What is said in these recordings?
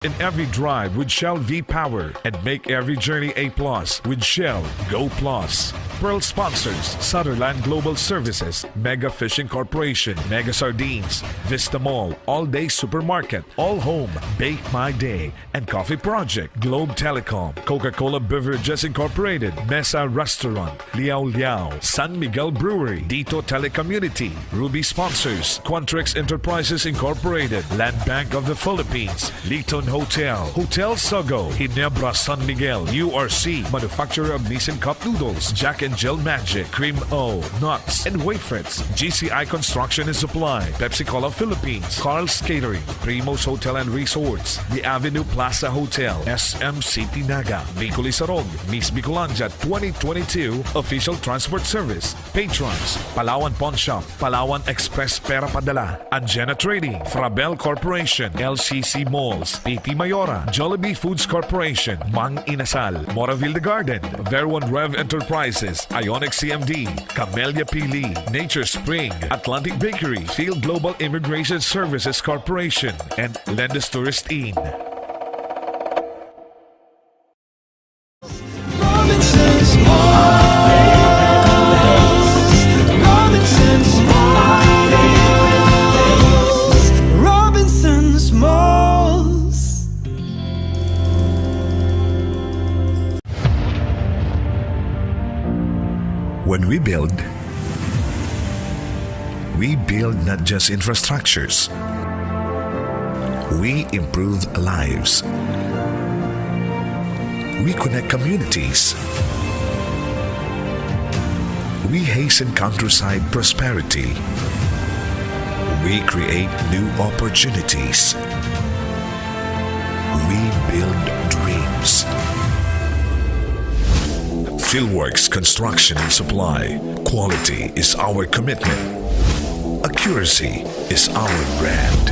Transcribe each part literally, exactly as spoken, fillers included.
in every drive with Shell V-Power and make every journey a plus with Shell Go Plus. Pearl sponsors: Sutherland Global Services, Mega Fishing Corporation, Mega Sardines, Vista Mall, All Day Supermarket, All Home, Bake My Day, and Coffee Project, Globe Telecom, Coca-Cola Beverages Incorporated, Mesa Restaurant, Liao Liao, San Miguel Brewery, Dito Telecommunity, Ruby sponsors: Quantrix Enterprises Incorporated, Land Bank of the Philippines, Liton Hotel, Hotel Sogo, Ginebra San Miguel, U R C, manufacturer of Nissin Cup Noodles, Jack and Jill Magic, Cream O, Nuts, and Wafers, G C I Construction and Supply, Pepsi Cola Philippines, Carl's Catering, Primos Hotel and Resorts, The Avenue Plaza Hotel, S M City Naga, Bicol Isarog, Miss Bicolandia twenty twenty-two Official Transport Service, Patrons, Palawan Pawn Shop, Palawan Express Pera Padala, Anjena Trading, Frabel Corporation, L C C Malls, P T Mayora, Jollibee Foods Corporation, Mang Inasal, Moraville The Garden, Verwan Rev Enterprises, Ionic C M D, Camellia Pili, Nature Spring, Atlantic Bakery, Field Global Immigration Services Corporation, and Lendus Tourist Inn. Robinsons Malls. Robinsons Malls. Robinsons Malls. When we build, we build not just infrastructures. We improve lives. We connect communities. We hasten countryside prosperity. We create new opportunities. We build dreams. Philworks Construction and Supply. Quality is our commitment. Accuracy is our brand.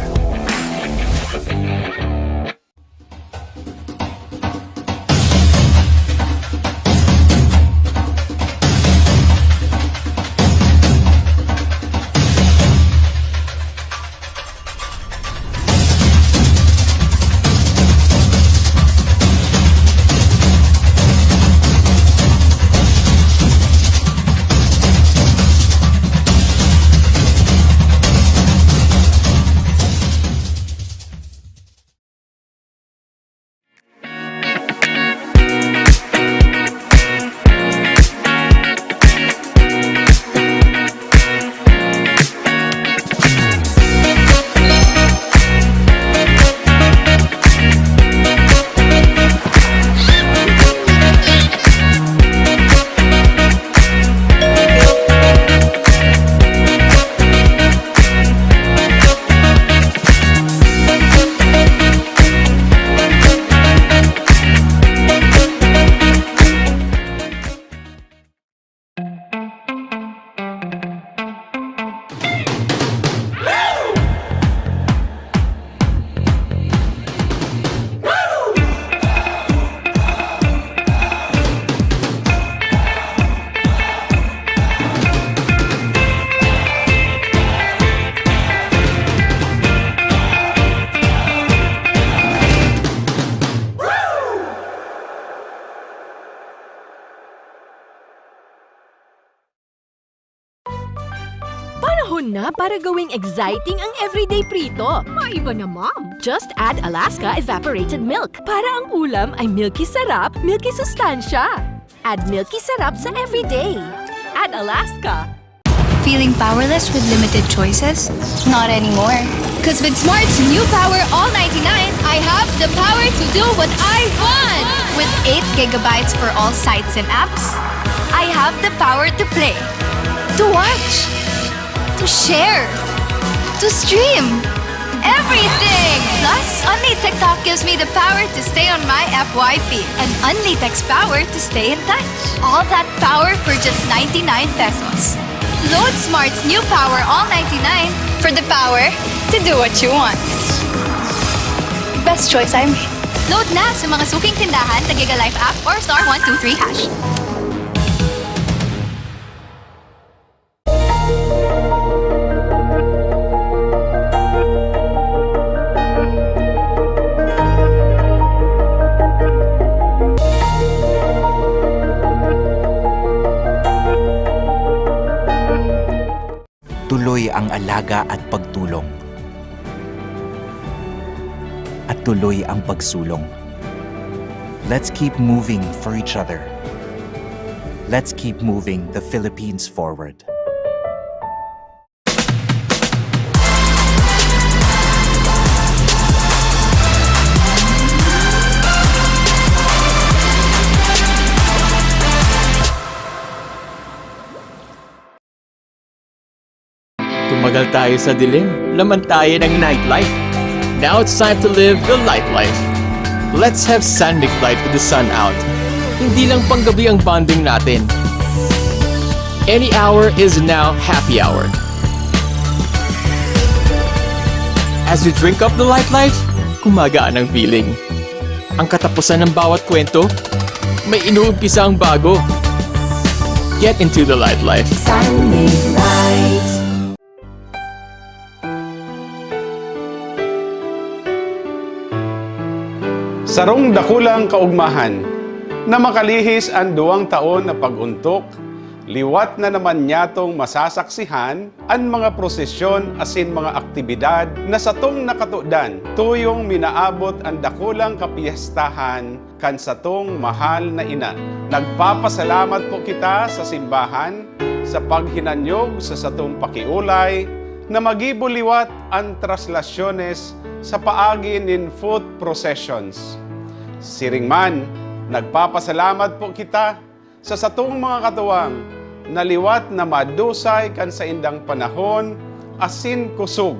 Panahon na para gawing exciting ang everyday prito. Maiba na, Ma'am. Just add Alaska evaporated milk para ang ulam ay milky sarap, milky sustansya. Add milky sarap sa everyday. Add Alaska. Feeling powerless with limited choices? Not anymore. Because with Smart's new Power All ninety-nine, I have the power to do what I want! With eight gigabytes for all sites and apps, I have the power to play, to watch, to share, to stream. Everything! Plus, only TikTok gives me the power to stay on my F Y P and only text power to stay in touch. All that power for just ninety-nine pesos. Load Smart's new Power All ninety-nine for the power to do what you want. Best choice I made. Load na sa mga suking tindahan, Tagiga Life app or star one two three hash. Tuloy ang alaga at pagtulong. At tuloy ang pagsulong. Let's keep moving for each other. Let's keep moving the Philippines forward. Tumagal tayo sa dilim, laman tayo ng nightlife. Now it's time to live the light life. Let's have San Mig Light with the sun out. Hindi lang panggabi ang bonding natin. Any hour is now happy hour. As you drink up the light life, gumagaan ang feeling. Ang katapusan ng bawat kwento, may inuumpisa ang bago. Get into the light life. San Mig Light. Sarong dakulang kaugmahan na makalihis an duwang taon na pag-ontok, liwat na naman nyatong masasaksihan an mga prosesyon asin mga aktibidad na satong nakatodan tuyong minaabot an dakulang kapyestahan kan satong mahal na ina. Nagpapasalamat po kita sa simbahan sa paghinanyog sa satong pakiolay na magibo liwat an traslasyones sa paagi nin foot processions. Siring man, nagpapasalamat po kita sa satong mga katuwang na liwat na madusay kan saindang panahon asin kusog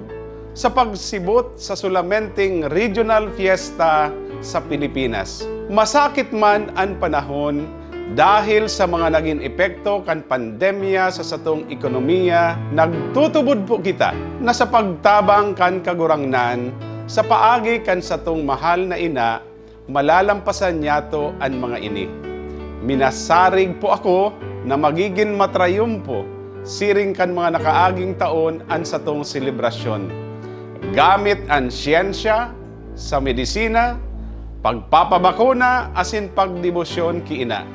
sa pagsibot sa solamenteng regional fiesta sa Pilipinas. Masakit man an panahon dahil sa mga nagin epekto kan pandemya sa satong ekonomiya, nagtutubod po kita na sa pagtabang kan Kagurangnan sa paagi kan satong mahal na ina, malalampasan niyato an mga ini. Minasarig po ako na magigin matrayumpo siring kan mga nakaaging taon an satong selebrasyon. Gamit an siyensya sa medisina, pagpapabakuna asin pagdebosyon ki ina.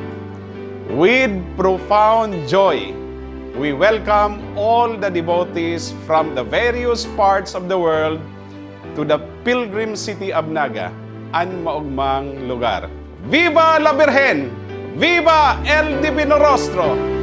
With profound joy, we welcome all the devotees from the various parts of the world to the pilgrim city of Naga, an maogmang lugar. Viva la Virgen! Viva el Divino Rostro!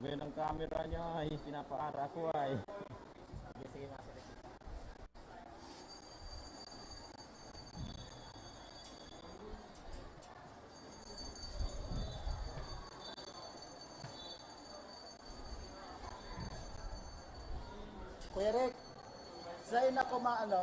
Ngayon ang camera niya ay pinapaara ko ay. Sige, sige, Master. Kuya Rick, sa'yo na kumaano?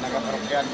Nakaparokyan.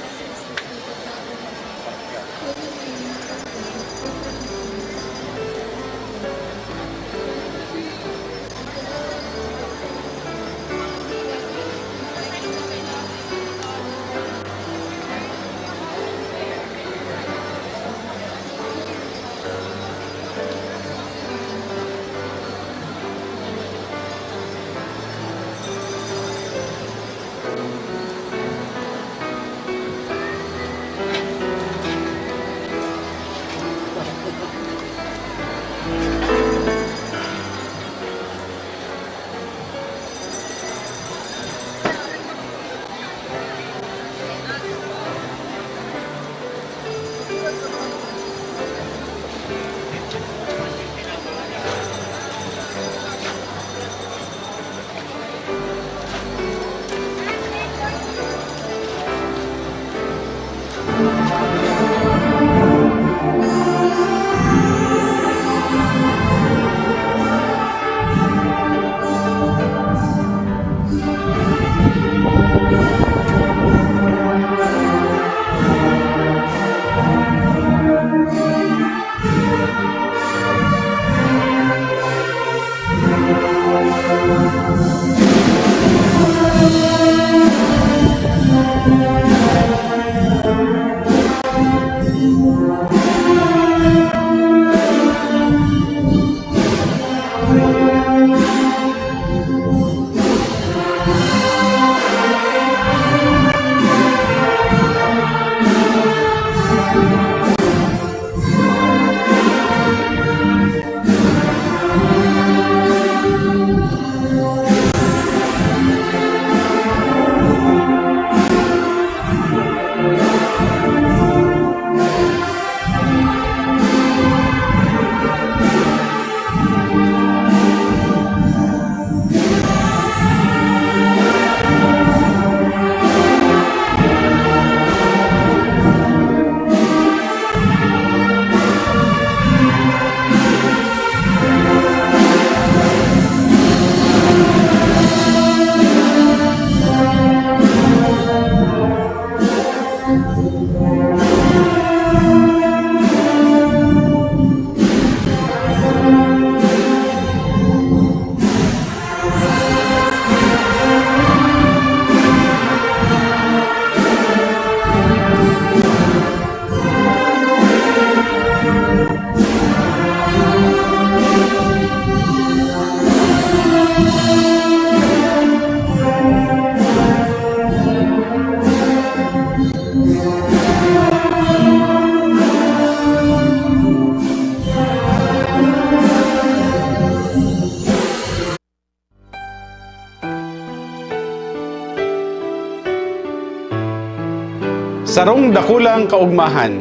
Sarong dakulang kaogmahan,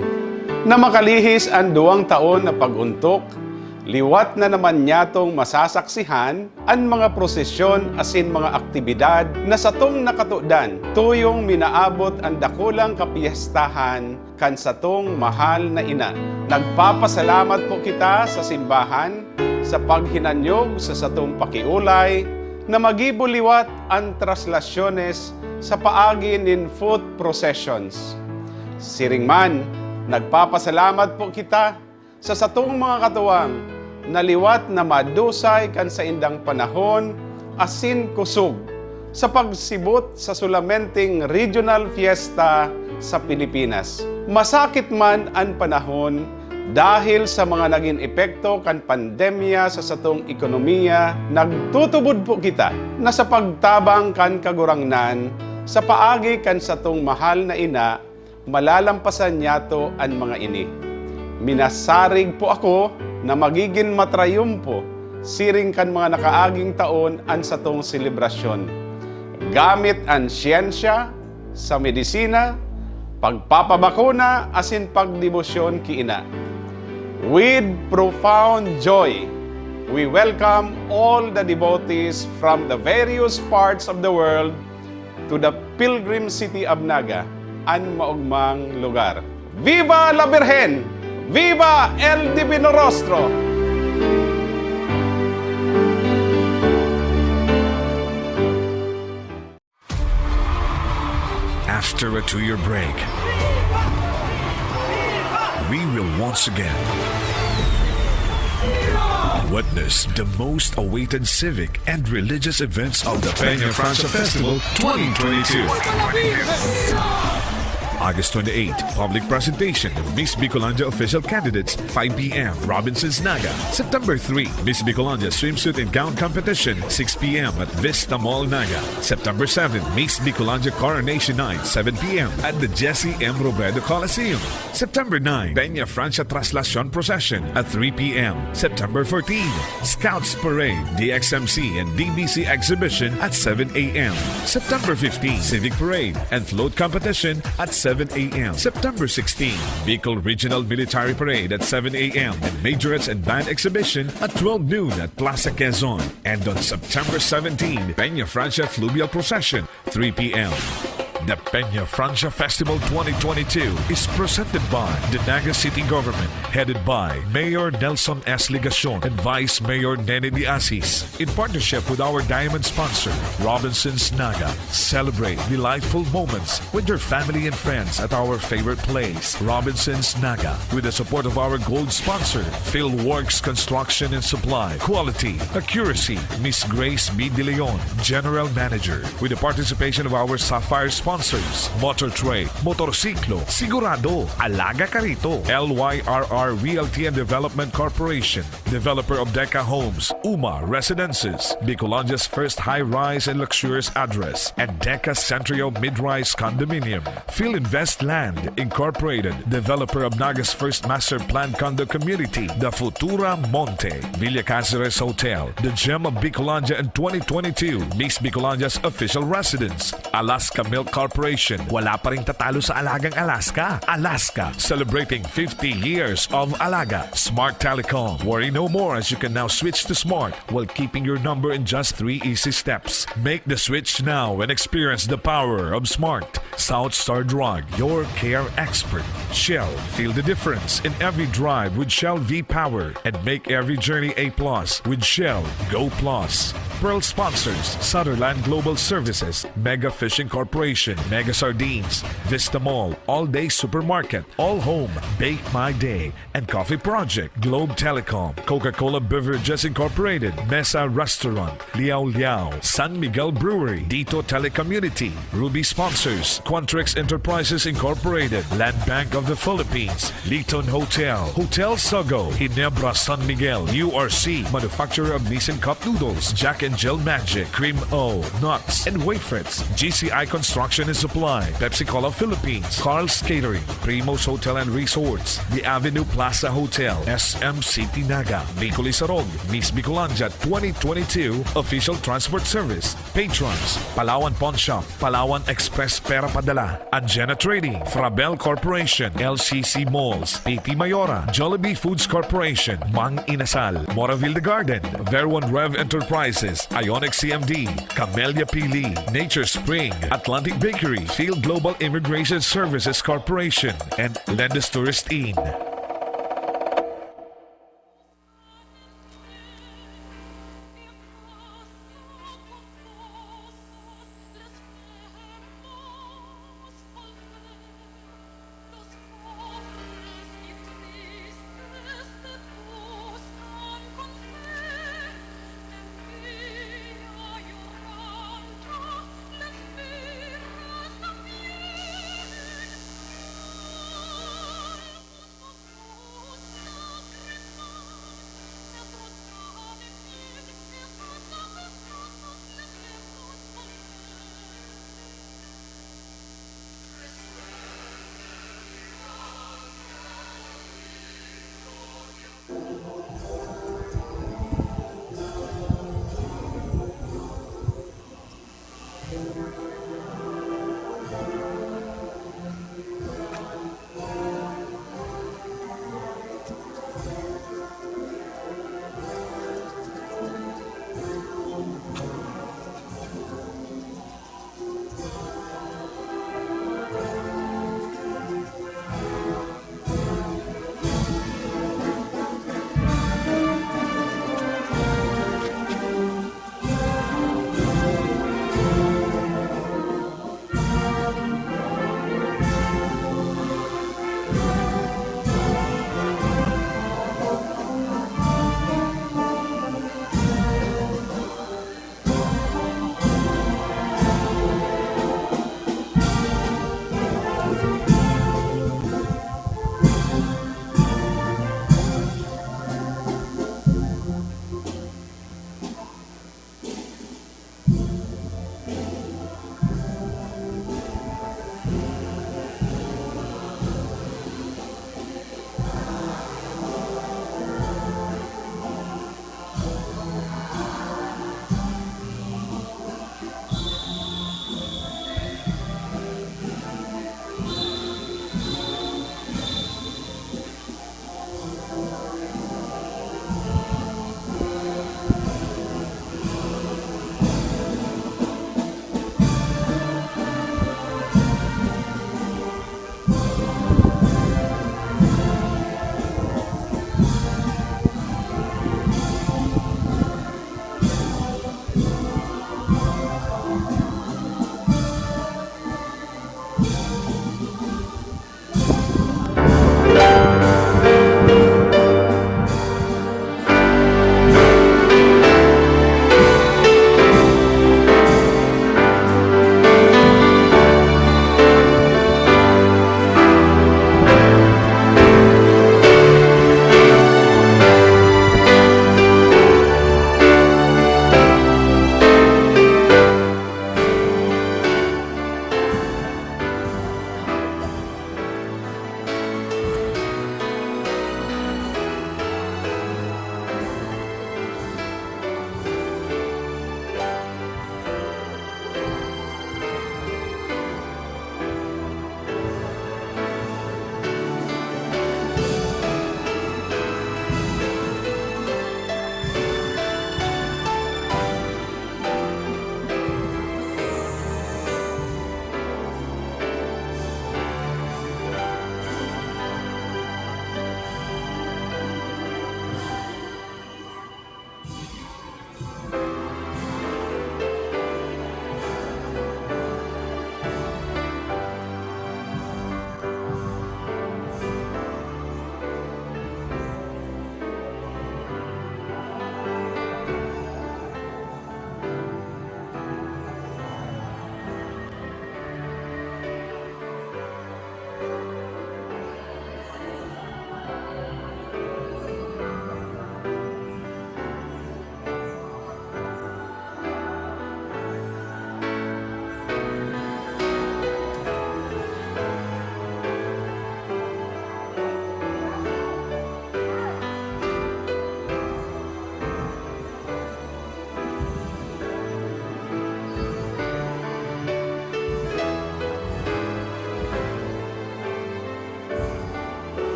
na makalihis an duwang taon na pag-ontok, liwat na naman nyatong masasaksihan an mga prosesyon asin mga aktibidad na satong nakatodan, tuyong minaabot an dakulang kapyestahan kan satong mahal na ina. Nagpapasalamat po kita sa simbahan sa paghinanyog sa satong pakiolay na magibo liwat an traslasyones sa paagi nin foot processions. Siring man, nagpapasalamat po kita sa satong mga katuwang na liwat na madusay kan saindang panahon asin kusog sa pagsibot sa sulamenteng regional fiesta sa Pilipinas. Masakit man an panahon dahil sa mga nagin epekto kan pandemya sa satong ekonomiya, nagtutubod po kita na sa pagtabang kan Kagurangnan sa paagi kan satong mahal na ina, malalampasan niyato an mga ini. Minasarig po ako na magigin matrayumpo siring kan mga nakaaging taon an satong selebrasyon. Gamit an siyensya, sa medisina, pagpapabakuna asin pagdebosyon ki ina. With profound joy, we welcome all the devotees from the various parts of the world to the pilgrim city of Naga, an maogmang lugar. Viva la Virgen! Viva el Divino Rostro! After a two-year break, we will once again witness the most awaited civic and religious events of the Peña Francia Festival twenty twenty-two. August twenty-eight, public presentation of Miss Bicolandia official candidates, five p.m., Robinson's Naga. September three, Miss Bicolandia swimsuit and gown competition, six p.m., at Vista Mall, Naga. September seven, Miss Bicolandia Coronation Night, seven p.m., at the Jesse M. Robredo Coliseum. September nine, Peña Francia Traslacion Procession at three p.m. September fourteen, Scouts Parade, D X M C and D B C Exhibition at seven a.m. September fifteen, Civic Parade and Float Competition at seven a.m. September sixteen, Bicol Regional Military Parade at seven a.m. and Majorettes and Band Exhibition at twelve noon at Plaza Quezon. And on September seventeen, Peña Francia Fluvial Procession, three p.m. The Peña Francia Festival twenty twenty-two is presented by the Naga City Government, headed by Mayor Nelson S. Legacion and Vice Mayor Nene de Asis, in partnership with our diamond sponsor, Robinson's Naga. Celebrate delightful moments with your family and friends at our favorite place, Robinson's Naga. With the support of our gold sponsor, Philworks Construction and Supply, quality, accuracy, Miss Grace B. De Leon, General Manager. With the participation of our Sapphire sponsors, Motor Trade, Motorsiklo, Sigurado, Alaga Karito, L Y R R Realty and Development Corporation, developer of Deca Homes, Uma Residences, Bicolandia's first high-rise and luxurious address, and Deca Centrio Mid-Rise Condominium. Philinvest Land Incorporated, developer of Naga's first master plan condo community, The Futura Monte, Villa Caceres Hotel, The Gem of Bicolandia and twenty twenty-two Miss Bicolandia's official residence, Alaska Milk Corporation, wala pa rin tatalo sa Alagang Alaska. Alaska, celebrating fifty years of Alaga. Smart Telecom, worry no more as you can now switch to Smart while keeping your number in just three easy steps. Make the switch now and experience the power of Smart. South Star Drug, your care expert. Shell, feel the difference in every drive with Shell V-Power and make every journey a plus with Shell Go Plus. Pearl sponsors, Sutherland Global Services, Mega Fishing Corporation, Mega Sardines, Vista Mall, All Day Supermarket, All Home, Bake My Day, and Coffee Project, Globe Telecom, Coca-Cola Beverages Incorporated, Mesa Restaurant, Liao Liao, San Miguel Brewery, Dito Telecommunity, Ruby sponsors, Quantrix Enterprises Incorporated, Land Bank of the Philippines, Liton Hotel, Hotel Sogo, Ginebra San Miguel, U R C, manufacturer of Nissin Cup Noodles, Jack and Jill Magic, Cream O, Nuts, and Wafers, G C I Construction and Supply, Pepsi Cola Philippines, Carl's Catering, Primos Hotel and Resorts, The Avenue Plaza Hotel, S M City Naga, Bicol Isarog, Miss Bicolandia twenty twenty-two Official Transport Service, Patrons, Palawan Pawn Shop, Palawan Express Pera Padala, Anjena Trading, Frabel Corporation, L C C Malls, P T Mayora, Jollibee Foods Corporation, Mang Inasal, Moraville The Garden, Verwan Rev Enterprises, Ionic C M D, Camellia Pili, Nature Spring, Atlantic Bakery, Field Global Immigration Services Corporation, and Lendes Tourist Inn.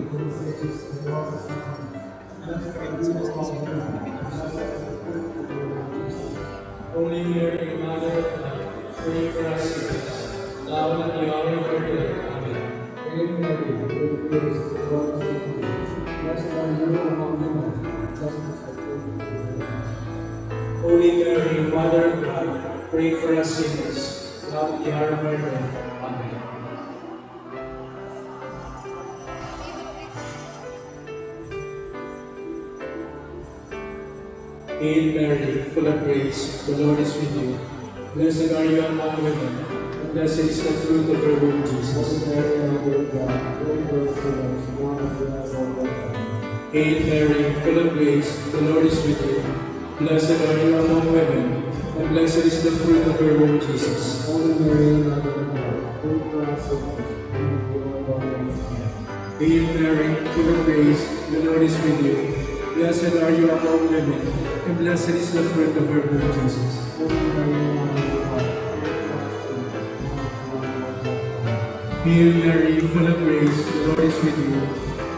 Holy Mary, Mother of God, pray for us sinners, now and at the hour of our death. Amen. Hail Mary, full of grace, the Lord is with you. Blessed are you among women, and blessed is the fruit of your womb. Holy Mary, Mother of God, pray for us sinners, now and at the hour of our death. Amen. Hail Mary, full of grace, the Lord is with you. Blessed are you among women, and blessed is the fruit of your womb, Jesus. Holy Mary, Mother of God, pray for us sinners, now and at the hour of our death. Hail Mary, full of grace, the Lord is with you. Blessed are you among women, and blessed is the fruit of your womb, Jesus. Holy Mary, Mother of God, pray for us sinners, now and at the hour of our death. Amen. Hail Mary, full of grace, the Lord is with you. Blessed are you among women, and blessed is the fruit of your womb, Jesus. Holy Mary, Mother of God, pray for us sinners, now and at the hour of our death. Amen. Hail Mary, full of grace, the Lord is with you.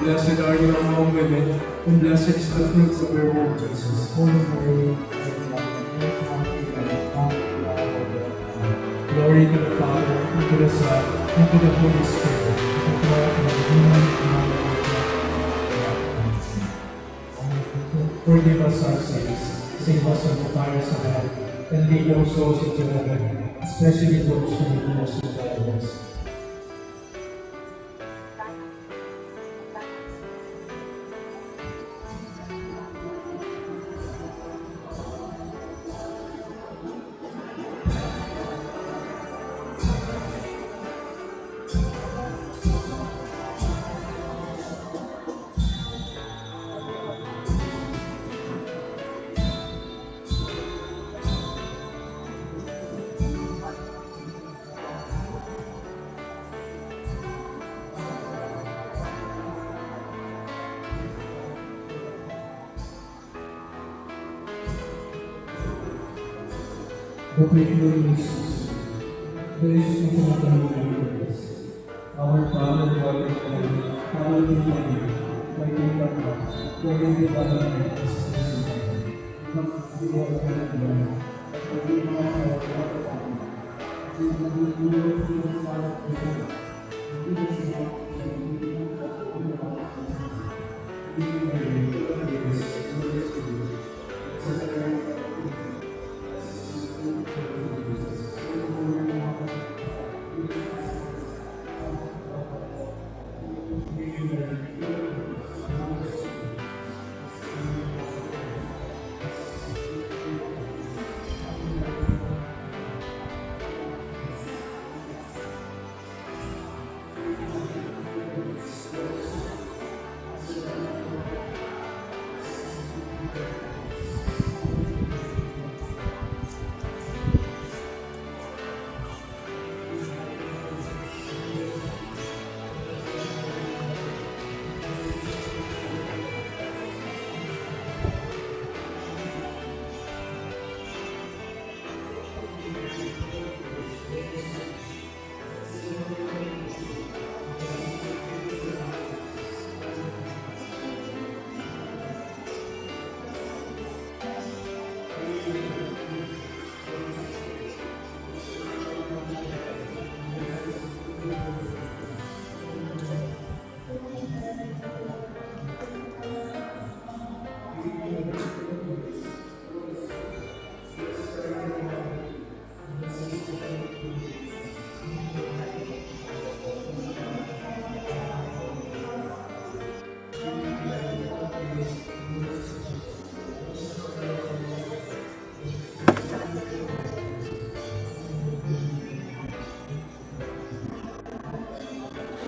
Blessed are you among women, and blessed is the fruit of your womb, Jesus. Holy Mary, Mother of God, pray for us sinners, now and at the hour of our death. Amen. Glory to the Father, and to the Son, and to the Holy Spirit. As it was in the beginning, is now, and forever. Amen. Forgive us our sins, save us from the fires of hell, and lead all souls into heaven, especially those who need most of thy mercy. The Patron Jesus. Praise you for the Lord. Our Father who art in heaven, hallowed be thy name. Thy kingdom come. Thy will be done on earth as it is in heaven. Give us this day our daily bread. And forgive us our trespasses, as we forgive those who trespass against us. And lead us not into temptation, but deliver us from evil. Amen.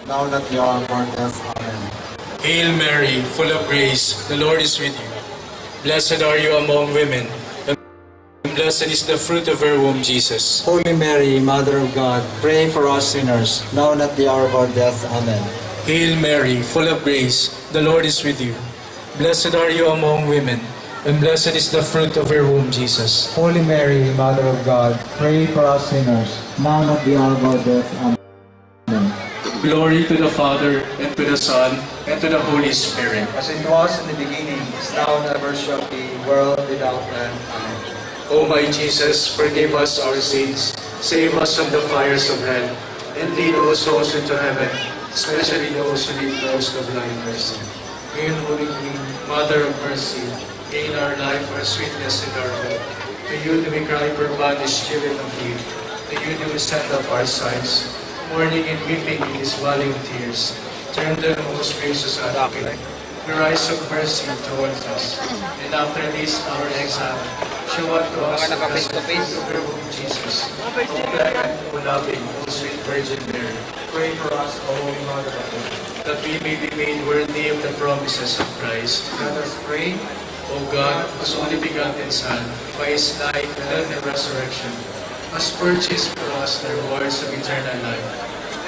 Now that you are born deaf. Amen. Hail Mary, full of grace, the Lord is with you. Blessed are you among women, and blessed is the fruit of your womb, Jesus. Holy Mary, Mother of God, pray for us sinners, now and at the hour of our death. Amen. Hail Mary, full of grace, the Lord is with you. Blessed are you among women, and blessed is the fruit of your womb, Jesus. Holy Mary, Mother of God, pray for us sinners, now and at the hour of our death. Amen. Glory to the Father, and to the Son, and to the Holy Spirit. As it was in the beginning, is now, and ever shall be, world without end. Amen. O my Jesus, forgive us our sins, save us from the fires of hell, and lead all souls into heaven, especially those who need most of thy mercy. Hail, Holy Queen, Mother of Mercy, hail our life, our sweetness, and our hope. To you do we cry, poor banished children of Eve. To you do we send up our sighs, mourning and weeping in this valley of tears. Turn then, most gracious Advocate, your eyes of mercy towards us, and after this our exile, show unto us the blessed fruit of your womb, Jesus. O clement, O loving, O sweet Virgin Mary, pray for us, O Holy Mother of God, that we may be made worthy of the promises of Christ. Let us pray. O God, whose only begotten Son, by his life, death, and resurrection, has purchased for us the rewards of eternal life,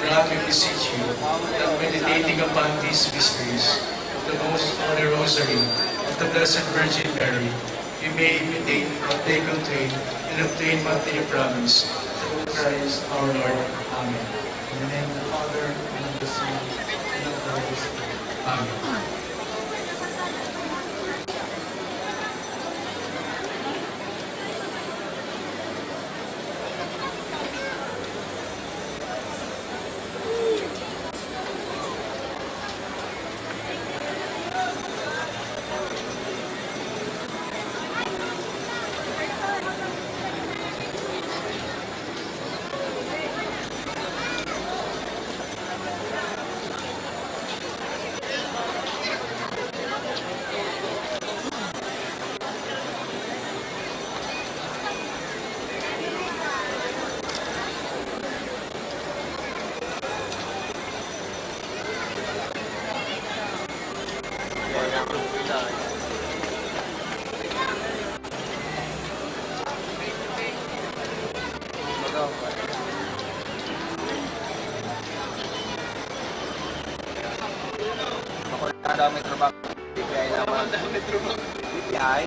grant, we beseech you, that, meditating upon these mysteries of the Most Holy Rosary of the Blessed Virgin Mary, we may imitate, partake of faith, and obtain what they promise. Through Christ our Lord. Amen. In the name of the Father, and of the Son, and of the Holy Spirit. Amen. Ako na daw may trabaho. B P I naman. B P I.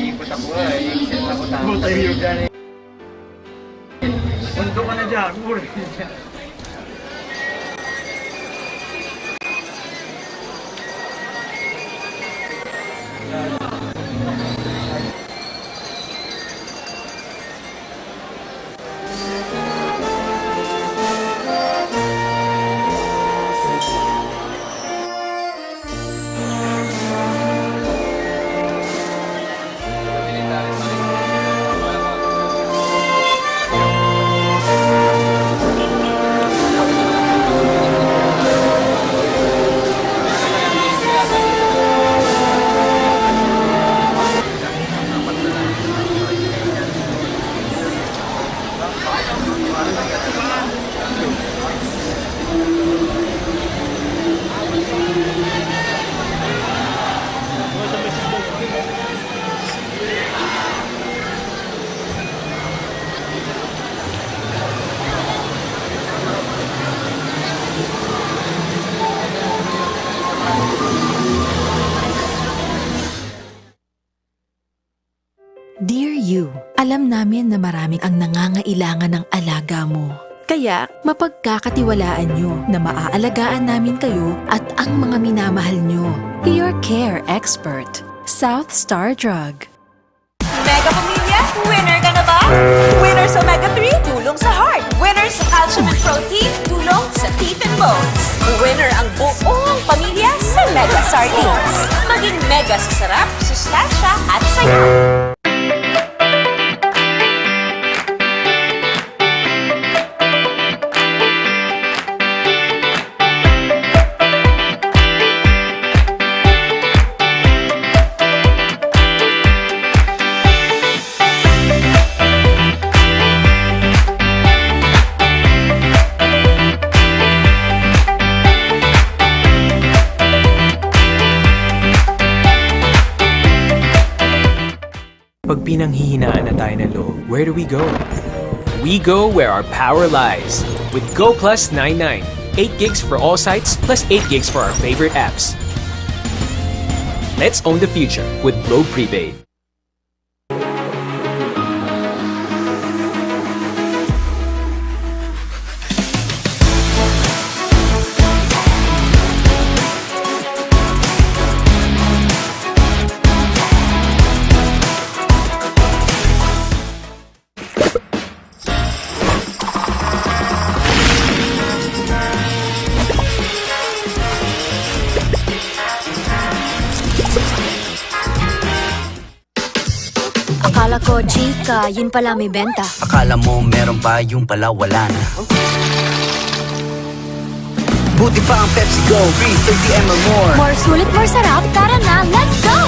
Ikot ako, eh. Ikot ako, tama. Puta, yun, yan, eh. Punto ka na dyan, puro. Dear you, alam namin na marami ang nangangailangan ng alaga mo. Kaya, mapagkakatiwalaan nyo na maaalagaan namin kayo at ang mga minamahal nyo. Your care expert, South Star Drug. Mega Pamilya, winner ka na ba? Winner sa Omega three, tulong sa heart. Winner sa calcium and protein, tulong sa teeth and bones. Winner ang buong pamilya sa Mega Sardines. Maging mega sa sarap, sustansya at saya. Pag pinanghihinaan na tayo ng loob, where do we go? We go where our power lies. With Go Plus nine nine, eight gigs for all sites plus eight gigs for our favorite apps. Let's own the future with Globe Prepaid. Akala ko chika, yun pala may benta. Akala mo meron pa, yung pala wala na. Buti pa ang Pepsi Go, free thirty M L more. More sulit, more sarap. Tara na, let's go!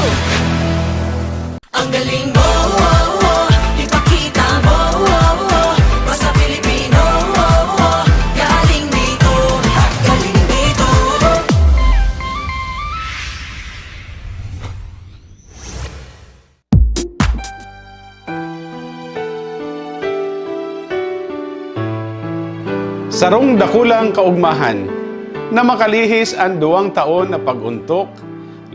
Ang galing mo, oh, oh, ipakita mo, oh, oh, basta Pilipino, oh, oh, galing dito, galing dito. Sarong dakulang kaugmahan na makalihis an duwang taon na pag-ontok,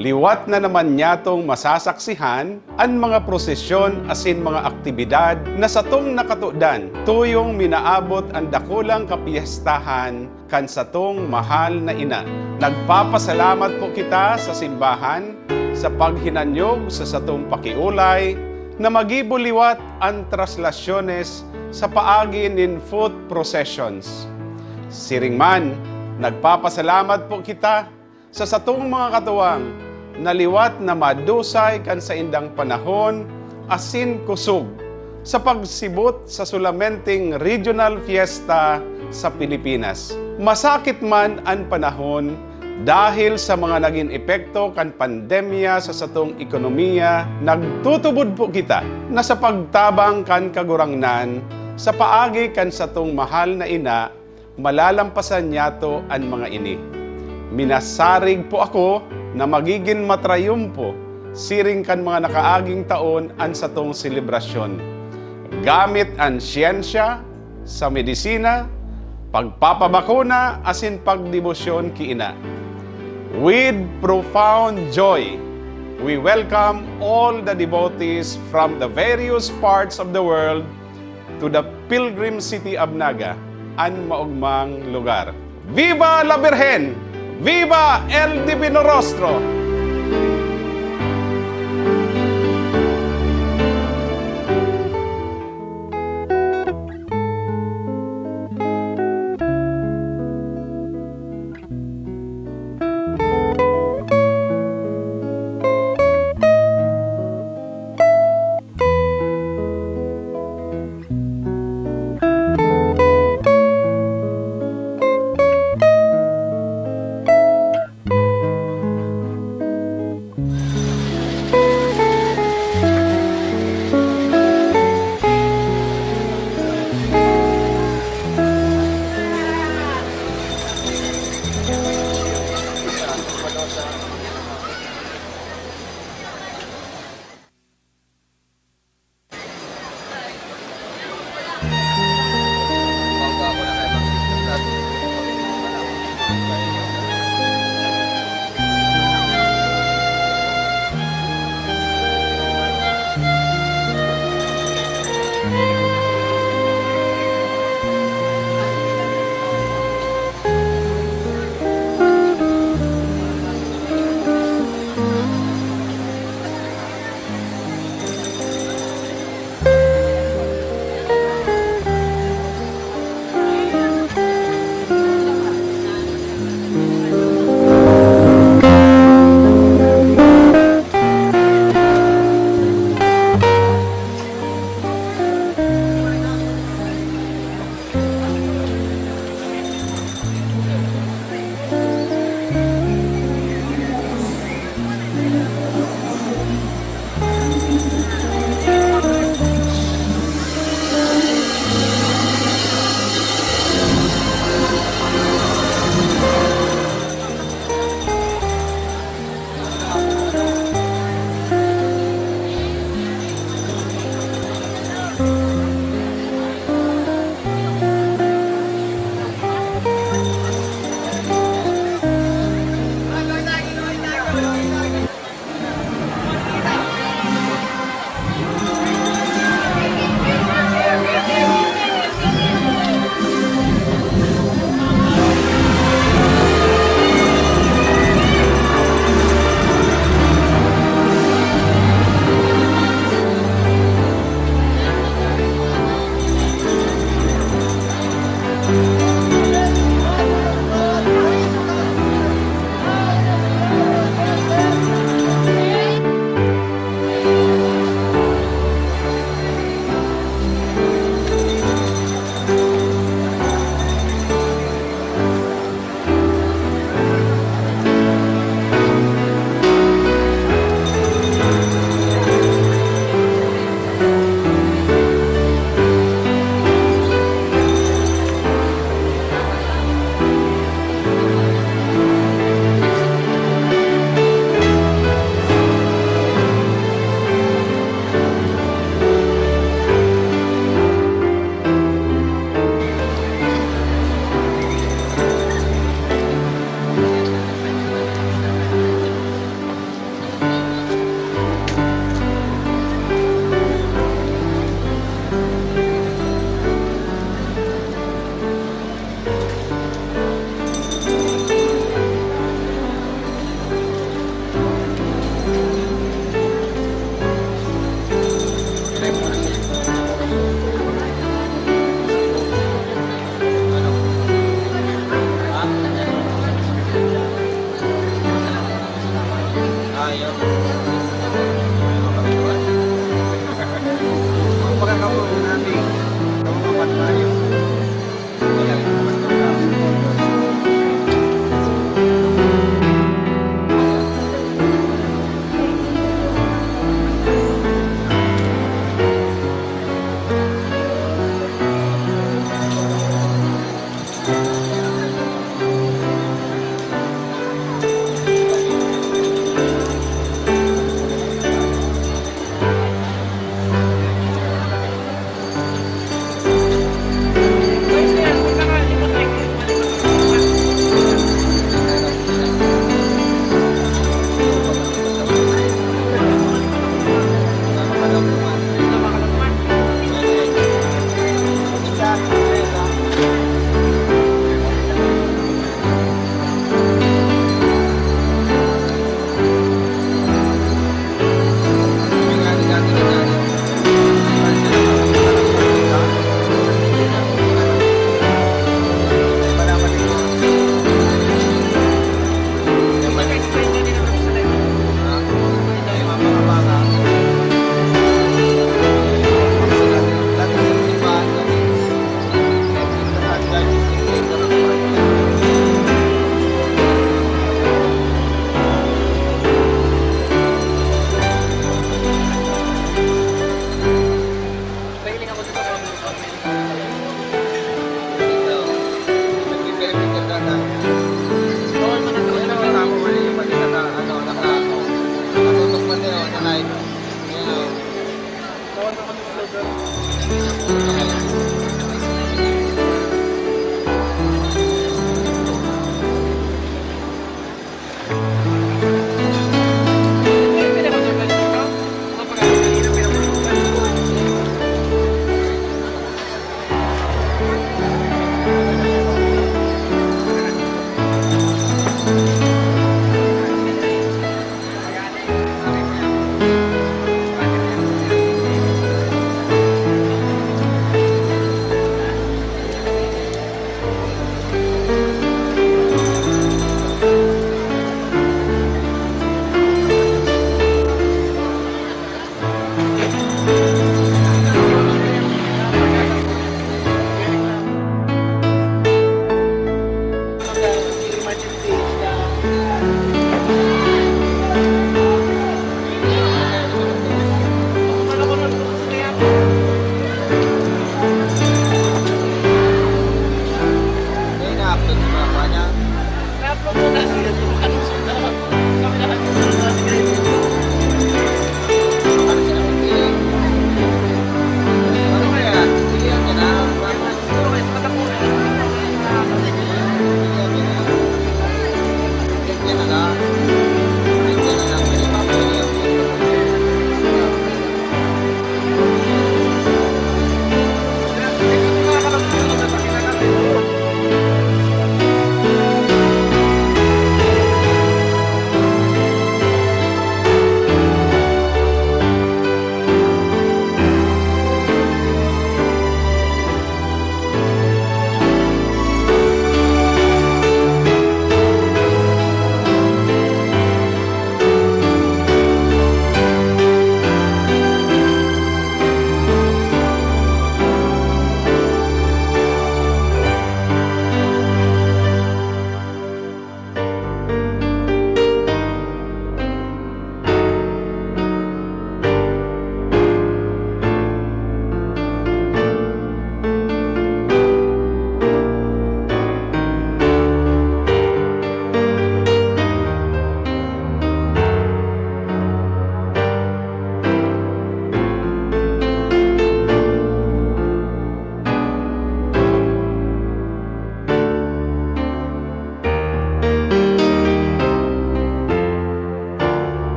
liwat na naman nyatong masasaksihan an mga prosesyon asin mga aktibidad na satong nakatodan, tuyong minaabot an dakulang kapyestahan kan satong mahal na ina. Nagpapasalamat po kita sa simbahan sa paghinanyog sa satong pakiolay na magibo liwat an traslasyones sa paagi nin foot processions. Siring man, nagpapasalamat po kita sa satong mga katuwang na liwat na madusay kan saindang panahon asin kusog sa pagsibot sa sulamenteng regional fiesta sa Pilipinas. Masakit man an panahon dahil sa mga nagin epekto kan pandemya sa satong ekonomiya, nagtutubod po kita na sa pagtabang kan Kagurangnan sa paagi kan satong mahal na ina, malalampasan niyato an mga ini. Minasarig po ako na magigin matrayumpo siring kan mga nakaaging taon an satong selebrasyon, gamit an siyensya, sa medisina, pagpapabakuna asin pagdebosyon ki ina. With profound joy, we welcome all the devotees from the various parts of the world to the pilgrim city of Naga, an maogmang lugar. Viva la Virgen! Viva el Divino Rostro!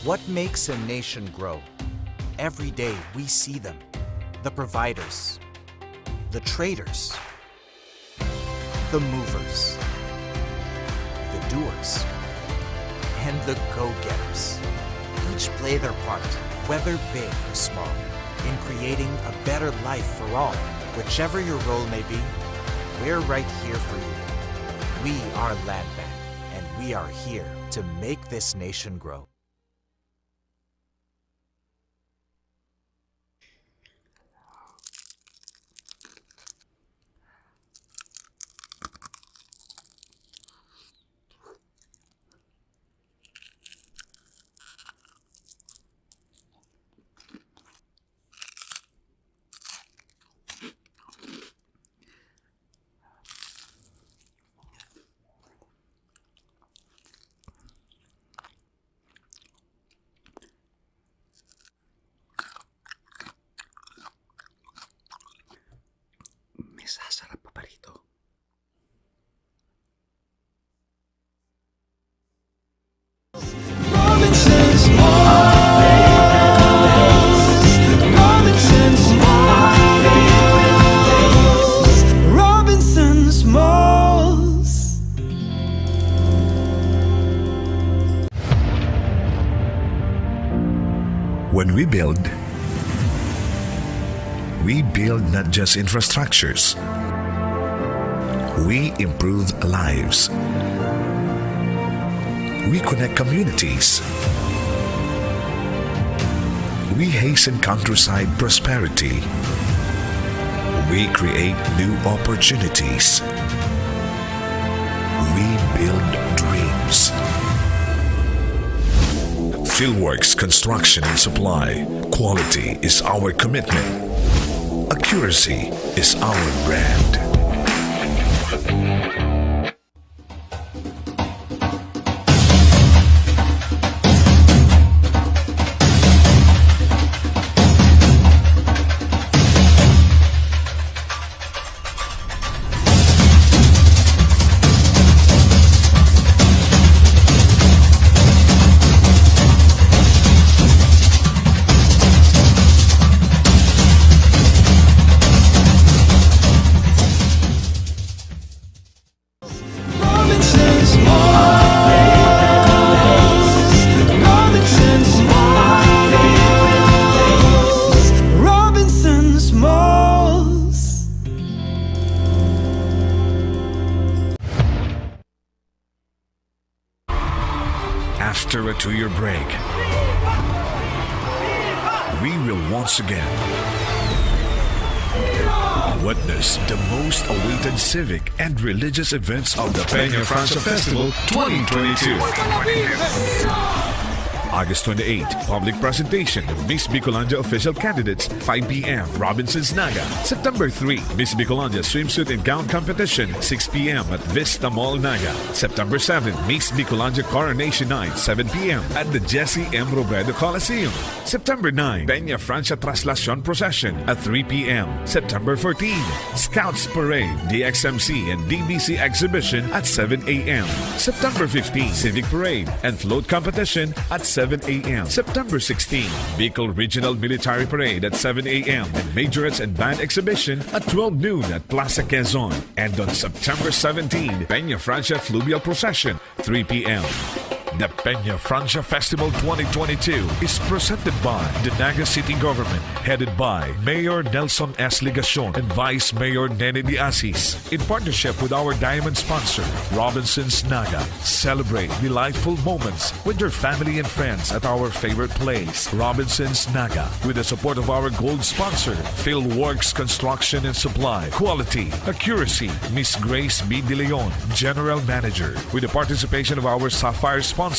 What makes a nation grow? Every day we see them. The providers, the traders, the movers, the doers, and the go-getters. Each play their part, whether big or small, in creating a better life for all. Whichever your role may be, we're right here for you. We are Land Bank, and we are here to make this nation grow. May sasarap pa ba rito? Robinson's Malls. Robinson's Malls. Robinson's Malls. When we build, we build not just infrastructures. We improve lives. We connect communities. We hasten countryside prosperity. We create new opportunities. We build dreams. Philworks Construction and Supply. Quality is our commitment. Accuracy is our brand. Robinson's Malls. Robinson's Malls. Robinson's Malls. After a two-year break, we will once again witness the most awaited civic and religious events of the Peña Francia Festival twenty twenty-two. August twenty-eight, public presentation of Miss Bicolandia official candidates, five p.m., Robinson's Naga. September three, Miss Bicolandia swimsuit and gown competition, six p.m., at Vista Mall, Naga. September seven, Miss Bicolandia Coronation Night, seven p.m., at the Jesse M. Robredo Coliseum. September nine, Peña Francia Traslacion Procession at three p.m. September fourteen, Scouts Parade, D X M C and D B C Exhibition at seven a.m. September fifteen, Civic Parade and Float Competition at seven a.m. September sixteen, Bicol Regional Military Parade at seven a.m. and Majorettes and Band Exhibition at twelve noon at Plaza Quezon. And on September seventeen, Peña Francia Fluvial Procession, three p.m. The Peña Francia Festival twenty twenty-two is presented by the Naga City Government, headed by Mayor Nelson S. Legacion and Vice Mayor Nene de Asis, in partnership with our diamond sponsor, Robinson's Naga. Celebrate delightful moments with your family and friends at our favorite place, Robinson's Naga, with the support of our gold sponsor, Philworks Construction and Supply. Quality, accuracy, Miss Grace B. De Leon, General Manager, with the participation of our Sapphire sponsors,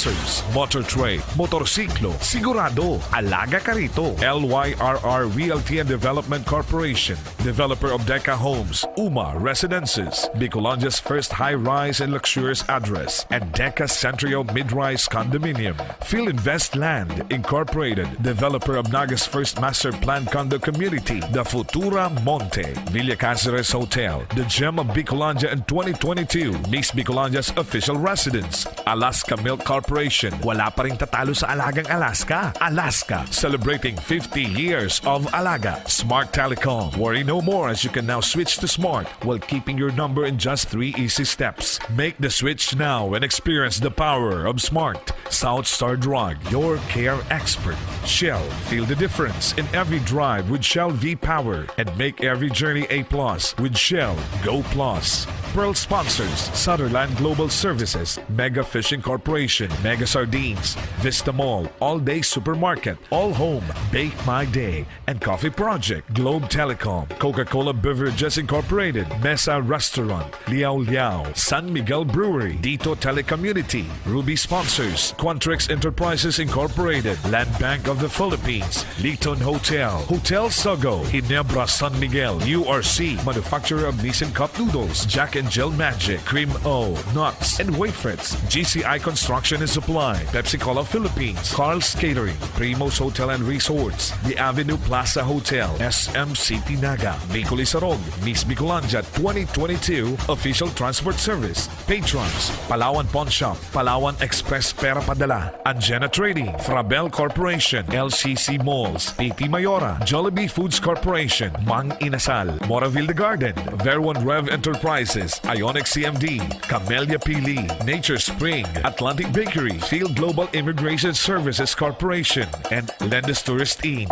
Motor Trade, Motorsiklo, Sigurado, Alaga Ka Rito, L Y R R Realty and Development Corporation, developer of Deca Homes, Uma Residences, Bicolandia's first high-rise and luxurious address, and Deca Centrio Mid-Rise Condominium. Philinvest Land Incorporated, developer of Naga's first master plan condo community, the Futura Monte, Villa Caceres Hotel, the Gem of Bicolandia and twenty twenty-two Miss Bicolandia's official residence, Alaska Milk Corporation, wala pa rin tatalo sa Alagang Alaska. Alaska, celebrating fifty years of Alaga. Smart Telecom. Worry no more, as you can now switch to Smart while keeping your number in just three easy steps. Make the switch now and experience the power of Smart. South Star Drug, your care expert. Shell, feel the difference in every drive with Shell V-Power, and make every journey a plus with Shell Go Plus. Pearl sponsors: Sutherland Global Services, Mega Fishing Corporation, Mega Sardines, Vista Mall, All Day Supermarket, All Home, Bake My Day, and Coffee Project, Globe Telecom, Coca-Cola Beverages Incorporated, Mesa Restaurant, Liao Liao, San Miguel Brewery, Dito Telecommunity, Ruby sponsors: Quantrix Enterprises Incorporated, Land Bank of the Philippines, Liton Hotel, Hotel Sogo, Ginebra San Miguel, U R C, manufacturer of Nissin Cup Noodles, Jack and Jill Magic, Cream O, Nuts, and Wafers, G C I Construction and Supply, Pepsi Cola Philippines, Carl's Catering, Primo's Hotel and Resorts, The Avenue Plaza Hotel, S M City Naga, Bicol Isarog, Miss Bicolandia twenty twenty-two Official Transport Service, Patrons, Palawan Pawn Shop, Palawan Express Pera Padala, Anjena Trading, Frabel Corporation, L C C Malls, P T Mayora, Jollibee Foods Corporation, Mang Inasal, Moraville The Garden, Verwan Rev Enterprises, Ionic C M D, Camellia Pili, Nature Spring, Atlantic Bakery, Field Global Immigration Services Corporation, and Lendes Tourist Inn.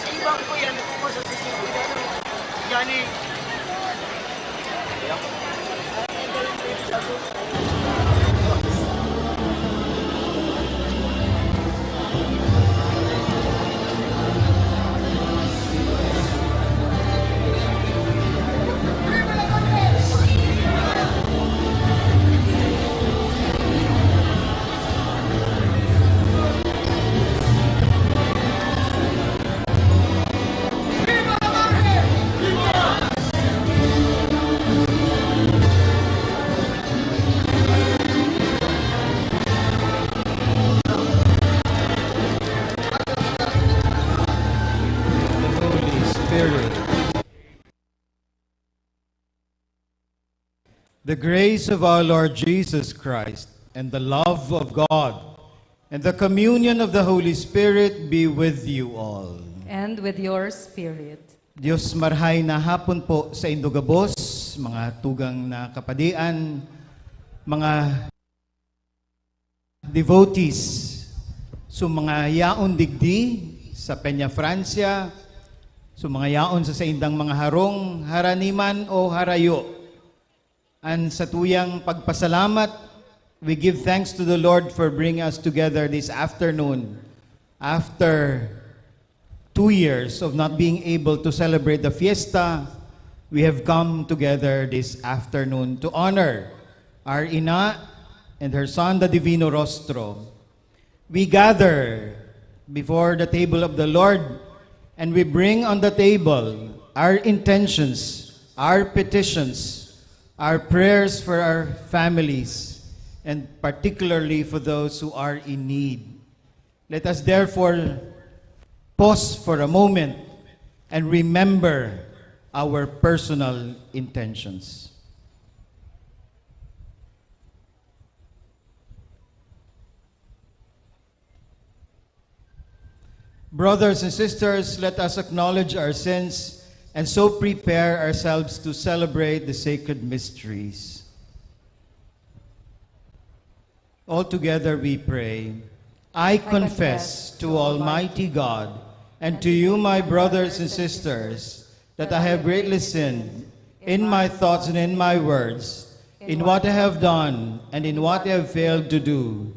Sa ibang po yan, nagpupusa sa sisipo yan. Yan eh. The Holy Spirit. The grace of our Lord Jesus Christ, and the love of God, and the communion of the Holy Spirit be with you all. And with your spirit. Diyos marahay na hapon po sa indo gabos, mga tugang na kapadian, mga devotees, so mga yaon digdi sa Peña Francia, so mga yaon sa saindang mga harong, harani man o harayo. An satuyang pagpasalamat, we give thanks to the Lord for bringing us together this afternoon after two years of not being able to celebrate the fiesta, we have come together this afternoon to honor our ina and her son, the Divino Rostro. We gather before the table of the Lord, and we bring on the table our intentions, our petitions, our prayers for our families, and particularly for those who are in need. Let us therefore pause for a moment and remember our personal intentions. Brothers and sisters, let us acknowledge our sins And so prepare ourselves to celebrate the sacred mysteries. All together we pray. I confess to Almighty God and to you, my brothers and sisters, that I have greatly sinned in my thoughts and in my words, in what I have done and in what I have failed to do,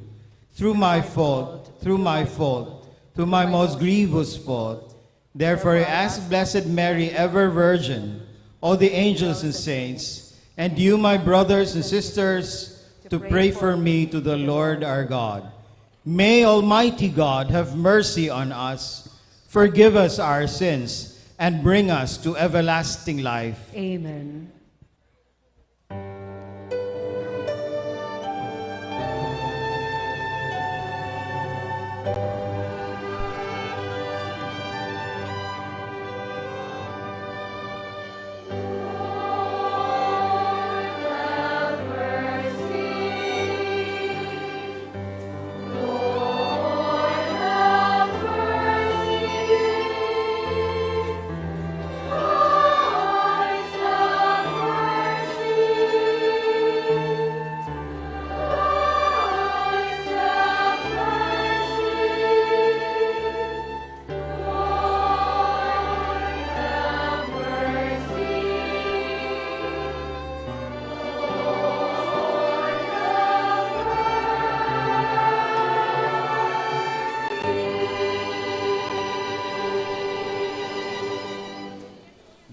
through my fault, through my fault, through my most grievous fault. Therefore, I ask Blessed Mary, ever Virgin, all the angels and saints, and you, my brothers and sisters, to pray for me to the Lord our God. May Almighty God have mercy on us, forgive us our sins, and bring us to everlasting life. Amen.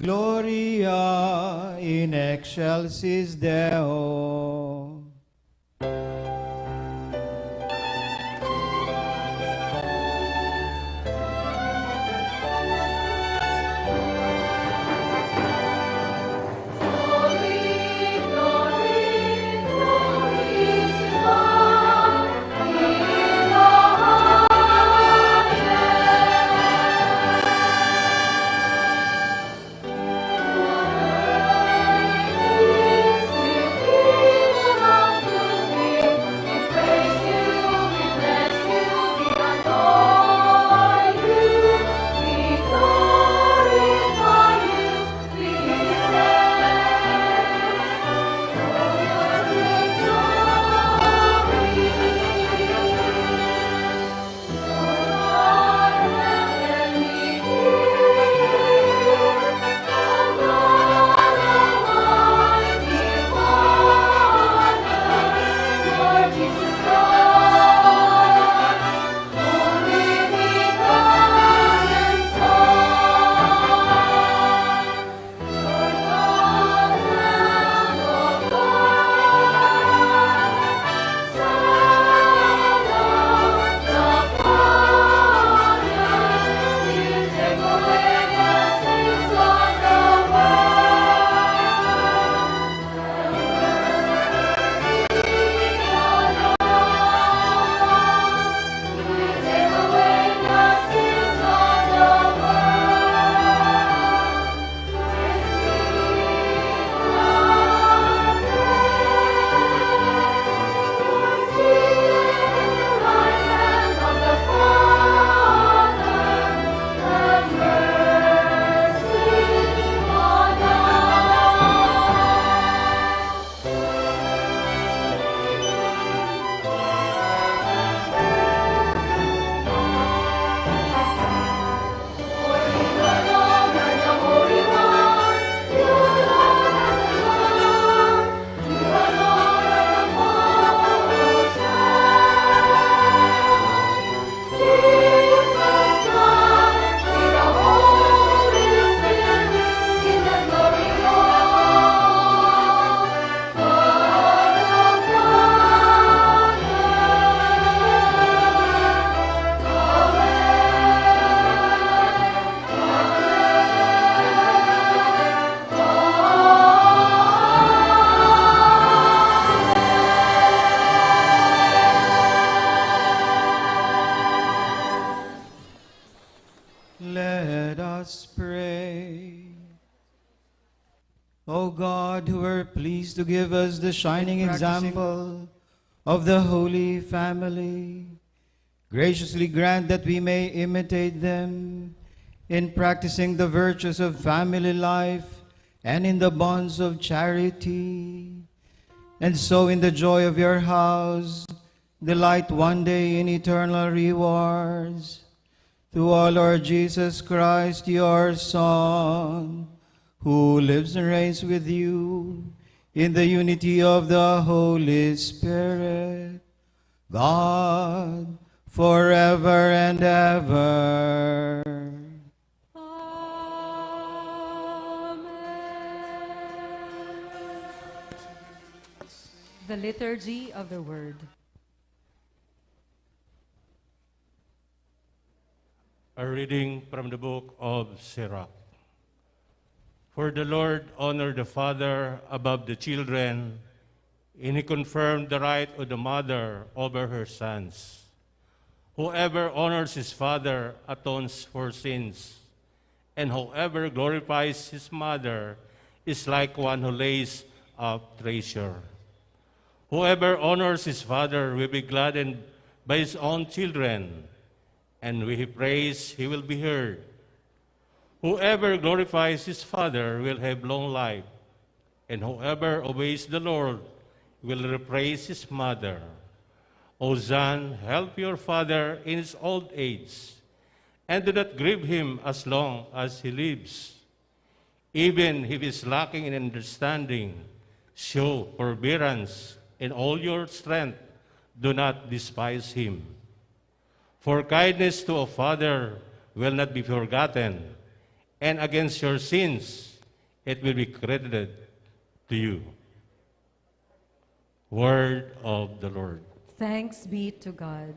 Gloria in excelsis Deo. Let us pray. O God, who were pleased to give us the shining example of the Holy Family, graciously grant that we may imitate them in practicing the virtues of family life and in the bonds of charity. And so, in the joy of your house, delight one day in eternal rewards. Through our Lord Jesus Christ, your Son, who lives and reigns with you in the unity of the Holy Spirit, God, forever and ever. Amen. The Liturgy of the Word. A reading from the book of Sirach. For the Lord honored the father above the children, and he confirmed the right of the mother over her sons. Whoever honors his father atones for sins, and whoever glorifies his mother is like one who lays up treasure. Whoever honors his father will be gladdened by his own children, and with his praise he will be heard. Whoever glorifies his father will have long life, and whoever obeys the Lord will repraise his mother. O son, help your father in his old age, and do not grieve him as long as he lives. Even if he is lacking in understanding, show forbearance in all your strength. Do not despise him. For kindness to a father will not be forgotten, and against your sins it will be credited to you. Word of the Lord. Thanks be to God.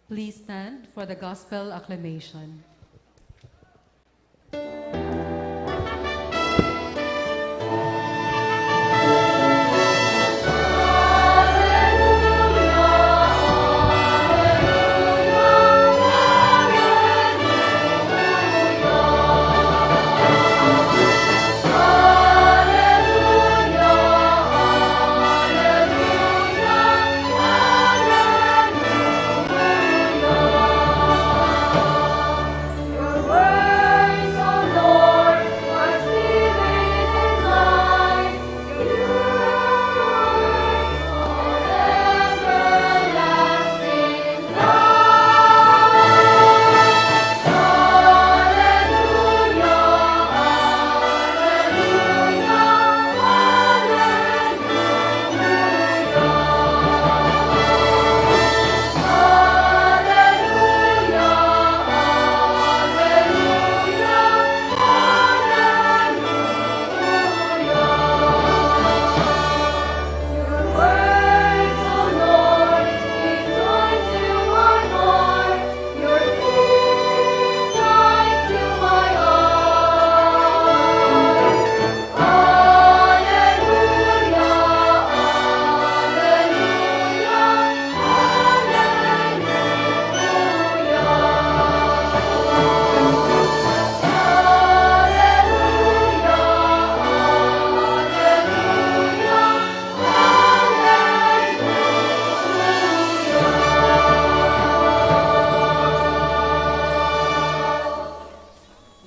Please stand for the gospel acclamation.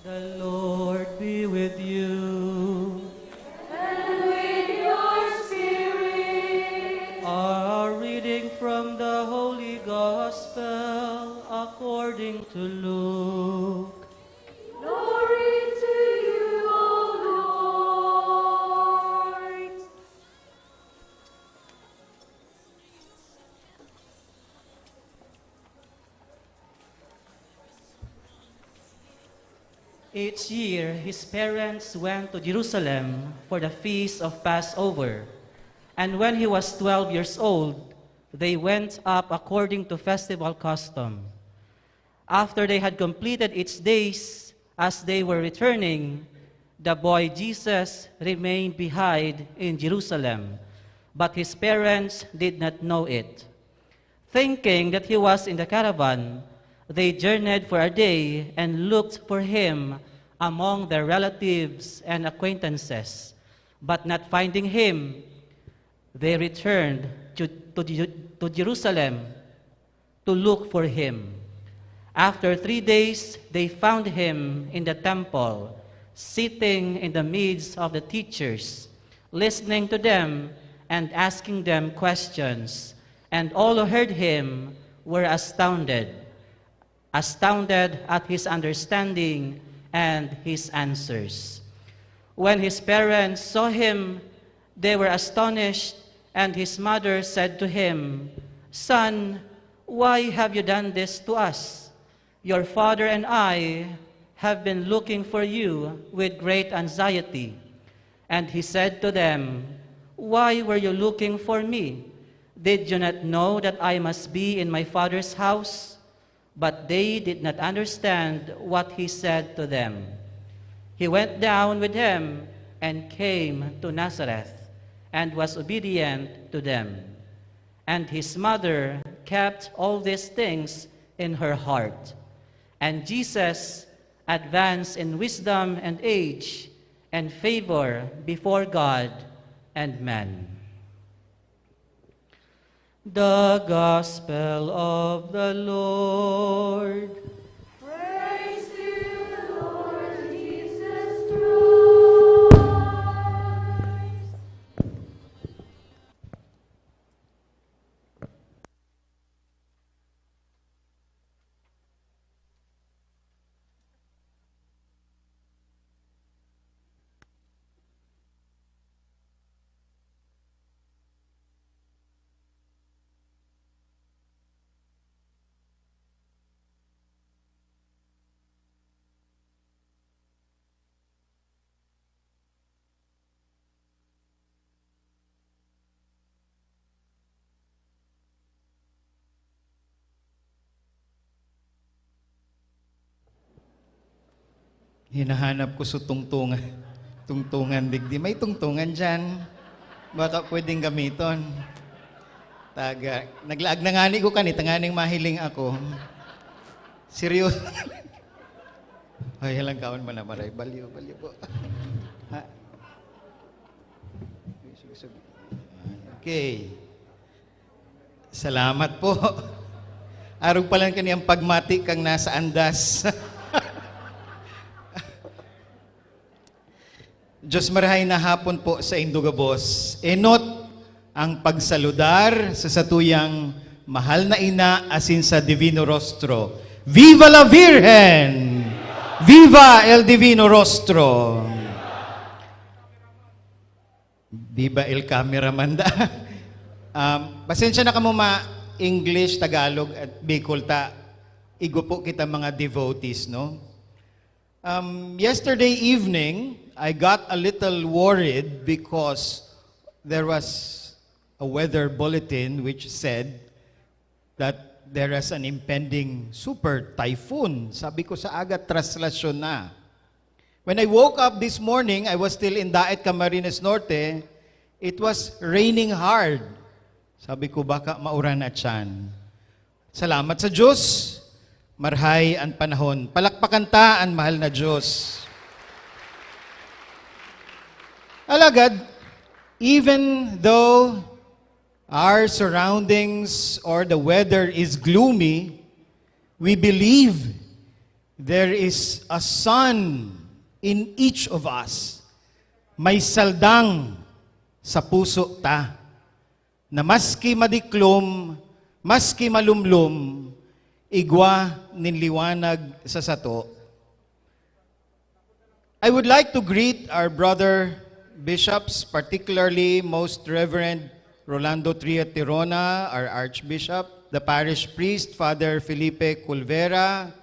The Lord be with you. And with your spirit. A reading from the Holy Gospel according to Luke. Glory to you, O Lord. Each year, his parents went to Jerusalem for the feast of Passover. And when he was twelve years old, they went up according to festival custom. After they had completed its days, as they were returning, the boy Jesus remained behind in Jerusalem, but his parents did not know it. Thinking that he was in the caravan, they journeyed for a day and looked for him among their relatives and acquaintances. But not finding him, they returned to, to, to Jerusalem to look for him. After three days, they found him in the temple, sitting in the midst of the teachers, listening to them and asking them questions. And all who heard him were astounded, astounded at his understanding and his answers. When his parents saw him, they were astonished, and his mother said to him, "Son, why have you done this to us? Your father and I have been looking for you with great anxiety." And he said to them, "Why were you looking for me? Did you not know that I must be in my father's house?" But they did not understand what he said to them. He went down with them and came to Nazareth and was obedient to them. And his mother kept all these things in her heart. And Jesus advanced in wisdom and age and favor before God and men. The Gospel of the Lord. Praise to you, Lord Jesus Christ. Hinahanap ko sa tungtungan. Tungtungan digdi. May tungtungan dyan. Baka pwedeng gamiton. Taga, naglaag na ngani ko kanita nganing mahiling ako. Seryoso. Ay, halang kaon mo na, maray. Baliw, baliw po. Ha? Okay. Salamat po. Arog pa lang kani ang pagmati kang nasa andas. Diyos marahay na hapon po sa indo gabos. Enot ang pagsaludar sa satuyang mahal na ina asin sa Divino Rostro. Viva la Virgen! Viva el Divino Rostro! Viva el cameraman da. Um, pasensya na kamo ma English, Tagalog at Bicol ta. Igwa po kita mga devotees, no? Um, yesterday evening, I got a little worried because there was a weather bulletin which said that there is an impending super typhoon. Sabi ko sa aga, traslasyon na. When I woke up this morning, I was still in Daet, Camarines Norte. It was raining hard. Sabi ko, baka mauran na tiyan. Salamat sa Diyos, marhay an panahon. Palakpakan ta an mahal na Diyos. Alagad, even though our surroundings or the weather is gloomy, we believe there is a sun in each of us. May saldang sa puso ta, na maski madiklom, maski malumlom, igwa nin liwanag sa sato. I would like to greet our brother bishops, particularly Most Reverend Rolando Tria Tirona, our Archbishop, the parish priest, Father Felipe Culvera,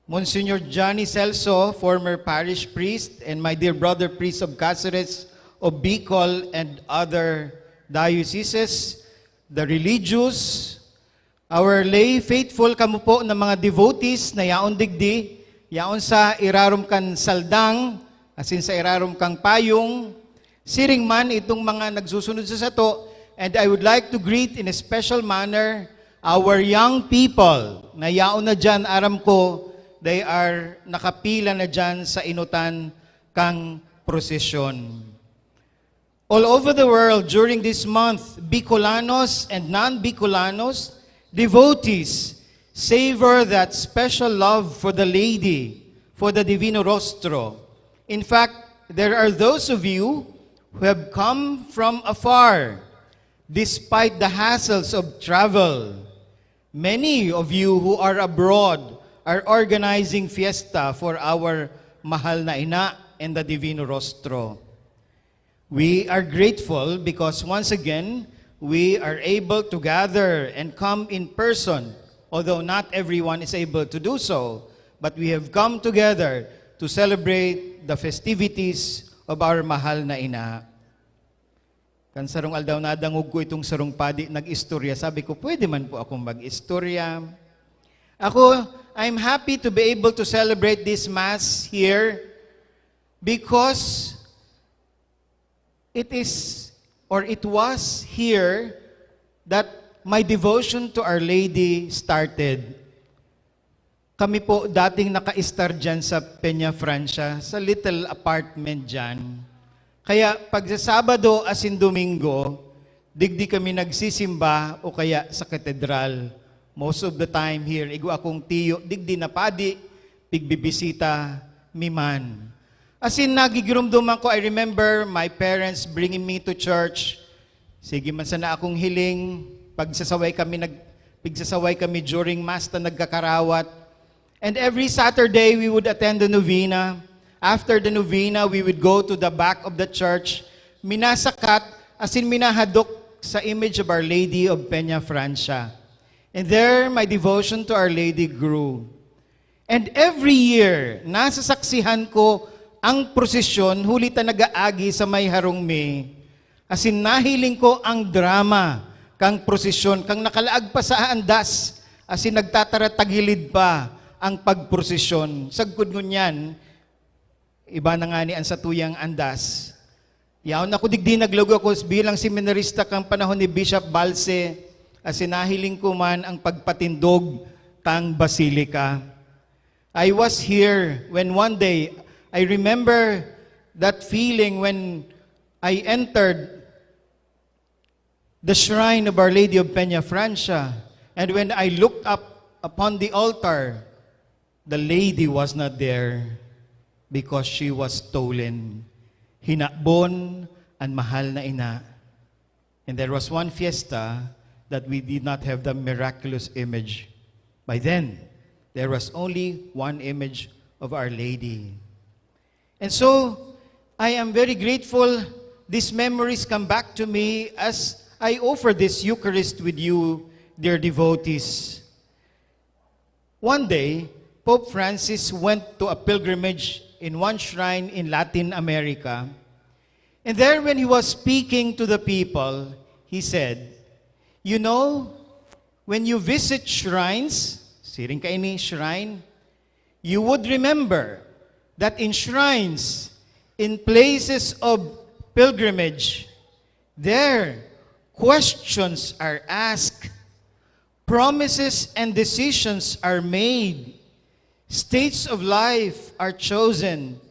Monsignor Johnny Celso, former parish priest, and my dear brother priest of Caceres of Bicol and other dioceses, the religious, our lay faithful, kamo po na mga devotees na yaon digdi, yaon sa irarom kan saldang, asin sa irarom kan payong, siring man itong mga nagsusunod sa sato, and I would like to greet in a special manner our young people na yaon na diyan, aram ko, they are nakapila na diyan sa enotan kang prosesyon. All over the world during this month, Bicolanos and non-Bicolanos, devotees, savor that special love for the Lady, for the Divino Rostro. In fact, there are those of you who have come from afar, despite the hassles of travel. Many of you who are abroad are organizing fiesta for our Mahal na Ina and the Divino Rostro. We are grateful because once again, we are able to gather and come in person, although not everyone is able to do so, but we have come together to celebrate the festivities of our Mahal na Ina. Kan sarong aldaw, nadangog ko itong sarong padi nag-istorya. Sabi ko, "Pwede man po akong mag-istorya." Ako, I'm happy to be able to celebrate this Mass here because it is, or it was here that my devotion to Our Lady started. Kami po dating naka-estar diyan sa Peña Francia, sa little apartment diyan. Kaya pag sa Sabado asin Domingo, digdi kami nagsisimba o kaya sa katedral. Most of the time here, igwa akong tiyo, digdi na padi, pigbibisita mi man. Asin nagigiromdoman ko, I remember my parents bringing me to church. Sige man sana akong hiling, pagsasaway kami, nag-, pigsasaway kami during Mass na nagkakarawat. And every Saturday, we would attend the novena. After the novena, we would go to the back of the church, minasakat, asin minahadok sa image of Our Lady of Peña Francia. And there, my devotion to Our Lady grew. And every year, nasasaksihan ko ang prosesyon huli ta nag-aagi sa may harong mi. Asin nahiling ko ang drama kan prosesyon, kan nakalaag pa sa andas, asin nagtataratagilid pa ang pagprosesyon. Sagkod ngunyan, Iba na ngani an satuyang andas. Yaon ako digdi, naglaog ako bilang seminarista kan panahon ni Bishop Balse, asin nahiling ko man ang pagpatindog kan basilika. I was here when one day, I remember that feeling when I entered the shrine of Our Lady of Peña Francia, and when I looked up upon the altar, the lady was not there because she was stolen. Hinabon an mahal na ina. And there was one fiesta that we did not have the miraculous image. By then, there was only one image of Our Lady. And so, I am very grateful. These memories come back to me as I offer this Eucharist with you, dear devotees. One day, Pope Francis went to a pilgrimage in one shrine in Latin America. And there, when he was speaking to the people, he said, "You know, when you visit shrines," siring kaini, shrine, "you would remember that in shrines, in places of pilgrimage, there questions are asked, promises and decisions are made, states of life are chosen,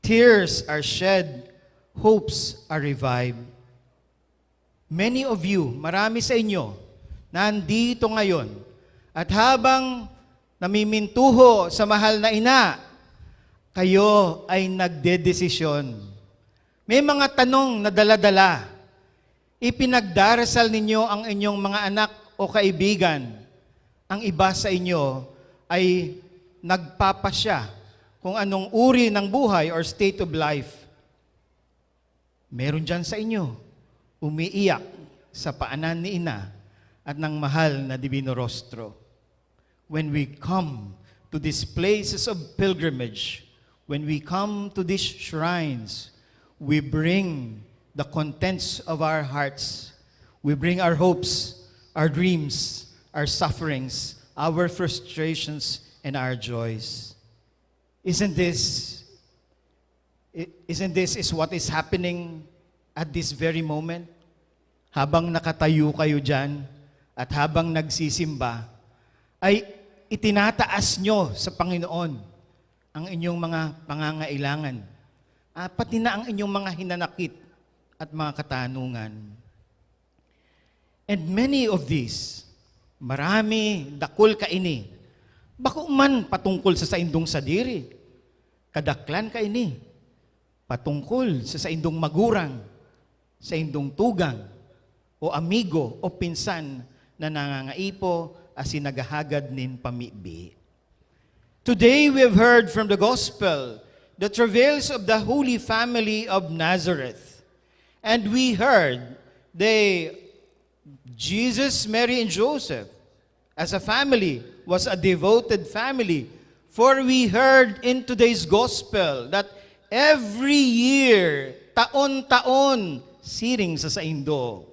tears are shed, hopes are revived." Many of you, marami sa inyo, nandito ngayon, at habang namimintuho sa mahal na ina, kayo ay nagdedesisyon. May mga tanong na dala-dala. Ipinagdarasal ninyo ang inyong mga anak o kaibigan. Ang iba sa inyo ay nagpapasya kung anong uri ng buhay or state of life. Meron diyan sa inyo, umiiyak sa paanan ni ina at ng mahal na Divino Rostro. When we come to these places of pilgrimage, when we come to these shrines, we bring the contents of our hearts. We bring our hopes, our dreams, our sufferings, our frustrations, and our joys. Isn't this, i-, isn't this is what is happening at this very moment? Habang nakatayo kayo diyan at habang nagsisimba, ay itinataas nyo sa Panginoon ang inyong mga pangangailangan, ah, pati na ang inyong mga hinanakit at mga katanungan. And many of these, marami, dakul kaini, bako man patungkol sa saindong sadiri, kadaklan kaini, patungkol sa saindong magurang, saindong tugang, o amigo, o pinsan na nangangaipo asin naghahagad nin pamibi. Today we have heard from the gospel the travails of the Holy Family of Nazareth. And we heard they, Jesus, Mary, and Joseph, as a family, was a devoted family. For we heard in today's gospel that every year, taon-taon, siring sa saindo,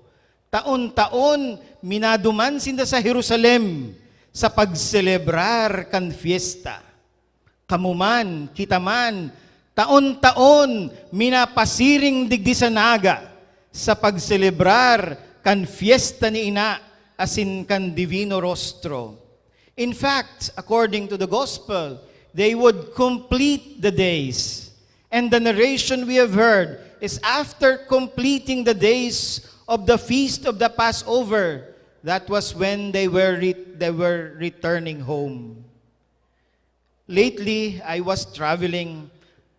taon-taon, minaduman sinda sa Jerusalem sa pagselebrar kan fiesta. Kamo man, kita man, taon-taon minapasiring digdi sa Naga sa pagselebrar kan fiesta ni Ina asin kan Divino Rostro. In fact, according to the Gospel, they would complete the days. And the narration we have heard is after completing the days of the feast of the Passover, that was when they were re-, they were returning home. Lately, I was traveling,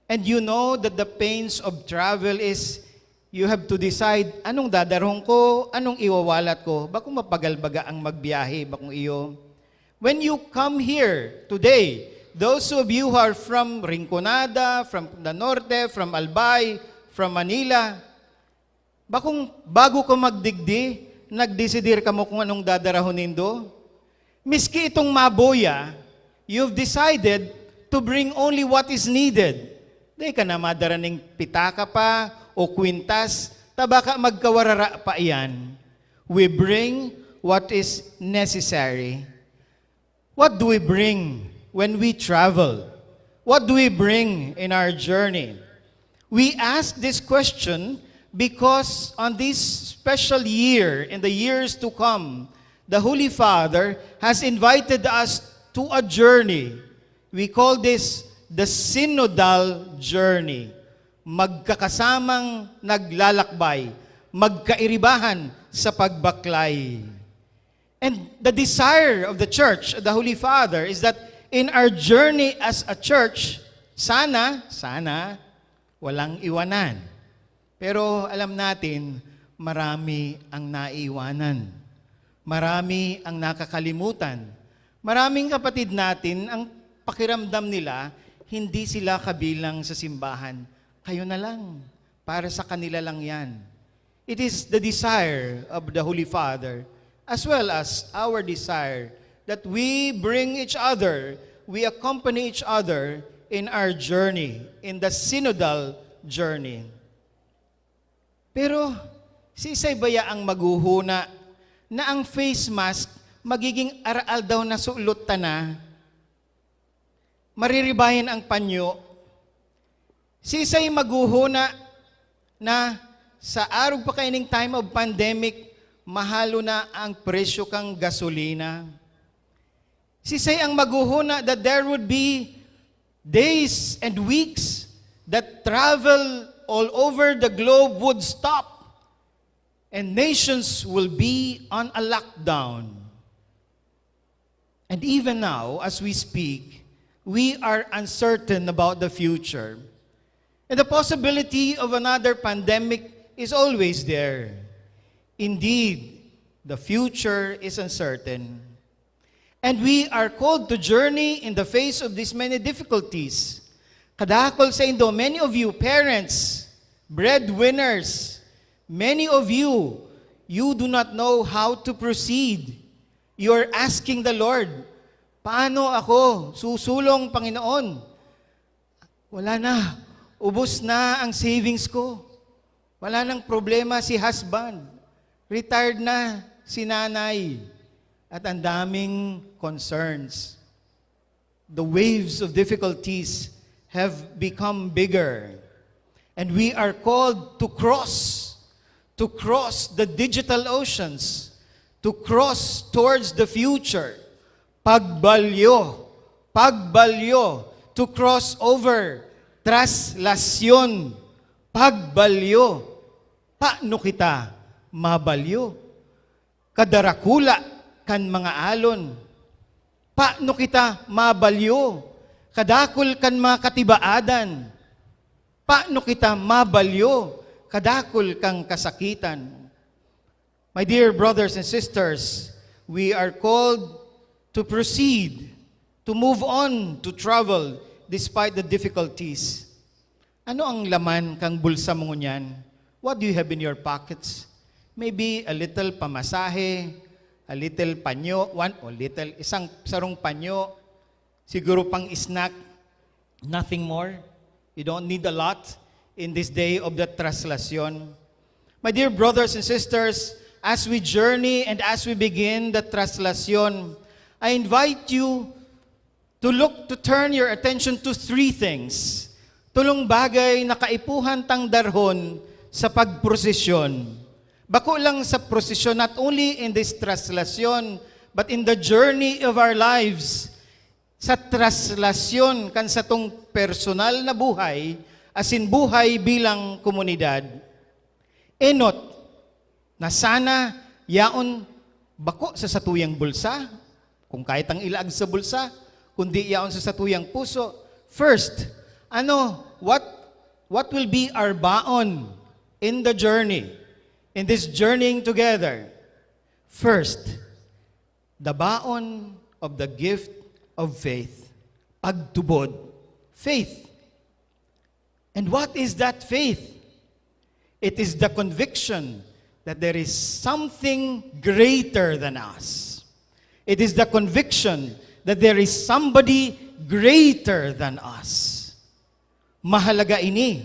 and you know that the pains of travel is you have to decide, "Anong dadarahon ko? Anong iwawalat ko?" Bakong mapagal baga ang magbiyahe, bakong iyo. When you come here today, those of you who are from Rinconada, from the Norte, from Albay, from Manila, bakong bago ko magdigdi, nagdesidir kamo kung anong dadarahon nindo? Miski itong mabuya, you've decided to bring only what is needed. Dai ka na madara ning pitaka pa o kwintas, ta baka magkawarara pa iyan. We bring what is necessary. What do we bring when we travel? What do we bring in our journey? We ask this question because on this special year, in the years to come, the Holy Father has invited us to a journey. We call this the synodal journey. Magkakasamang naglalakbay, magkairibahan sa pagbaklay. And the desire of the church, the Holy Father, is that in our journey as a church, sana, sana, walang iwanan. Pero alam natin, marami ang naiiwanan. Marami ang nakakalimutan. Maraming kapatid natin, ang pakiramdam nila, hindi sila kabilang sa simbahan. Kayo na lang. Para sa kanila lang yan. It is the desire of the Holy Father, as well as our desire, that we bring each other, we accompany each other in our journey, in the synodal journey. Pero, siisay baya ang maghuhuna na ang face mask magiging aroaldaw na sulot ta na? Mariribayan ang panyo. Siisay maghuhuna na sa arog pa kaining time of pandemic, mahalo na ang presyo kan gasolina? Siisay ang maghuhuna that there would be days and weeks that travel all over the globe would stop and nations will be on a lockdown? And even now, as we speak, we are uncertain about the future. And the possibility of another pandemic is always there. Indeed, the future is uncertain. And we are called to journey in the face of these many difficulties. Kadakol saindo, many of you, parents, breadwinners, many of you, you do not know how to proceed. You're asking the Lord, "Paano ako susulong, Panginoon? Wala na. Ubos na ang savings ko. Wala nang problema si husband. Retired na si nanay." At ang daming concerns. The waves of difficulties have become bigger. And we are called to cross, to cross the digital oceans, to cross towards the future. Pagbalyo, pagbalyo, to cross over, traslasyon, pagbalyo. Paano kita mabalyo? Kadarakula kan mga alon. Paano kita mabalyo? Kadakul kan mga katibaadan. Paano kita mabalyo? Kadakul kan kasakitan. My dear brothers and sisters, we are called to proceed, to move on, to travel despite the difficulties. Ano ang laman kan bulsa mo ngunyan? What do you have in your pockets? Maybe a little pamasahe, a little panyo, one or little, isang sarong panyo, siguro pang-snack, nothing more. You don't need a lot in this day of the traslasyon. My dear brothers and sisters, as we journey and as we begin the traslasyon, I invite you to look, to turn your attention to three things. Tolong bagay na kaipuhan tang darhon sa pagprosesyon. Bako lang sa prosesyon, not only in this traslasyon, but in the journey of our lives. Sa traslasyon kan satong personal na buhay, asin buhay bilang komunidad. Enot, na sana yaon bako sa satuyang bulsa, kung kaya tang ilaag sa bulsa, kundi yaon sa satuyang puso. First, ano, what, what will be our baon in the journey, in this journeying together? First, the baon of the gift of faith. Pagtubod. Faith. And what is that faith? It is the conviction that there is something greater than us. It is the conviction that there is somebody greater than us. Mahalaga ini,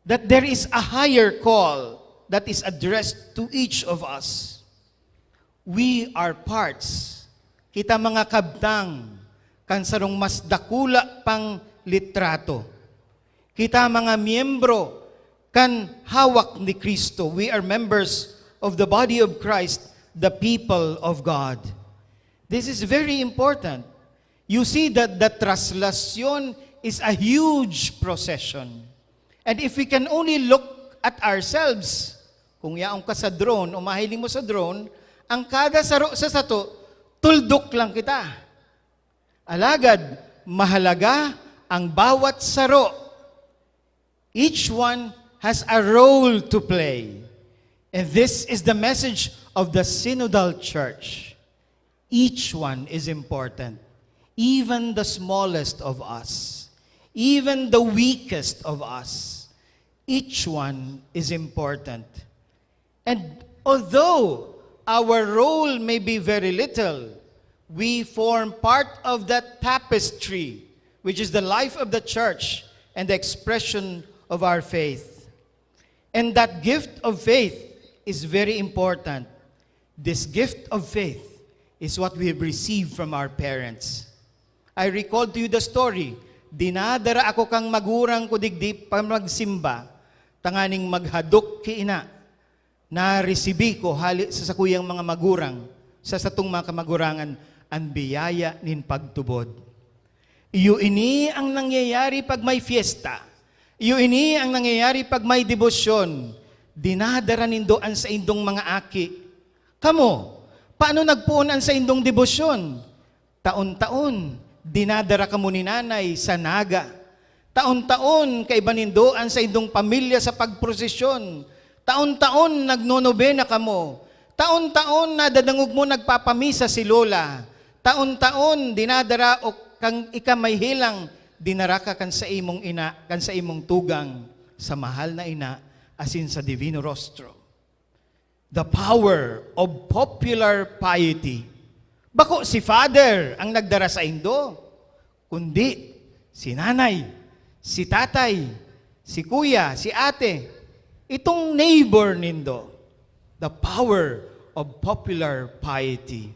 that there is a higher call that is addressed to each of us. We are parts. Kita mga kabtang, kan sarong mas dakula pang litrato. Kita mga miyembro kan hawak ni Cristo. We are members of the body of Christ, the people of God. This is very important. You see that the traslacion is a huge procession. And if we can only look at ourselves, kung yaon ka sa drone o mahiling mo sa drone, ang kada saro sa sato, tuldok lang kita. Alagad, mahalaga ang bawat saro. Each one has a role to play. And this is the message of the Synodal Church. Each one is important. Even the smallest of us, even the weakest of us, each one is important. And although our role may be very little, we form part of that tapestry, which is the life of the church and the expression of our faith. And that gift of faith is very important. This gift of faith is what we have received from our parents. I recall to you the story. Dinadara ako kan magurang ko digdi pa magsimba, tanganing maghadok ki ina. Naresibi ko hali sa sakuyang mga magurang, sa satong mga kamagurangan, an biyaya nin pagtubod. Iyo ini ang nangyayari pag may fiesta. Iyo ini ang nangyayari pag may debosyon. Dinadara nindo an saindong mga aki. Kamo, paano nagpoon an saindong debosyon? Taon-taon, dinadara kamo ni nanay sa Naga. Taon-taon, kaiba nindo an saindong pamilya sa pagprosesyon. Taon-taon, nagnonobena kamo. Taon-taon, nadadangog mo nagpapamisa si Lola. Taon-taon, dinadara o kang ika may helang, dinara ka kan sa imong ina, kan sa imong tugang, sa Mahal na Ina, asin sa Divino Rostro. The power of popular piety. Bako si Father ang nagdara saindo, kundi si Nanay, si Tatay, si Kuya, si Ate, itong neighbor nindo. The power of popular piety.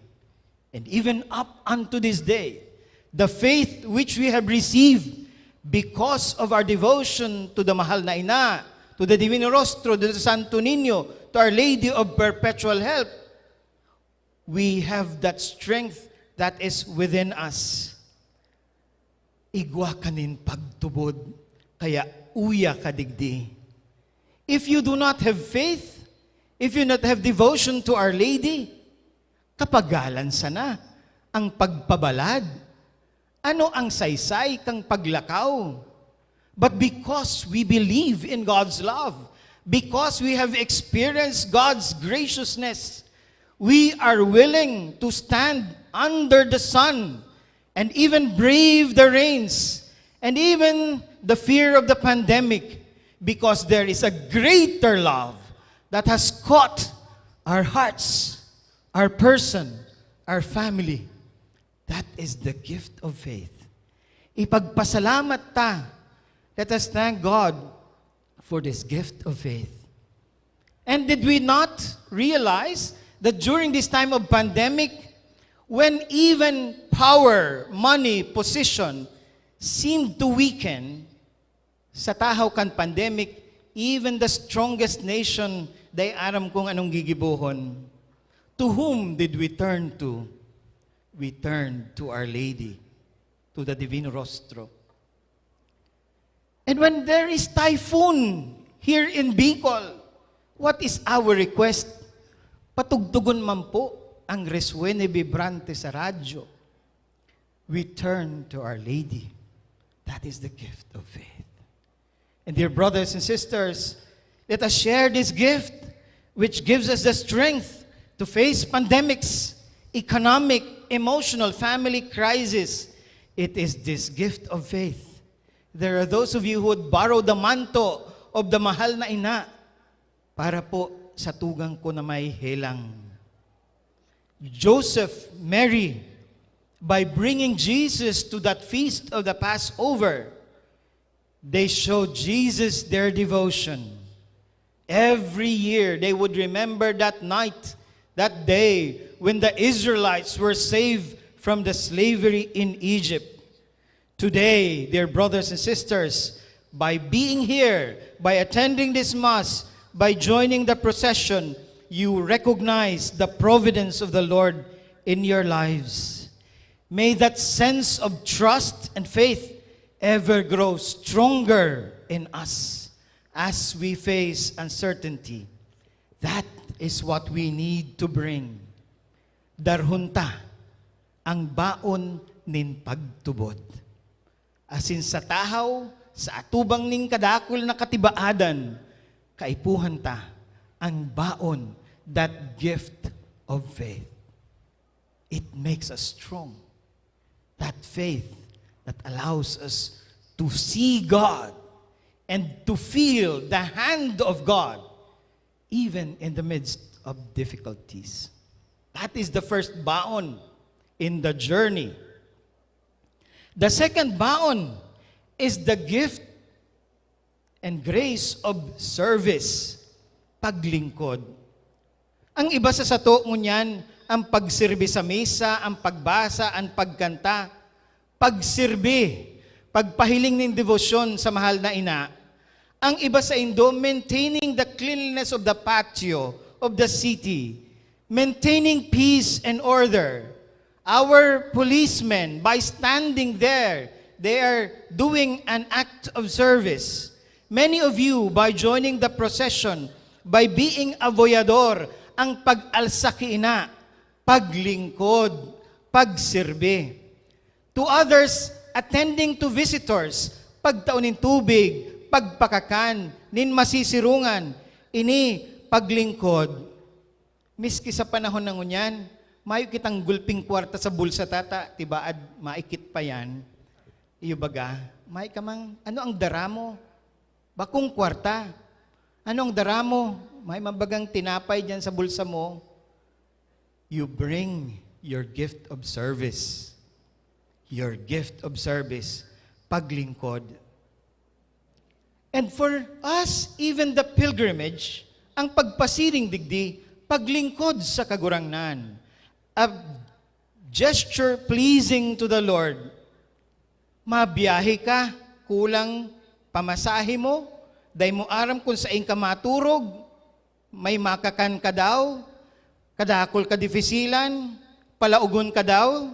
And even up unto this day, the faith which we have received because of our devotion to the Mahal na Ina, to the Divino Rostro, to the Santo Niño, to Our Lady of Perpetual Help, we have that strength that is within us. Igwa ka nin pagtubod, kaya uya ka digdi. If you do not have faith, if you not have devotion to Our Lady, kapagalan sana ang pagpabalad. Ano ang saysay kang paglakaw? But because we believe in God's love, because we have experienced God's graciousness, we are willing to stand under the sun and even brave the rains and even the fear of the pandemic, because there is a greater love that has caught our hearts, our person, our family. That is the gift of faith. Ipagpasalamat ta. Let us thank God for this gift of faith. And did we not realize that during this time of pandemic, when even power, money, position seemed to weaken, sa tahaw kan pandemic, even the strongest nation, dai aram kung anong gigibohon. To whom did we turn to? We turned to Our Lady, to the Divino Rostro. And when there is typhoon here in Bicol, what is our request? Patugtugon man po ang Resuene Vibrante sa radyo. We turn to Our Lady. That is the gift of faith. And dear brothers and sisters, let us share this gift which gives us the strength to face pandemics, economic, emotional, family crisis. It is this gift of faith. There are those of you who would borrow the manto of the Mahal na Ina para po sa tugang ko na may helang. Joseph, Mary, by bringing Jesus to that feast of the Passover, they showed Jesus their devotion. Every year, they would remember that night, that day, when the Israelites were saved from the slavery in Egypt. Today, dear brothers and sisters, by being here, by attending this Mass, by joining the procession, you recognize the providence of the Lord in your lives. May that sense of trust and faith ever grow stronger in us as we face uncertainty. That is what we need to bring. Darhon ta ang baon nin pagtubod. Asin sa tahaw, sa atubang nin kadakul na katibaadan, kaipuhan ta ang baon, that gift of faith. It makes us strong. That faith that allows us to see God and to feel the hand of God, even in the midst of difficulties. That is the first baon in the journey. The second baon is the gift and grace of service, paglingkod. Ang iba sa sato ngunyan, ang pagsirbi sa misa, ang pagbasa, ang pagkanta, pagsirbi, pagpahiling nin debosyon sa mahal na ina. Ang iba saindo, maintaining the cleanliness of the patio of the city, maintaining peace and order. Our policemen, by standing there, they are doing an act of service. Many of you, by joining the procession, by being a voyador, ang pag-alsa ki ina, paglingkod, pagsirbi. To others, attending to visitors, pagtao nin tubig, pagpakakan, nin masisirungan, ini paglingkod. Miski sa panahon na ngunyan, mayo kitang gulping kwarta sa bulsa, tata, tibaad maikit pa yan. Iyo baga, may ka mang, ano ang dara mo? Bakong kwarta. Ano ang dara mo? May man bagang tinapay diyan sa bulsa mo? You bring your gift of service. Your gift of service, paglingkod. And for us, even the pilgrimage, ang pagpasiring digdi, paglingkod sa Kagurangnan. A gesture pleasing to the Lord. Mabiyahe ka, kulang pamasahe mo, dai mo aram kung sain ka maturog, may makakan ka daw, kadakul ka defisilan, palaogon ka daw,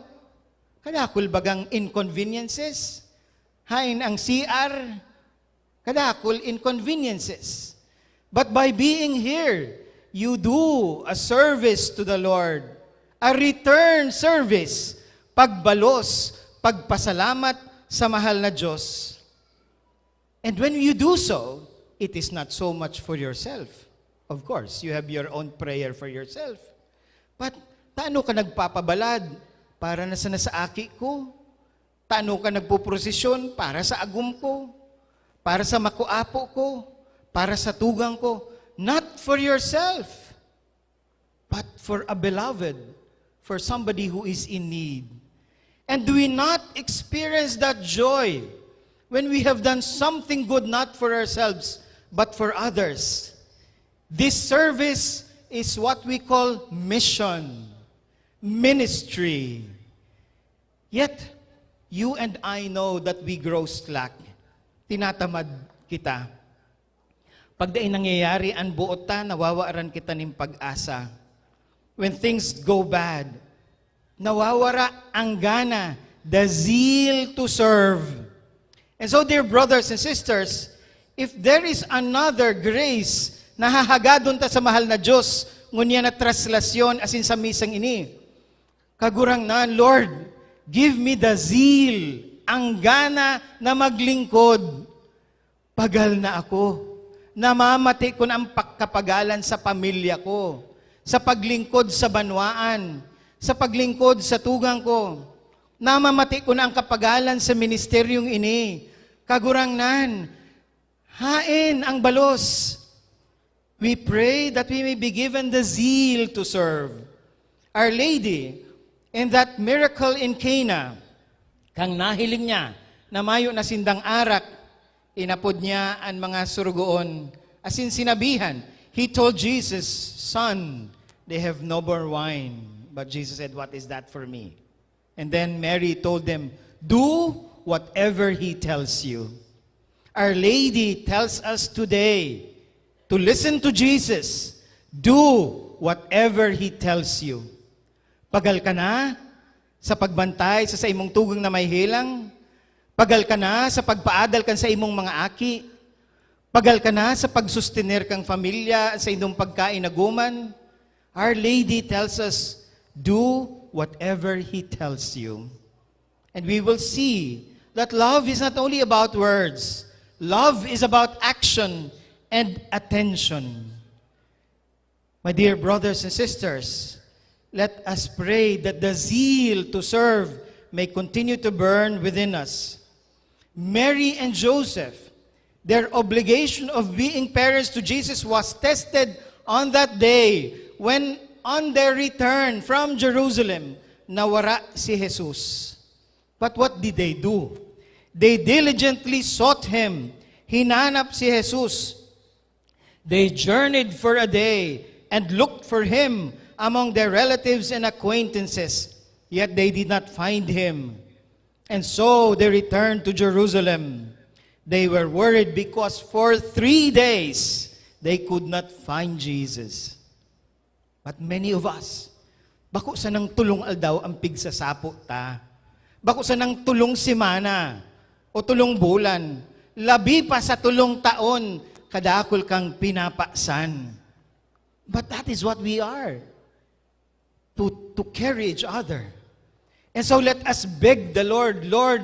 kadakul bagang inconveniences. Hain ang C R, kadakul inconveniences. But by being here, you do a service to the Lord, a return service, pagbalos, pagpasalamat sa mahal na Diyos. And when you do so, it is not so much for yourself. Of course, you have your own prayer for yourself. But tano ka nagpapabalad para na sana sa aki ko? Tano ka nagpoprosesyon para sa agom ko? Para sa makuapo ko? Para sa tugang ko? Not for yourself, but for a beloved, for somebody who is in need. And do we not experience that joy when we have done something good not for ourselves, but for others? This service is what we call mission, ministry. Yet, you and I know that we grow slack. Tinatamad kita. Pag dai nangyayari an boot ta, nawawaran kita nin pag-asa. When things go bad, nawawara ang gana, the zeal to serve. And so, dear brothers and sisters, if there is another grace na hahagadon ta sa mahal na Diyos, ngunyan na traslasyon asin sa misang ini, Kagurangnan, Lord, give me the zeal, ang gana na maglingkod. Pagal na ako. Namamati ko na ang pagkapagalan sa pamilya ko, sa paglingkod sa banwaan, sa paglingkod sa tugang ko. Namamati ko na ang kapagalan sa ministeryong ini. Kagurangnan, hain ang balos. We pray that we may be given the zeal to serve. Our Lady, in that miracle in Cana, kan nahiling niya na mayo na sindang arak, inapod niya an mga surugoon, asin sinabihan, he told Jesus, "Son, they have no more wine." But Jesus said, "What is that for me?" And then Mary told them, "Do whatever he tells you." Our Lady tells us today to listen to Jesus. Do whatever he tells you. Pagal ka na sa pagbantay sa saimong tugang na may helang? Pagal ka na sa pagpaadal kan saimong mga aki? Pagal ka na sa pagsustener kang pamilya, sa indong pagkain na guman? Our Lady tells us, "Do whatever he tells you." And we will see that love is not only about words. Love is about action and attention. My dear brothers and sisters, let us pray that the zeal to serve may continue to burn within us. Mary and Joseph, their obligation of being parents to Jesus was tested on that day when, on their return from Jerusalem, nawara si Jesus. But what did they do? They diligently sought him. Hinanap si Jesus. They journeyed for a day and looked for him among their relatives and acquaintances, yet they did not find him. And so they returned to Jerusalem. They were worried because for three days they could not find Jesus. But many of us, bako sanang tolong aldaw ang pigsasapo ta. Bako sanang tolong semana o tolong bulan, labi pa sa tolong taon, kadakul kang pinapasan. But that is what we are, to, to carry each other. And so let us beg the Lord, "Lord,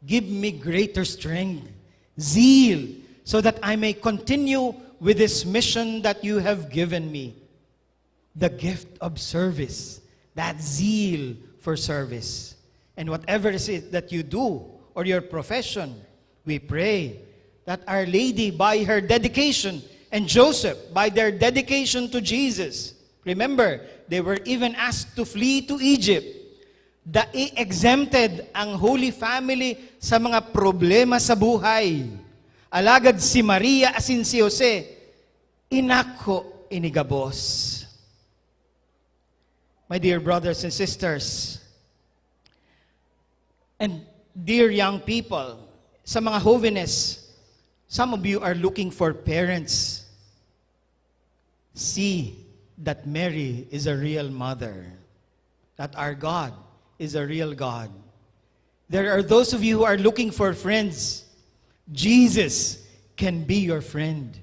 give me greater strength, zeal, so that I may continue with this mission that you have given me." The gift of service, that zeal for service. And whatever is it that you do or your profession, we pray that Our Lady, by her dedication, and Joseph, by their dedication to Jesus, remember, they were even asked to flee to Egypt. Dai exempted ang Holy Family sa mga problema sa buhay. Alagad si Maria asin si Jose, inako ini gabos. My dear brothers and sisters, and dear young people, sa mga hovenes, some of you are looking for parents. See that Mary is a real mother, that our God is a real God. There are those of you who are looking for friends. Jesus can be your friend.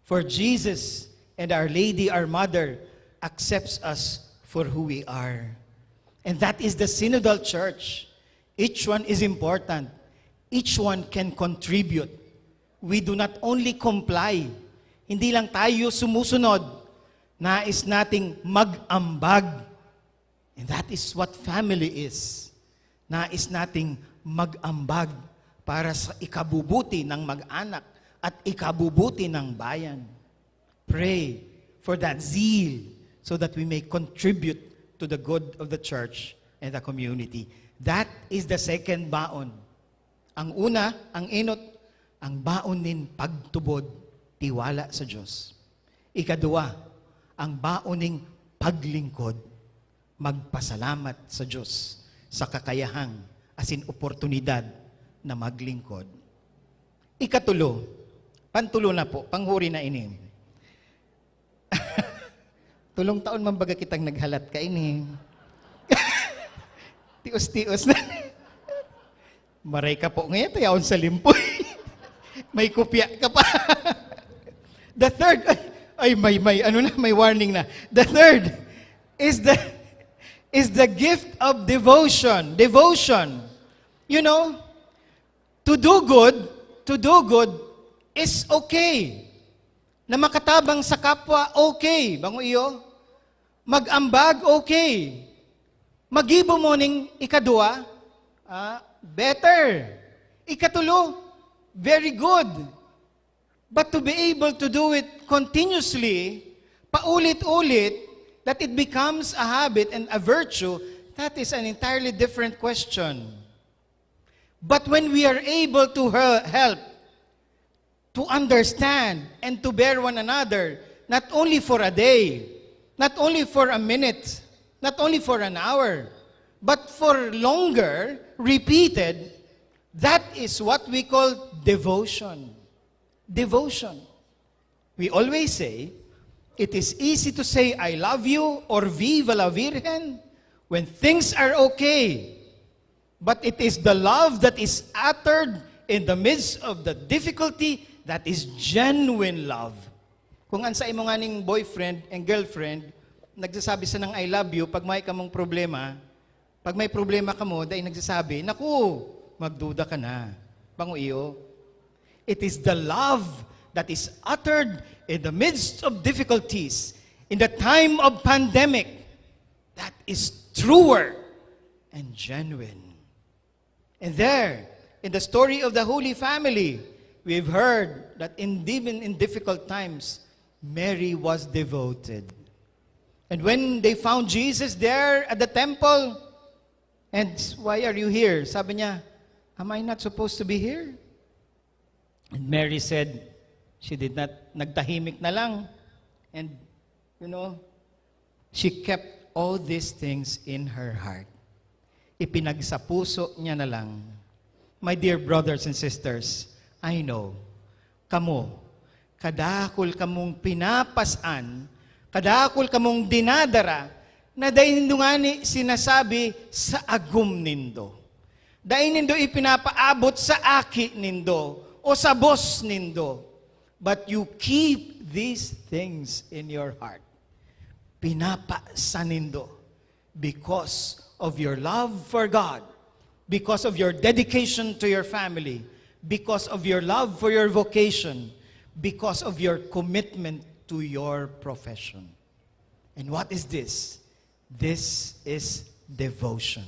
For Jesus and Our Lady, our Mother, accepts us for who we are. And that is the synodal church. Each one is important. Each one can contribute. We do not only comply. Hindi lang tayo sumusunod. Nais nating mag-ambag. And that is what family is. Nais nating mag-ambag para sa ikabubuti ng mag-anak at ikabubuti ng bayan. Pray for that zeal so that we may contribute to the good of the church and the community. That is the second baon. Ang una, ang enot, ang baon nin pagtubod, tiwala sa Dios. Ikaduwa, ang baon ning paglingkod, magpasalamat sa Dios sa kakayahang asin oportunidad na maglingkod. Ikatulo, pantulo na po, panghuri na ini. Tulong taon man baga kitang naghalat kaini. Tios-tios na. Maray ka po ngayon, tayaon sa limpoy. May kopya ka pa. The third, ay, ay, may, may, ano na, may warning na. The third is the, is the gift of devotion. Devotion. You know, to do good, to do good is okay. Na makatabang sa kapwa, okay. Bango iyo, mag-ambag, okay. Magibo mo ning ikadua, ah, better. Ikatulo, very good. But to be able to do it continuously, paulit-ulit, that it becomes a habit and a virtue, that is an entirely different question. But when we are able to he-, help, to understand, and to bear one another, not only for a day, not only for a minute, not only for an hour, but for longer, repeated, that is what we call devotion. Devotion. We always say, it is easy to say, "I love you," or "Viva la Virgen," when things are okay. But it is the love that is uttered in the midst of the difficulty that is genuine love. Kung an sa imo nganing boyfriend and girlfriend, nagsasabi siya ng "I love you" pag may kamong problema, pag may problema kamo, dai nagsasabi, "Naku, magduda ka na." Bango iyo. It is the love that is uttered in the midst of difficulties, in the time of pandemic, that is truer and genuine. And there, in the story of the Holy Family, we've heard that in, even in difficult times, Mary was devoted. And when they found Jesus there at the temple, "And why are you here?" Sabi niya, "Am I not supposed to be here?" And Mary said, she did not, nagtahimik na lang. And, you know, she kept all these things in her heart. Ipinagsapuso niya na lang. My dear brothers and sisters, I know, kamo, kadakul kamong pinapasan, kadakul kamong dinadara, na dai nindo ngani sinasabi sa agom nindo. Dai nindo ipinapaabot sa aki nindo o sa boss nindo. But you keep these things in your heart. Pinapasan nindo because of your love for God, because of your dedication to your family, because of your love for your vocation, because of your commitment to your profession. And what is this? This is devotion.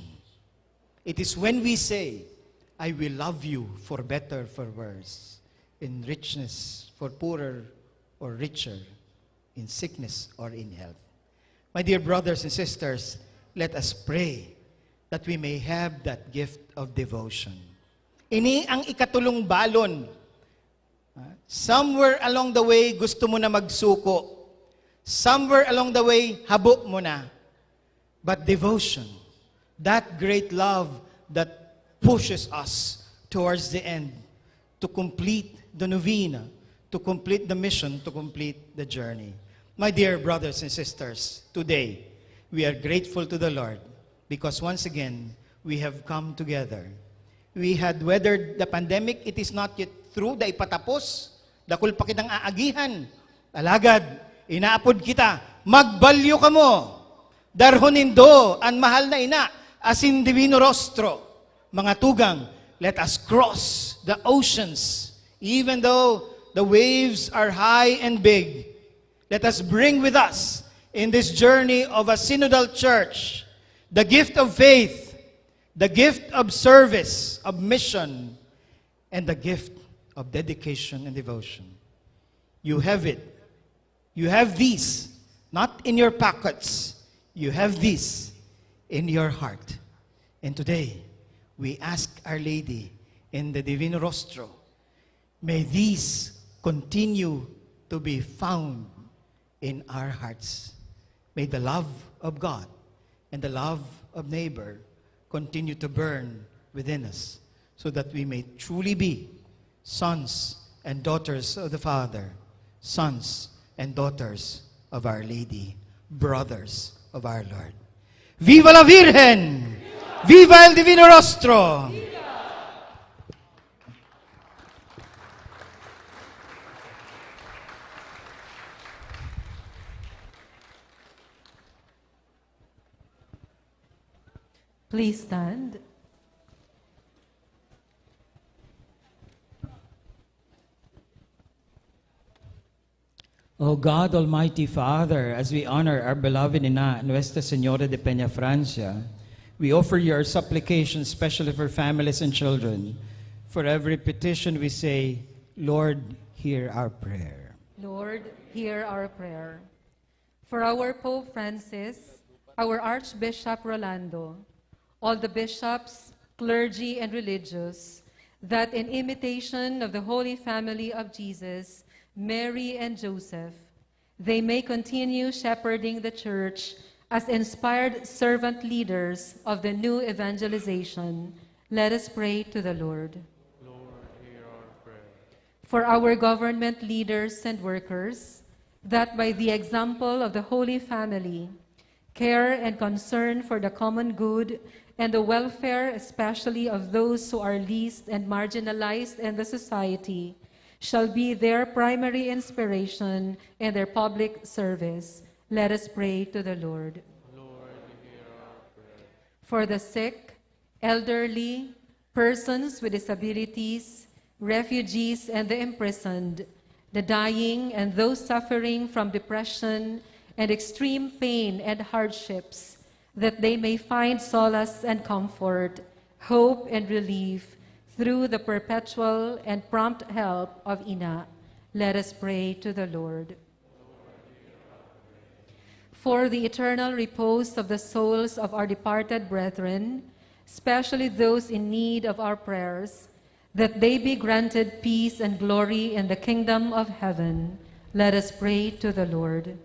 It is when we say, "I will love you for better, for worse, in richness, for poorer or richer, in sickness or in health." My dear brothers and sisters, let us pray that we may have that gift of devotion. Ini ang ikatulong balon. Ah, somewhere along the way, gusto mo na magsuko. Somewhere along the way, habo mo na. But devotion, that great love that pushes us towards the end to complete the novena, to complete the mission, to complete the journey. My dear brothers and sisters, today, we are grateful to the Lord because once again, we have come together. We had weathered the pandemic, it is not yet through, dai pa tapos. Dakul pa kitang aagihan. Alagad, inaapod kita, magbalyo kamo. Darhon nindo an mahal na ina, asin Divino Rostro. Mga tugang, let us cross the oceans. Even though the waves are high and big, let us bring with us in this journey of a synodal church the gift of faith, the gift of service, of mission, and the gift of dedication and devotion. You have it. You have these, not in your pockets. You have this in your heart. And today, we ask Our Lady in the Divino Rostro, may these continue to be found in our hearts. May the love of God and the love of neighbor continue to burn within us so that we may truly be sons and daughters of the Father, sons and daughters of Our Lady, brothers of our Lord. Viva la Virgen! Viva el Divino Rostro! Please stand. O God, Almighty Father, as we honor our beloved Ina, Nuestra Señora de Peñafrancia, we offer you our supplications, especially for families and children. For every petition we say, "Lord, hear our prayer." Lord, hear our prayer. For our Pope Francis, our Archbishop Rolando, all the bishops, clergy, and religious, that in imitation of the Holy Family of Jesus, Mary, and Joseph, they may continue shepherding the Church As inspired servant leaders of the new evangelization, let us pray to the Lord. Lord, hear our prayer. For our government leaders and workers, that by the example of the Holy Family, care and concern for the common good and the welfare, especially of those who are least and marginalized in the society, shall be their primary inspiration in their public service. Let us pray to the Lord. Lord, hear our prayer. For the sick, elderly, persons with disabilities, refugees, and the imprisoned, the dying, and those suffering from depression and extreme pain and hardships, that they may find solace and comfort, hope and relief through the perpetual and prompt help of Ina. Let us pray to the Lord. For the eternal repose of the souls of our departed brethren, especially those in need of our prayers, that they be granted peace and glory in the kingdom of heaven, let us pray to the Lord.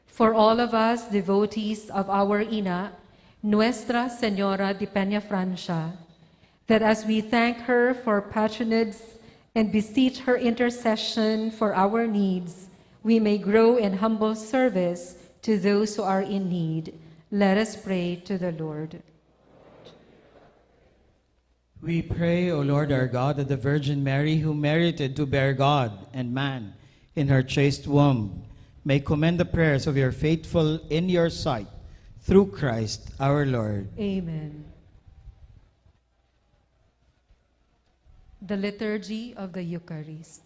For all of us devotees of our Ina, Nuestra Señora de Peñafrancia, that as we thank her for patronage and beseech her intercession for our needs, we may grow in humble service to those who are in need. Let us pray to the Lord. We pray, O Lord our God, that the Virgin Mary, who merited to bear God and man in her chaste womb, may commend the prayers of your faithful in your sight, through Christ our Lord. Amen. The Liturgy of the Eucharist.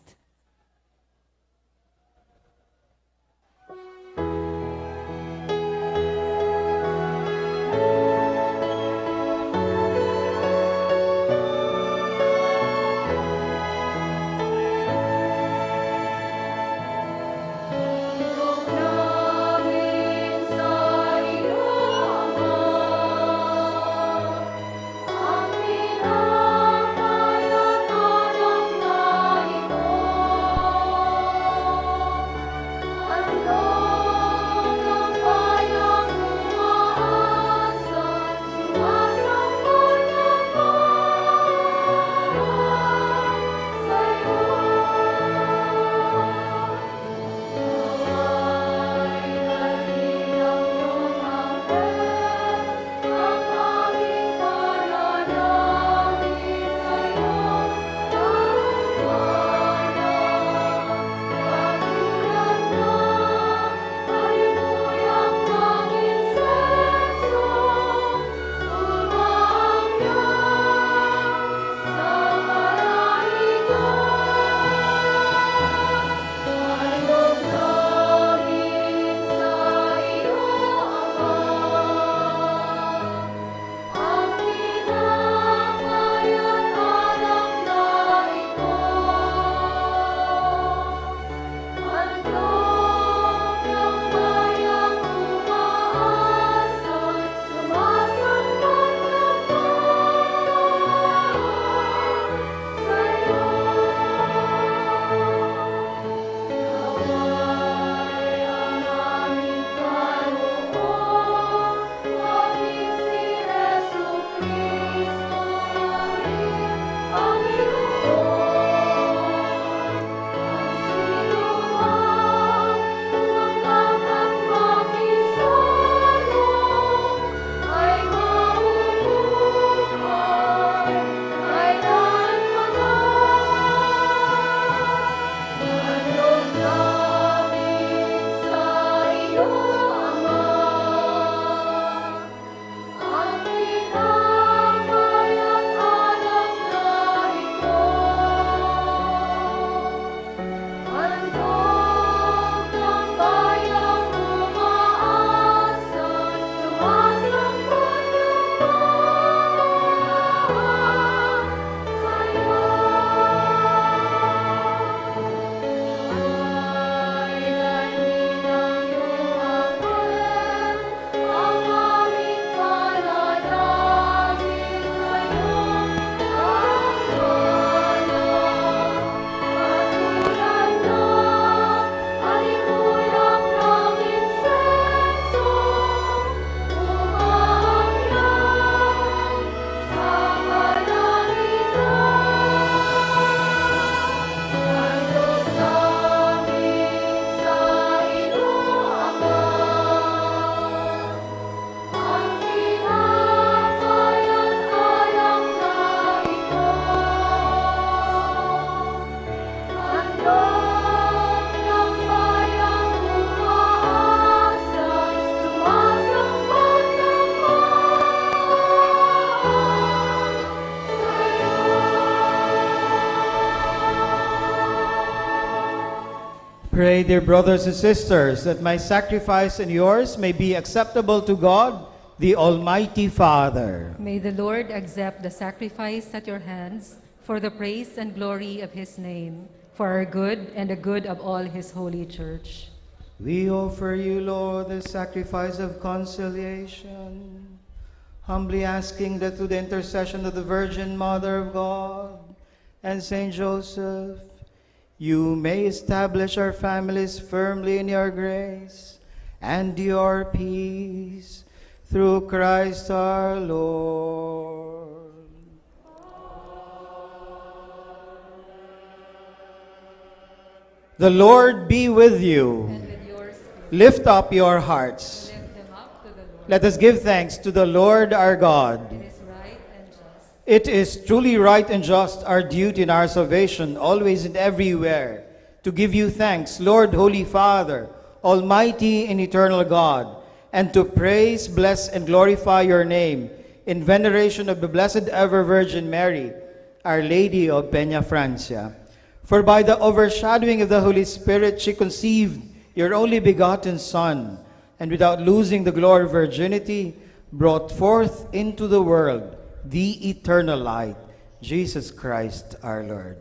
Pray, dear brothers and sisters, that my sacrifice and yours may be acceptable to God, the Almighty Father. May the Lord accept the sacrifice at your hands for the praise and glory of his name, for our good and the good of all his holy church. We offer you, Lord, the sacrifice of conciliation, humbly asking that through the intercession of the Virgin Mother of God and Saint Joseph, you may establish our families firmly in your grace and your peace through Christ our Lord. The Lord be with you. And with your spirit. Lift up your hearts. Lift them up to the Lord. Let us give thanks to the Lord our God. It is right and just. It is truly right and just, our duty and our salvation, always and everywhere, to give you thanks, Lord, Holy Father, Almighty and Eternal God, and to praise, bless, and glorify your name in veneration of the Blessed Ever Virgin Mary, Our Lady of Peñafrancia. For by the overshadowing of the Holy Spirit, she conceived your only begotten Son, and without losing the glory of virginity, brought forth into the world the eternal light, Jesus Christ our Lord.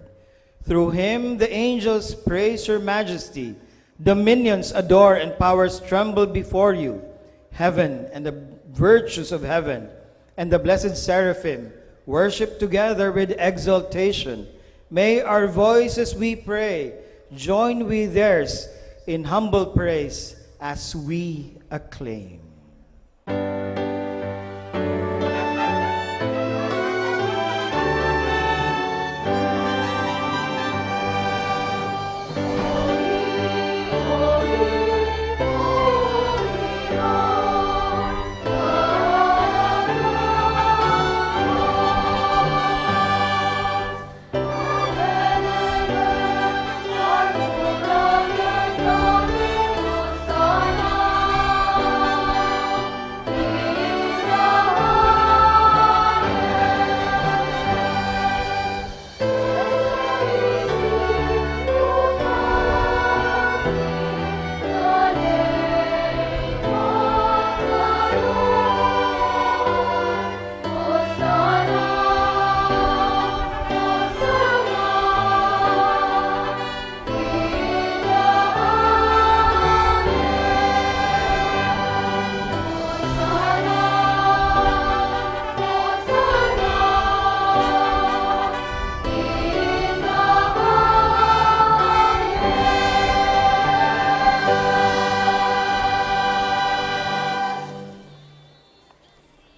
Through him the angels praise your majesty, dominions adore, and powers tremble before you. Heaven and the virtues of heaven and the blessed seraphim worship together with exaltation. May our voices, we pray, join with theirs in humble praise as we acclaim.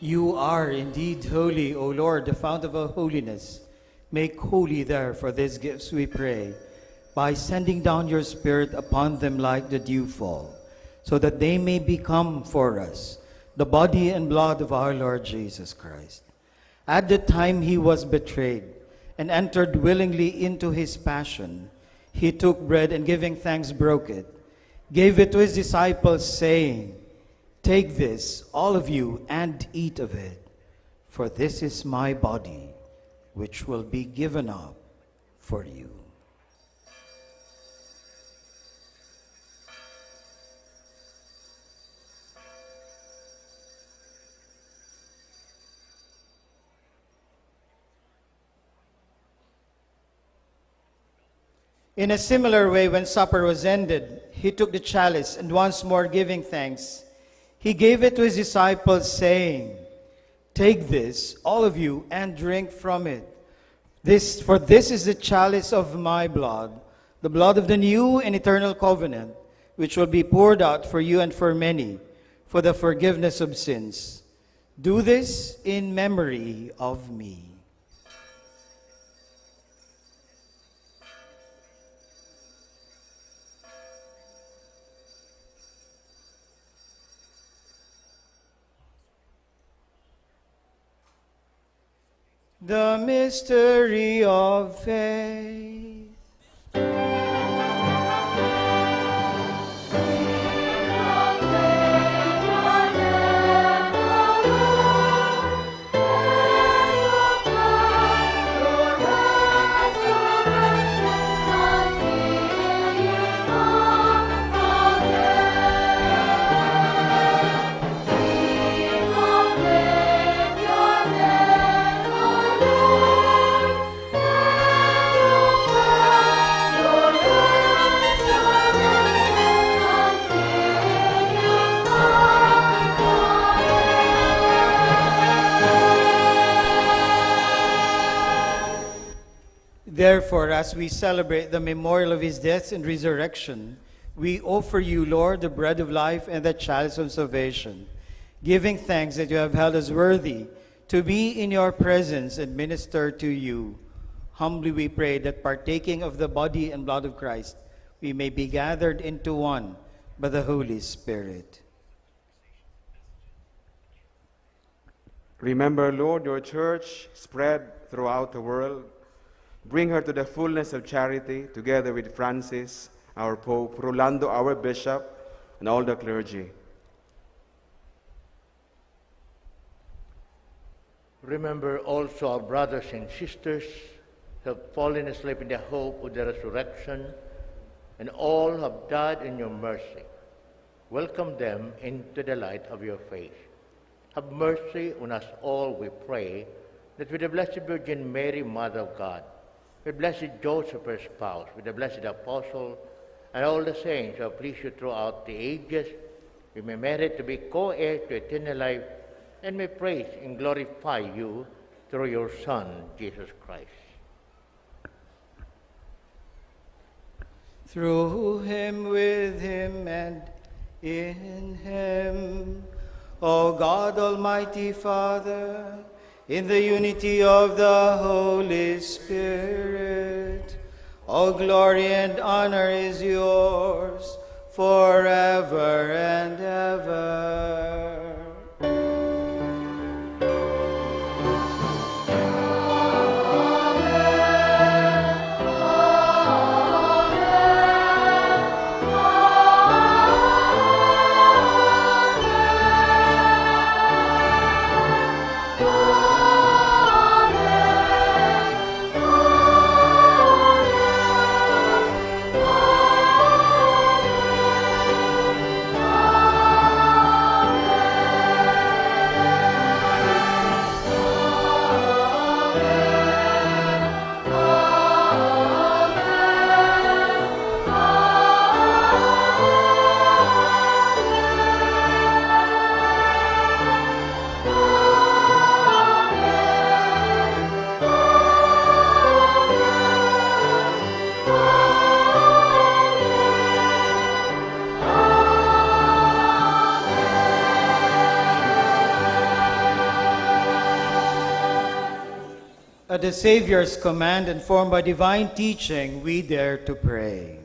You are indeed holy, O Lord, the fount of all holiness. Make holy, therefore, these gifts, we pray, by sending down your Spirit upon them like the dewfall, so that they may become for us the body and blood of our Lord Jesus Christ. At the time he was betrayed and entered willingly into his passion, he took bread and, giving thanks, broke it, gave it to his disciples, saying, "Take this, all of you, and eat of it, for this is my body, which will be given up for you." In a similar way, when supper was ended, he took the chalice, and once more giving thanks, he gave it to his disciples, saying, "Take this, all of you, and drink from it. This, for this is the chalice of my blood, the blood of the new and eternal covenant, which will be poured out for you and for many for the forgiveness of sins. Do this in memory of me." The mystery of faith. Therefore, as we celebrate the memorial of his death and resurrection, we offer you, Lord, the bread of life and the chalice of salvation, giving thanks that you have held us worthy to be in your presence and minister to you. Humbly we pray that, partaking of the body and blood of Christ, we may be gathered into one by the Holy Spirit. Remember, Lord, your church spread throughout the world. Bring her to the fullness of charity, together with Francis, our Pope, Rolando, our Bishop, and all the clergy. Remember also our brothers and sisters who have fallen asleep in the hope of the resurrection, and all who have died in your mercy. Welcome them into the light of your face. Have mercy on us all, we pray, that with the Blessed Virgin Mary, Mother of God, with Blessed Joseph, her spouse, with the blessed apostle, and all the saints who have pleased you throughout the ages, we may merit to be co-heirs to eternal life, and may praise and glorify you through your Son, Jesus Christ. Through him, with him, and in him, O God, Almighty Father, in the unity of the Holy Spirit, all glory and honor is yours forever and ever. At the Savior's command, and formed by divine teaching, we dare to pray.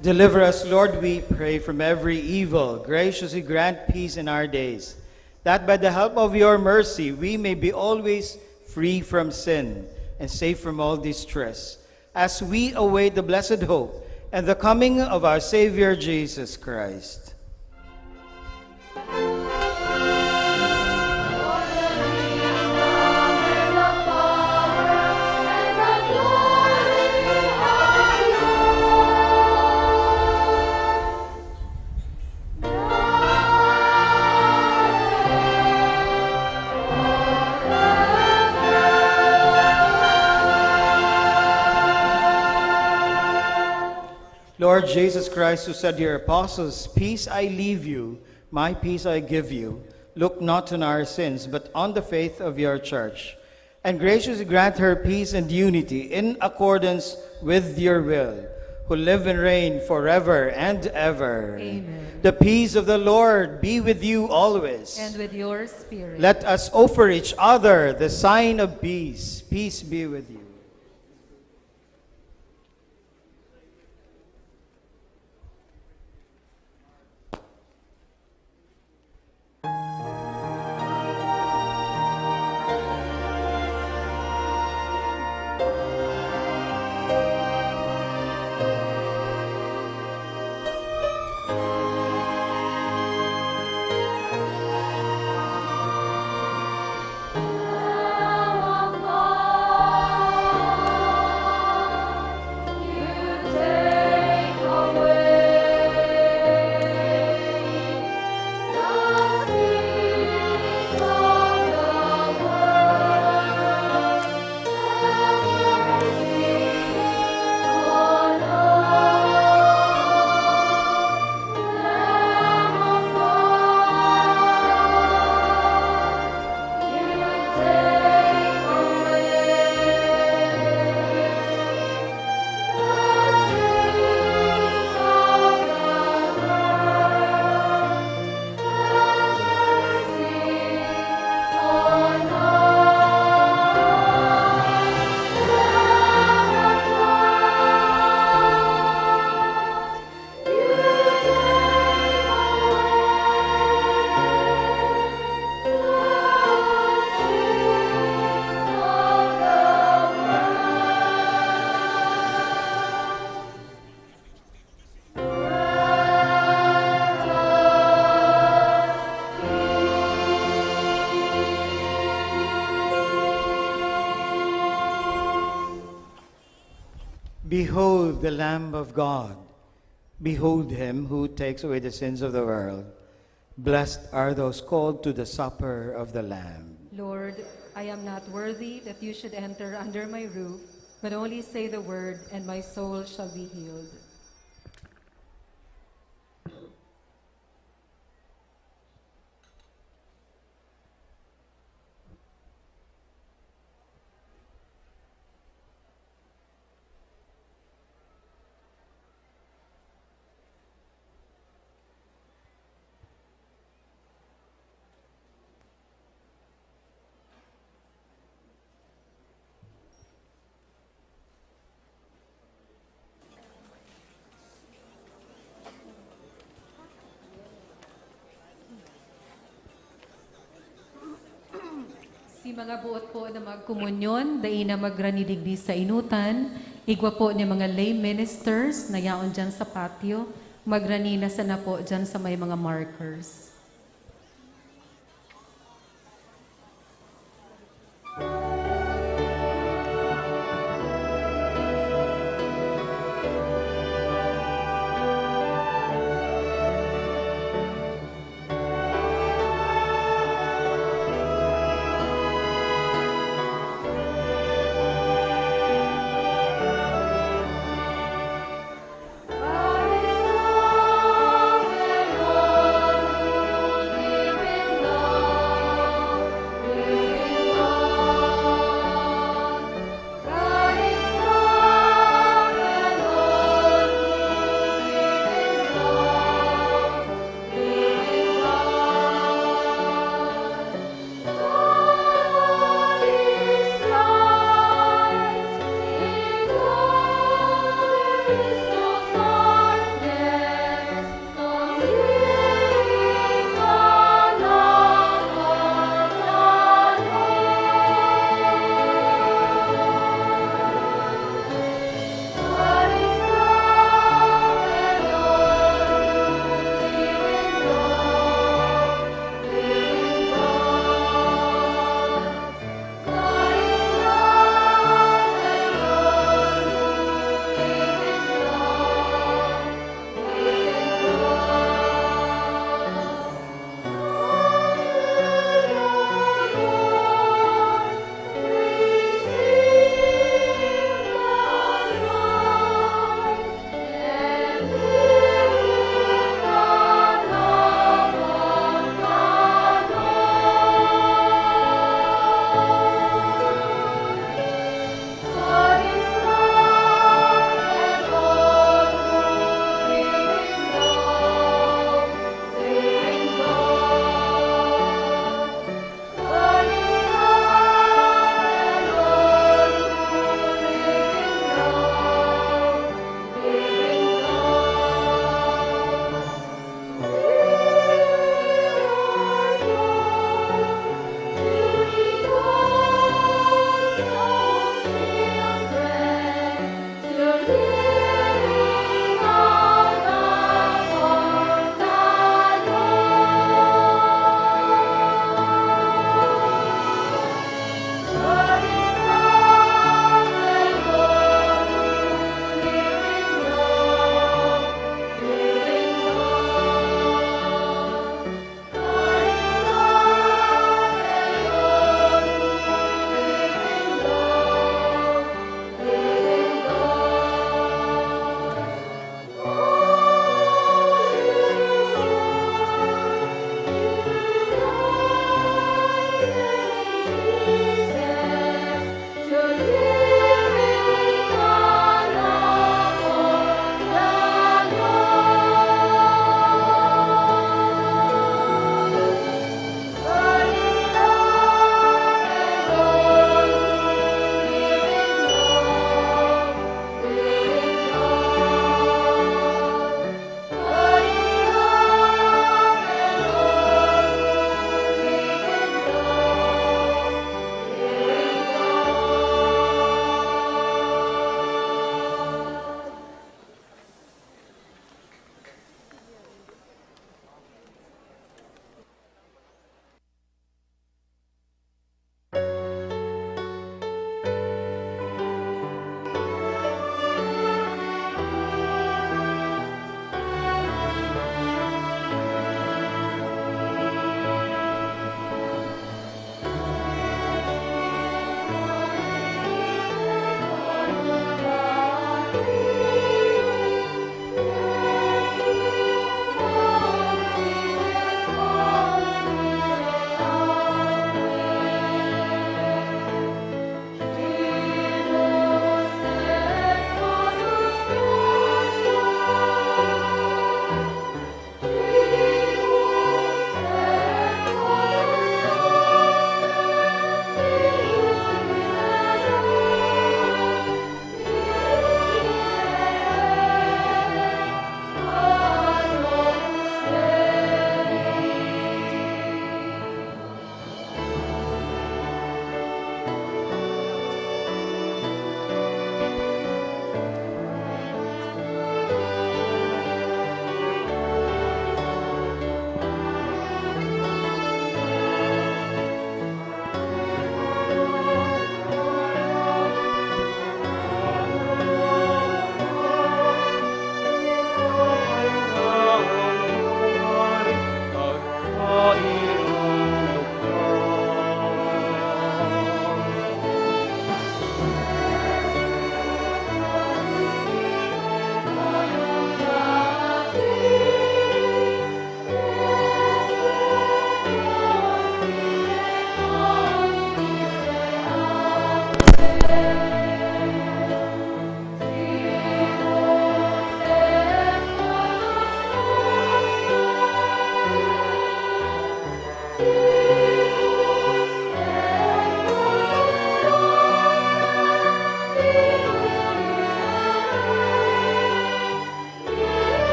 Deliver us, Lord, we pray, from every evil. Graciously grant peace in our days, that by the help of your mercy we may be always free from sin and safe from all distress, as we await the blessed hope and the coming of our Savior Jesus Christ. Lord Jesus Christ, who said to your apostles, "Peace I leave you, my peace I give you," look not on our sins, but on the faith of your church, and graciously grant her peace and unity in accordance with your will, who live and reign forever and ever. Amen. The peace of the Lord be with you always. And with your spirit. Let us offer each other the sign of peace. Peace be with you. Behold the Lamb of God. Behold him who takes away the sins of the world. Blessed are those called to the supper of the Lamb. Lord, I am not worthy that you should enter under my roof, but only say the word, and my soul shall be healed. Si mga buot po na magkomunyon, dai na magrani digdi sa inutan. Igwa po ni mga lay ministers na yaon dyan sa patio, magrani na sana po dyan sa may mga markers.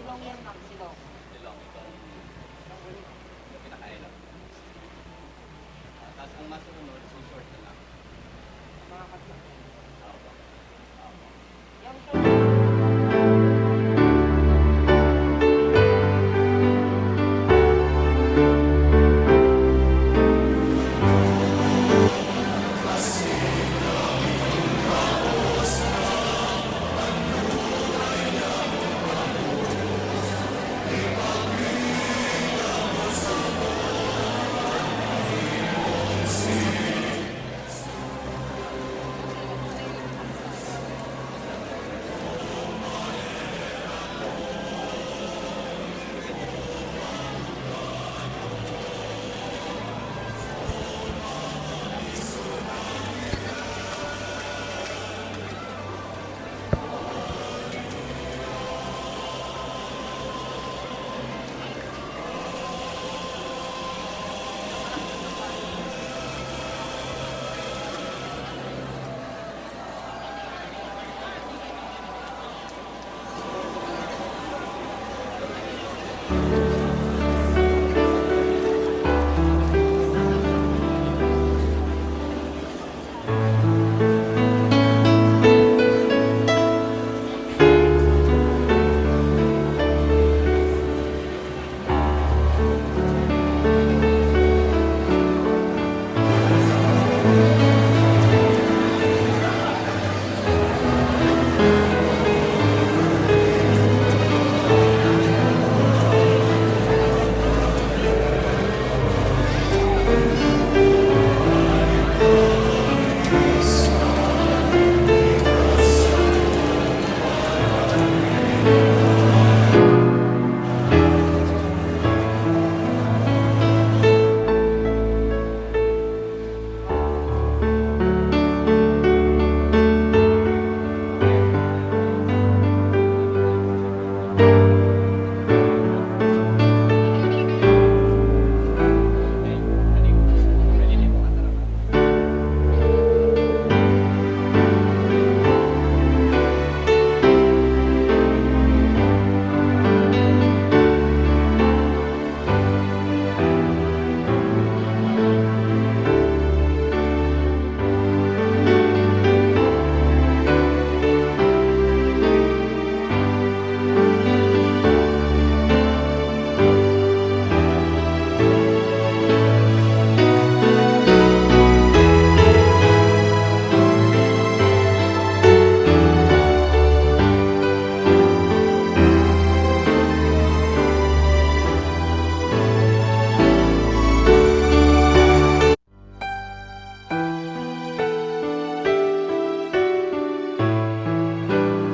Silong yan, ma'am. Silong. Silong, itong, itong pinakailog. Ah, tapos ang masunod, susort na lang. Mga katlo. Opo. Opo. Yung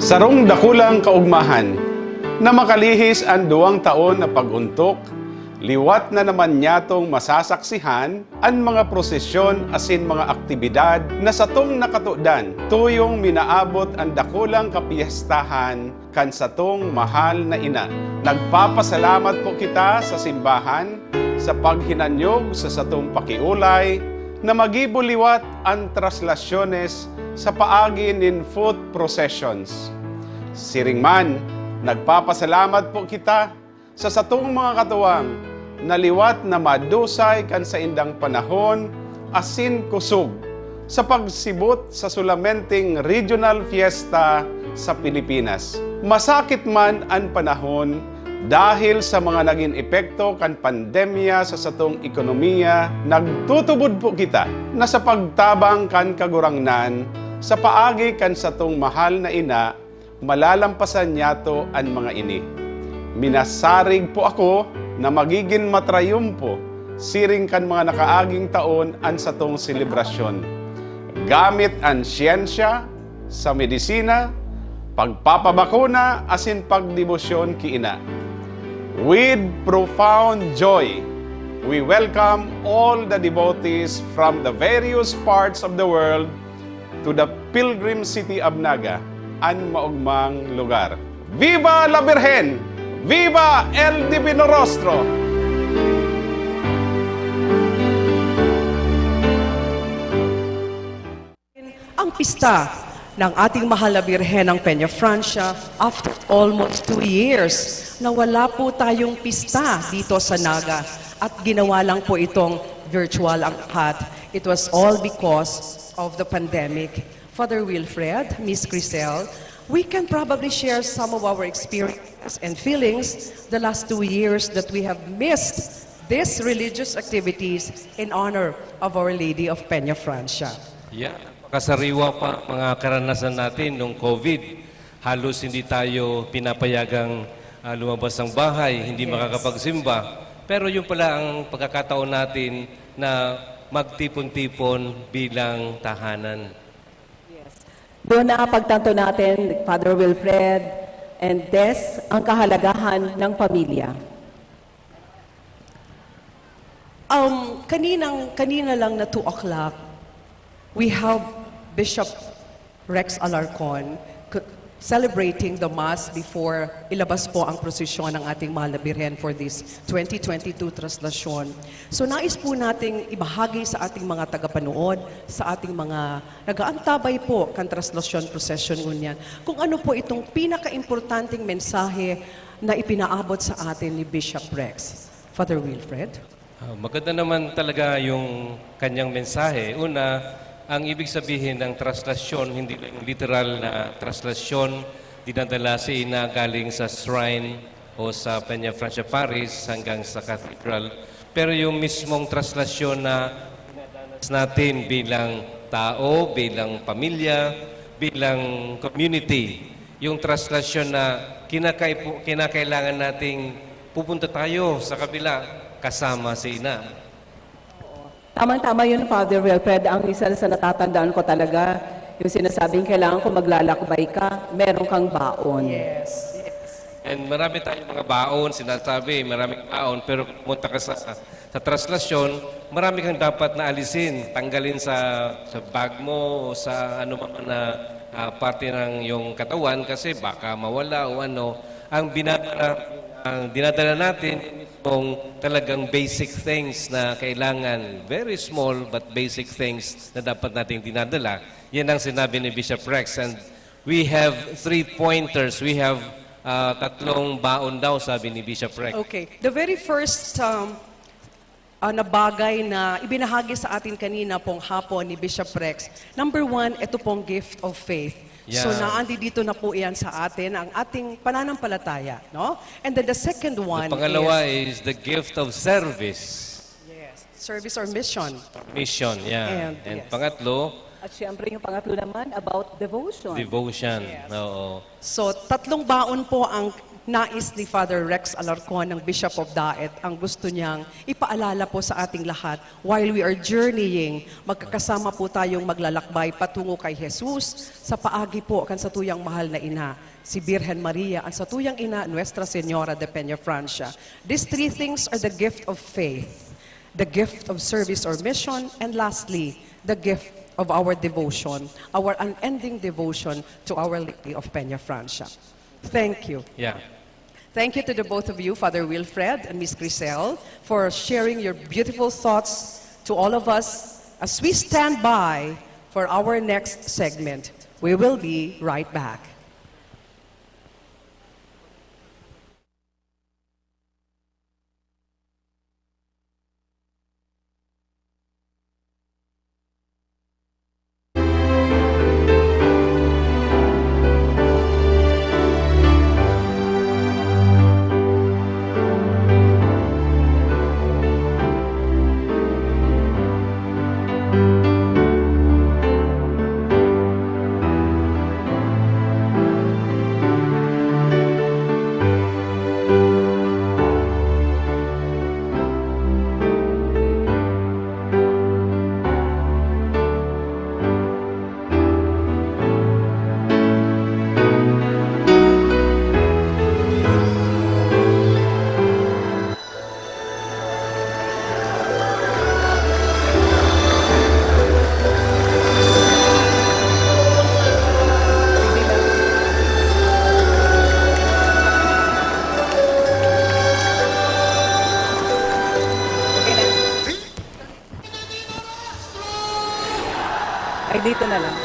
Sarong dakulang kaogmahan na makalihis an duwang taon na pag-ontok, liwat na naman nyatong masasaksihan an mga prosesyon asin mga aktibidad na satong nakatodan tuyong minaabot an dakulang kapyestahan kan satong mahal na ina. Nagpapasalamat po kita sa simbahan sa paghinanyog sa satong pakiolay na magibo liwat an traslasyones sa paagi nin foot processions. Siring man, nagpapasalamat po kita sa satong mga katuwang na liwat na madusay kan saindang panahon asin kusog sa pagsibot sa solamenteng regional fiesta sa Pilipinas. Masakit man an panahon dahil sa mga nagin epekto kan pandemya sa satong ekonomiya, nagtutubod po kita na sa pagtabang kan Kagurangnan, sa paagi kan satong mahal na ina, malalampasan niyato an mga ini. Minasarig po ako na magigin matrayumpo siring kan mga nakaaging taon an satong selebrasyon, gamit an siyensya, sa medisina, pagpapabakuna, asin pagdebosyon ki ina. With profound joy, we welcome all the devotees from the various parts of the world to the pilgrim city of Naga, an maogmang lugar. Viva la Virgen! Viva el Divino Rostro! Ang pista ng ating mahal na Birhen ng Peña Francia after almost two years na wala po tayong pista dito sa Naga at ginawa lang po itong virtual ang lahat. It was all because of the pandemic. Father Wilfred, Miss Crisel, we can probably share some of our experiences and feelings the last two years that we have missed these religious activities in honor of Our Lady of Peña Francia. Yeah, kasariwa pa mga karanasan natin nung COVID. Halos hindi tayo pinapayagang ah, lumabas ng bahay, hindi makakapagsimba. Pero yun pala ang pagkakataon natin na magtipon-tipon bilang tahanan. Doon na pagtanto natin, Father Wilfred and Des, ang kahalagahan ng pamilya. Um, kaninang, kanina lang na two o'clock, we have Bishop Rex Alarcon c- celebrating the Mass before ilabas po ang prosesyon ng ating mahal na Birhen for this twenty twenty-two traslasyon. So nais po nating ibahagi sa ating mga tagapanood, sa ating mga nag-aantabay po kan traslasyon procession ngunyan, kung ano po itong pinaka-importanteng mensahe na ipinaabot sa atin ni Bishop Rex. Father Wilfred? Ah, maganda naman talaga yung kanyang mensahe. Una, ang ibig sabihin ng traslasyon, hindi lang yung literal na traslasyon, dinadala si ina galing sa shrine o sa Peña Francia Parish hanggang sa cathedral. Pero yung mismong traslasyon na dinadanas natin bilang tao, bilang pamilya, bilang community, yung traslasyon na kinakaipo, kinakailangan nating pupunta tayo sa kabila kasama si ina. Tamang-tama yun, Father Wilfred. Ang isa sa natatandaan ko talaga, yung sinasabing kailangan kung maglalakbay ka, meron kang baon. Yes, yes. And marami tayong mga baon, sinasabi, maraming baon, pero kung pumunta ka sa, sa traslasyon, marami kang dapat na alisin, tanggalin sa, sa bag mo, o sa ano man na ah, parte ng yung katawan kasi baka mawala o ano. Ang binabara, ang dinadala natin kung talagang basic things na kailangan, very small but basic things na dapat nating dinadala. Yan ang sinabi ni Bishop Rex. And we have three pointers. We have ah, tatlong baon daw, sabi ni Bishop Rex. Okay. The very first um, uh, na bagay na ibinahagi sa atin kanina pong hapon ni Bishop Rex. Number one, ito pong gift of faith. So Yeah. naandi dito na po yan sa atin, ang ating pananampalataya. No? And then the second one Pangalawa is is the gift of service. yes, service or mission. Mission, yeah. And, yes. Pangatlo, At syempre yung pangatlo naman about devotion. Devotion. Yes. Oo. So, tatlong baon po ang nais ni Father Rex Alarcon, ng Bishop of Daet, ang gusto niyang ipaalala po sa ating lahat while we are journeying. Magkakasama po tayong maglalakbay patungo kay Jesus sa paagi po kan satuyang mahal na ina, si Birhen Maria, ang satuyang ina, Nuestra Señora de Peña Francia. These three things are the gift of faith, the gift of service or mission, and lastly, the gift of our devotion, our unending devotion to Our Lady of Peña Francia. Thank you. Yeah. Thank you to the both of you, Father Wilfred and Miss Crisel, for sharing your beautiful thoughts to all of us as we stand by for our next segment. We will be right back. Ay, dito na lang.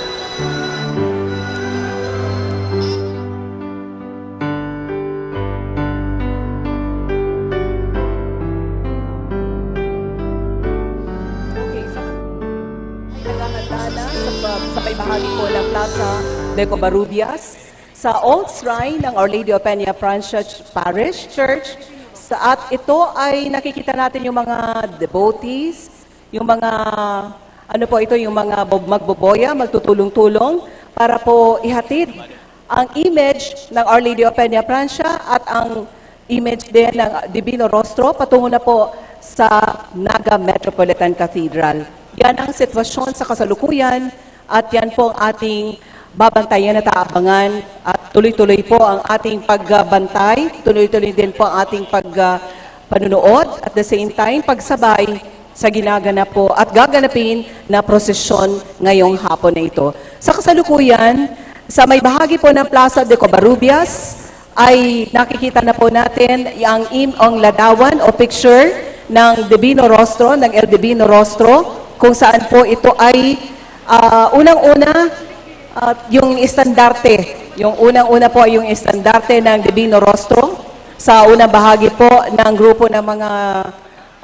Hagi po ng Plaza de Covarrubias sa Old Shrine ng Our Lady of Peña Francia Ch-, Parish Church. Sa, at ito ay nakikita natin yung mga devotees, yung mga, ano po ito, yung mga bob-, magboboya, magtutulong-tulong para po ihatid ang image ng Our Lady of Peña Francia at ang image din ng Divino Rostro patungo na po sa Naga Metropolitan Cathedral. Yan ang sitwasyon sa kasalukuyan at yan po ang ating babantayan at aabangan at tuloy-tuloy po ang ating pagbantay, tuloy-tuloy din po ang ating pag, ah, panunood at the same time pagsabay sa ginaganap po at gaganapin na prosesyon ngayong hapon na ito. Sa kasalukuyan, sa may bahagi po ng Plaza de Covarrubias, ay nakikita na po natin ang im-, ang ladawan o picture ng Divino Rostro, ng El Divino Rostro, kung saan po ito ay, ah, unang-una, ah, yung estandarte. Yung unang-una po ay yung estandarte ng Divino Rostro. Sa unang bahagi po ng grupo ng mga,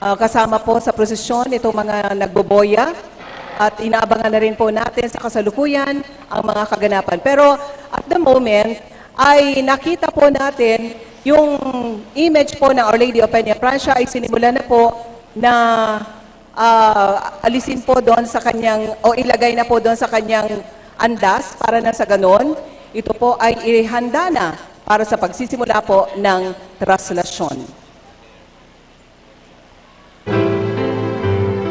ah, kasama po sa prosesyon, itong mga nagboboya. At inaabangan na rin po natin sa kasalukuyan ang mga kaganapan. Pero at the moment, ay nakita po natin yung image po ng Our Lady of Peña Francia ay sinimulan na po na, ah, alisin po doon sa kanyang, o ilagay na po doon sa kanyang andas para na sa ganon, ito po ay ihanda na para sa pagsisimula po ng traslasyon.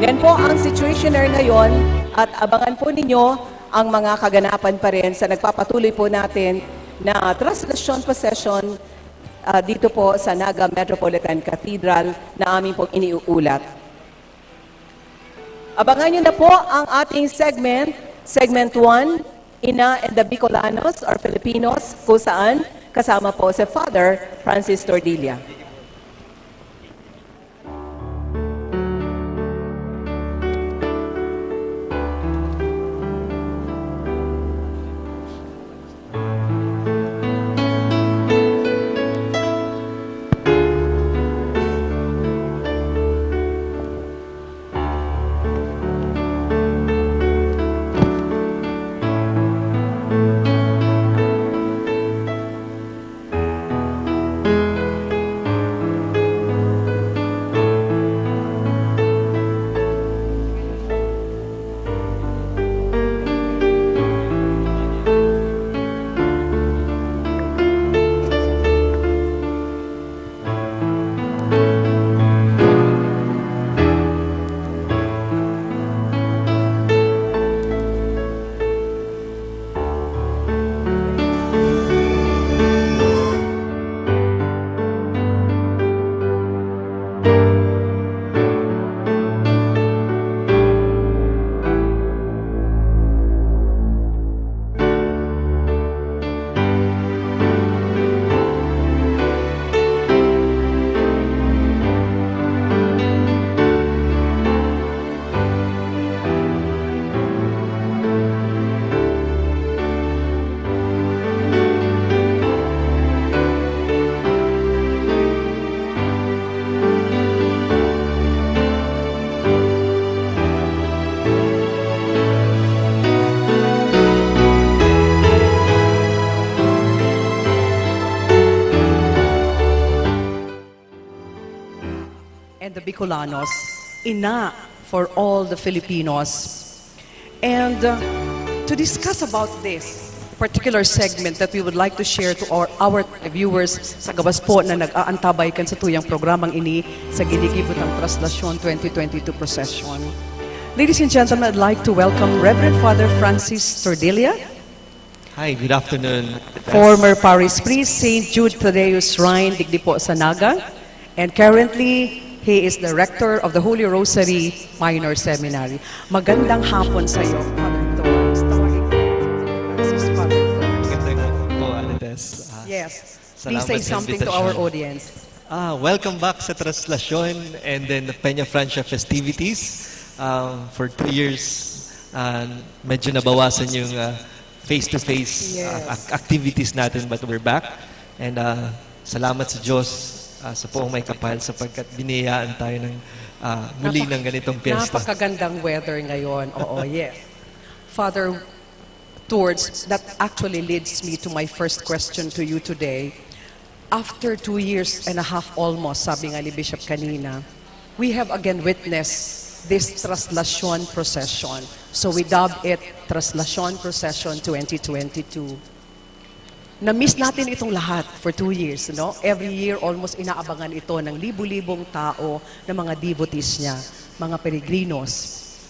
Yan po ang situationer ngayon at abangan po ninyo ang mga kaganapan pa rin sa nagpapatuloy po natin na traslasyon procession, ah, dito po sa Naga Metropolitan Cathedral na aming pong iniuulat. Abangan nyo na po ang ating segment, segment one, Ina and the Bicolanos or Filipinos, kung saan kasama po si Father Francis Tordilla. And the Bicolanos, Ina for all the Filipinos. And, uh, to discuss about this particular segment that we would like to share to our, our viewers sa gabos po na nag-aantabay kan sa tuyang programang ini sa ginigibo ng Traslasyon twenty twenty-two Procession. Ladies and gentlemen, I'd like to welcome Reverend Father Francis Tordilla, Hi, good afternoon. Former Parish Priest, Saint Jude Thaddeus Shrine, digdi po sa Naga. And currently, he is the rector of the Holy Rosary Minor Seminary. Magandang hapon sa iyo, Father Antonio. Tawagin ko si Francis, Father Antonio. Magandang hapon po, Ate Tess. Ah, Yes. Please salamat say sa something to our invitation. Audience. Ah, welcome back sa Traslasyon and then the Peña Francia festivities. Um, for two years, ah, medyo nabawasan yung, ah, face-to-face, ah, Yes. ac-, activities natin, but we're back. And, ah, salamat sa Diyos, ah, sa poong may kapal sapagkat biniyayaan tayo ng, ah, muli Napak-, ng ganitong piyesta. Napakagandang weather ngayon. Oo, yes. Father, towards, that actually leads me to my first question to you today. After two years and a half almost, sabi nga ni Bishop kanina, we have again witnessed this Traslacion Procession. So we dub it Traslacion Procession twenty twenty-two. Na-miss natin itong lahat for two years, no? Every year, almost inaabangan ito ng libu-libong tao na mga devotees niya, mga peregrinos.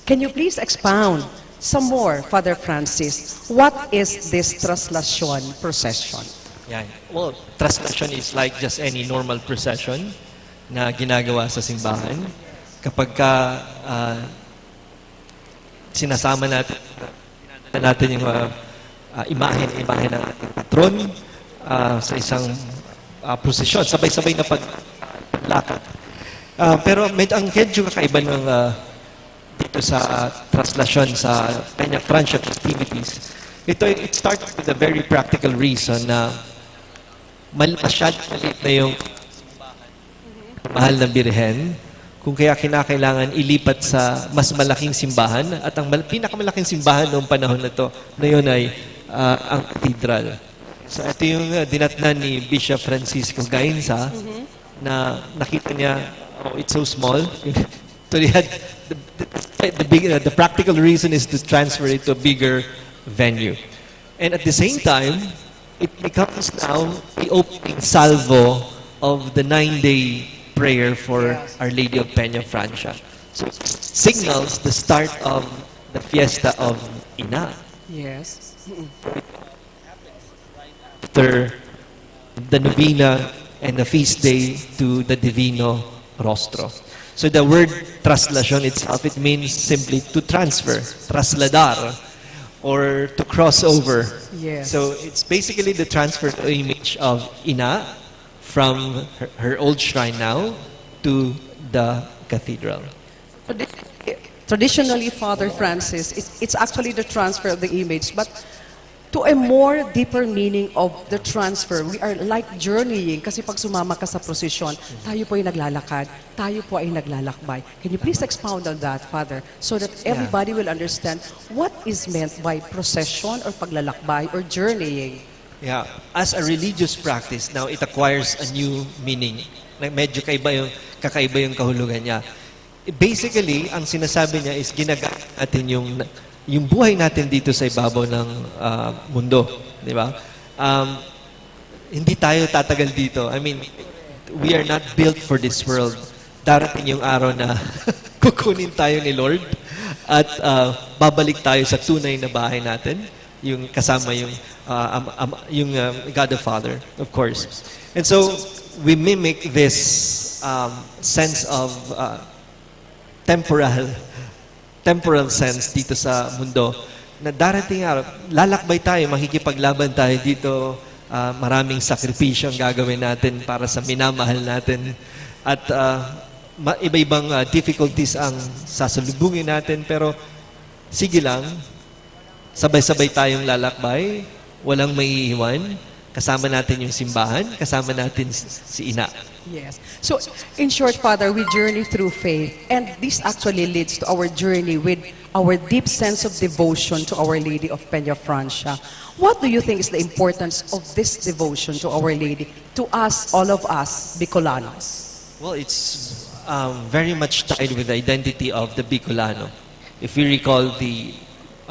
Can you please expound some more, Father Francis? What is this Traslacion Procession? Yan. Well, Traslacion is like just any normal procession na ginagawa sa simbahan. Kapag ka, ah, sinasama natin, natin yung ah, ah, imahe, imahe ng ating patron ah, sa isang ah, prosesyon, sabay-sabay na paglakad. Ah, pero med ang medyo kakaiba ng ah, dito sa Traslacion sa Peña Francia festivities, ito, it started with a very practical reason na mal masyado maliit na yung mahal na birhen, kung kaya kinakailangan ilipat sa mas malaking simbahan, at ang mal- pinakamalaking simbahan noong panahon na to na yun ay ah, ang katedral. So ito yung ah, dinatnan ni Bishop Francisco Gainza na nakita niya, oh, it's so small. So he had the, the, the, big, uh, the practical reason is to transfer it to a bigger venue. And at the same time, it becomes now the opening salvo of the nine-day prayer for Yes. Our Lady of Peña Francia. So it signals the start of the fiesta of Ina. Yes. After the novena and the feast day to the Divino Rostro. So the word traslacion itself, it means simply to transfer, trasladar, or to cross over. Yes. So it's basically the transfer of image of Ina from her, her old shrine now to the cathedral. Tradi- Traditionally, Father Francis, it, it's actually the transfer of the image, but to a more deeper meaning of the transfer, we are like journeying. Kasi pag sumama ka sa prosesyon, tayo po ay naglalakad, tayo po ay naglalakbay. Can you please expound on that, Father, so that everybody will understand what is meant by procession or paglalakbay or journeying? Yeah, as a religious practice, now it acquires a new meaning. Na medyo kaiba yung, kakaiba yung kahulugan niya. Basically, ang sinasabi niya is ginagamit natin yung, yung buhay natin dito sa ibabaw ng ah, mundo, di ba? Um, hindi tayo tatagal dito. I mean, we are not built for this world. Darating yung araw na kukunin tayo ni Lord at ah, babalik tayo sa tunay na bahay natin, yung kasama yung ah, am- am- yung ah, God the Father, of course. And so we mimic this um, sense of uh, temporal temporal sense dito sa mundo na darating araw, lalakbay tayo, makikipaglaban tayo dito, ah, maraming sakripisyo ang gagawin natin para sa minamahal natin. At ah, ma- iba-ibang ah, difficulties ang sasalubungin natin, pero sige lang, sabay-sabay tayong lalakbay, walang maiiwan. Kasama natin yung simbahan, kasama natin si ina. Yes. So, in short, Father, we journey through faith. And this actually leads to our journey with our deep sense of devotion to Our Lady of Peña Francia. What do you think is the importance of this devotion to Our Lady, to us, all of us, Bicolanos? Well, it's um, very much tied with the identity of the Bicolano. If we recall the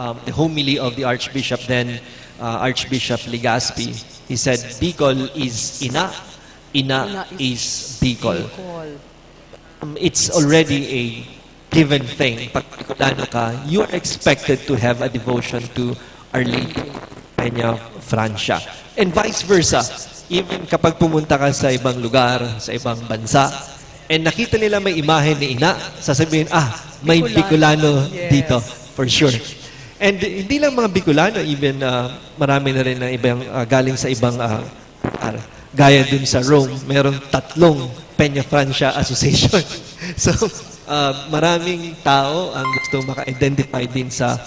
um, the homily of the Archbishop then, uh, Archbishop Legazpi, he said, "Bicol is ina, ina, is Bicol." Um, it's already a given thing. Pag Bicolano ka, you are expected to have a devotion to Our Lady Peña Francia. And vice versa, even kapag pumunta ka sa ibang lugar, sa ibang bansa, and nakita nila may imahe ni ina, sasabihin, "Ah, may Bicolano dito, for sure." And hindi lang mga Bicolano, even ah, marami na rin na ibang ah, galing sa ibang ah, lugar. Gaya dun sa Rome, meron tatlong Peña Francia Association. So, ah, maraming tao ang gusto maka-identify din sa...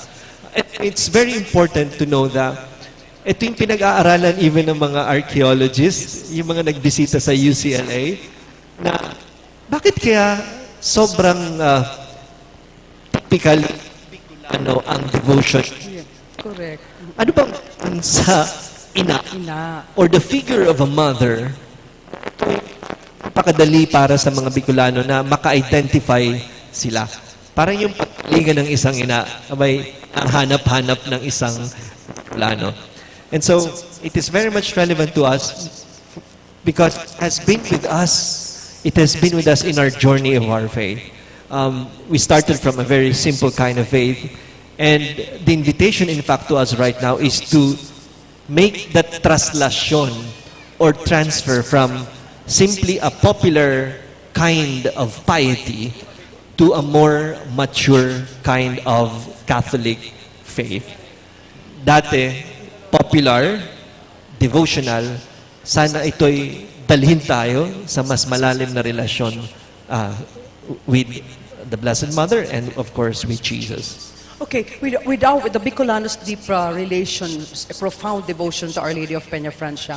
And it's very important to know that ito yung pinag-aaralan even ng mga archaeologists, yung mga nagbisita sa U C L A, na bakit kaya sobrang ah, typical Bicolano ang devotion. Correct. Ano bang ang sa ina Ina. or the figure of a mother, pakadali para sa mga Bicolano na maka-identify sila. Parang yung pagkalinga ng isang ina, abay, ang hanap-hanap ng isang Bicolano. And so, it is very much relevant to us because it has been with us. It has been with us in our journey of our faith. Um, we started from a very simple kind of faith, and the invitation, in fact, to us right now is to make that traslacion or transfer from simply a popular kind of piety to a more mature kind of Catholic faith. Dati, popular, devotional, sana ito'y dalhin tayo sa mas malalim na relasyon ah, with the Blessed Mother and, of course, with Jesus. Okay, with, with, our, with the Bicolanos' deep uh, relations, a profound devotion to Our Lady of Peñafrancia,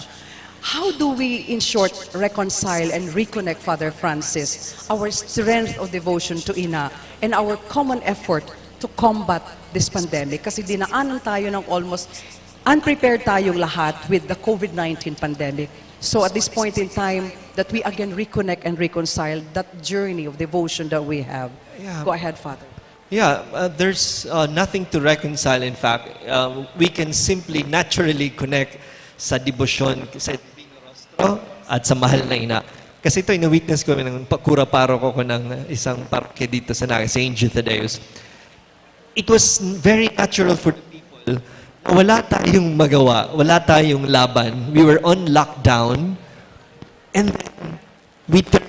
how do we, in short, reconcile and reconnect, Father Francis, our strength of devotion to Ina and our common effort to combat this pandemic? Kasi dinaanan tayo ng almost unprepared tayong lahat with the COVID nineteen pandemic. So at this point in time, that we again reconnect and reconcile that journey of devotion that we have. Yeah. Go ahead, Father. Yeah, uh, there's uh, nothing to reconcile. In fact, um, we can simply naturally connect sa debosyon sa Divino Rostro at sa mahal na ina. Kasi ito, ina-witness ko ng pa- kura paroko ko ng isang parokya dito sa Naga, Saint Jude Thaddeus. It was very natural for the people na wala tayong magawa, wala tayong laban. We were on lockdown, and then we turned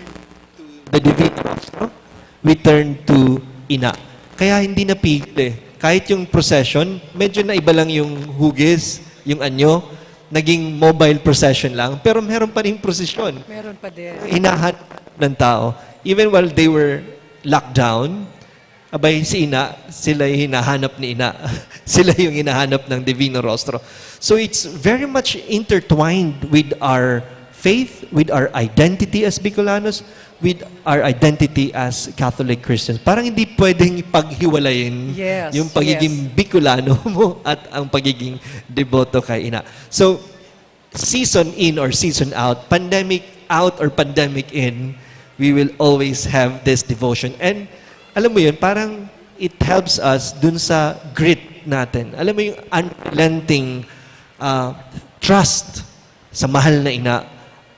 to the Divino Rostro. We turned to Ina. Kaya hindi napigil eh. Kahit yung procession, medyo naiba lang yung hugis, yung anyo, naging mobile procession lang, pero meron pa rin procession. Meron pa din. Hinahanap ng tao. Even while they were locked down, abay, si Ina, sila yung hinahanap ni Ina. Sila yung hinahanap ng Divino Rostro. So it's very much intertwined with our faith, with our identity as Bicolanos, with our identity as Catholic Christians. Parang hindi pwedeng paghiwalayin Yes, yung pagiging yes. Bicolano mo at ang pagiging deboto kay Ina. So, season in or season out, pandemic out or pandemic in, we will always have this devotion. And alam mo yun, parang it helps us dun sa grit natin. Alam mo yung unrelenting uh, trust sa mahal na ina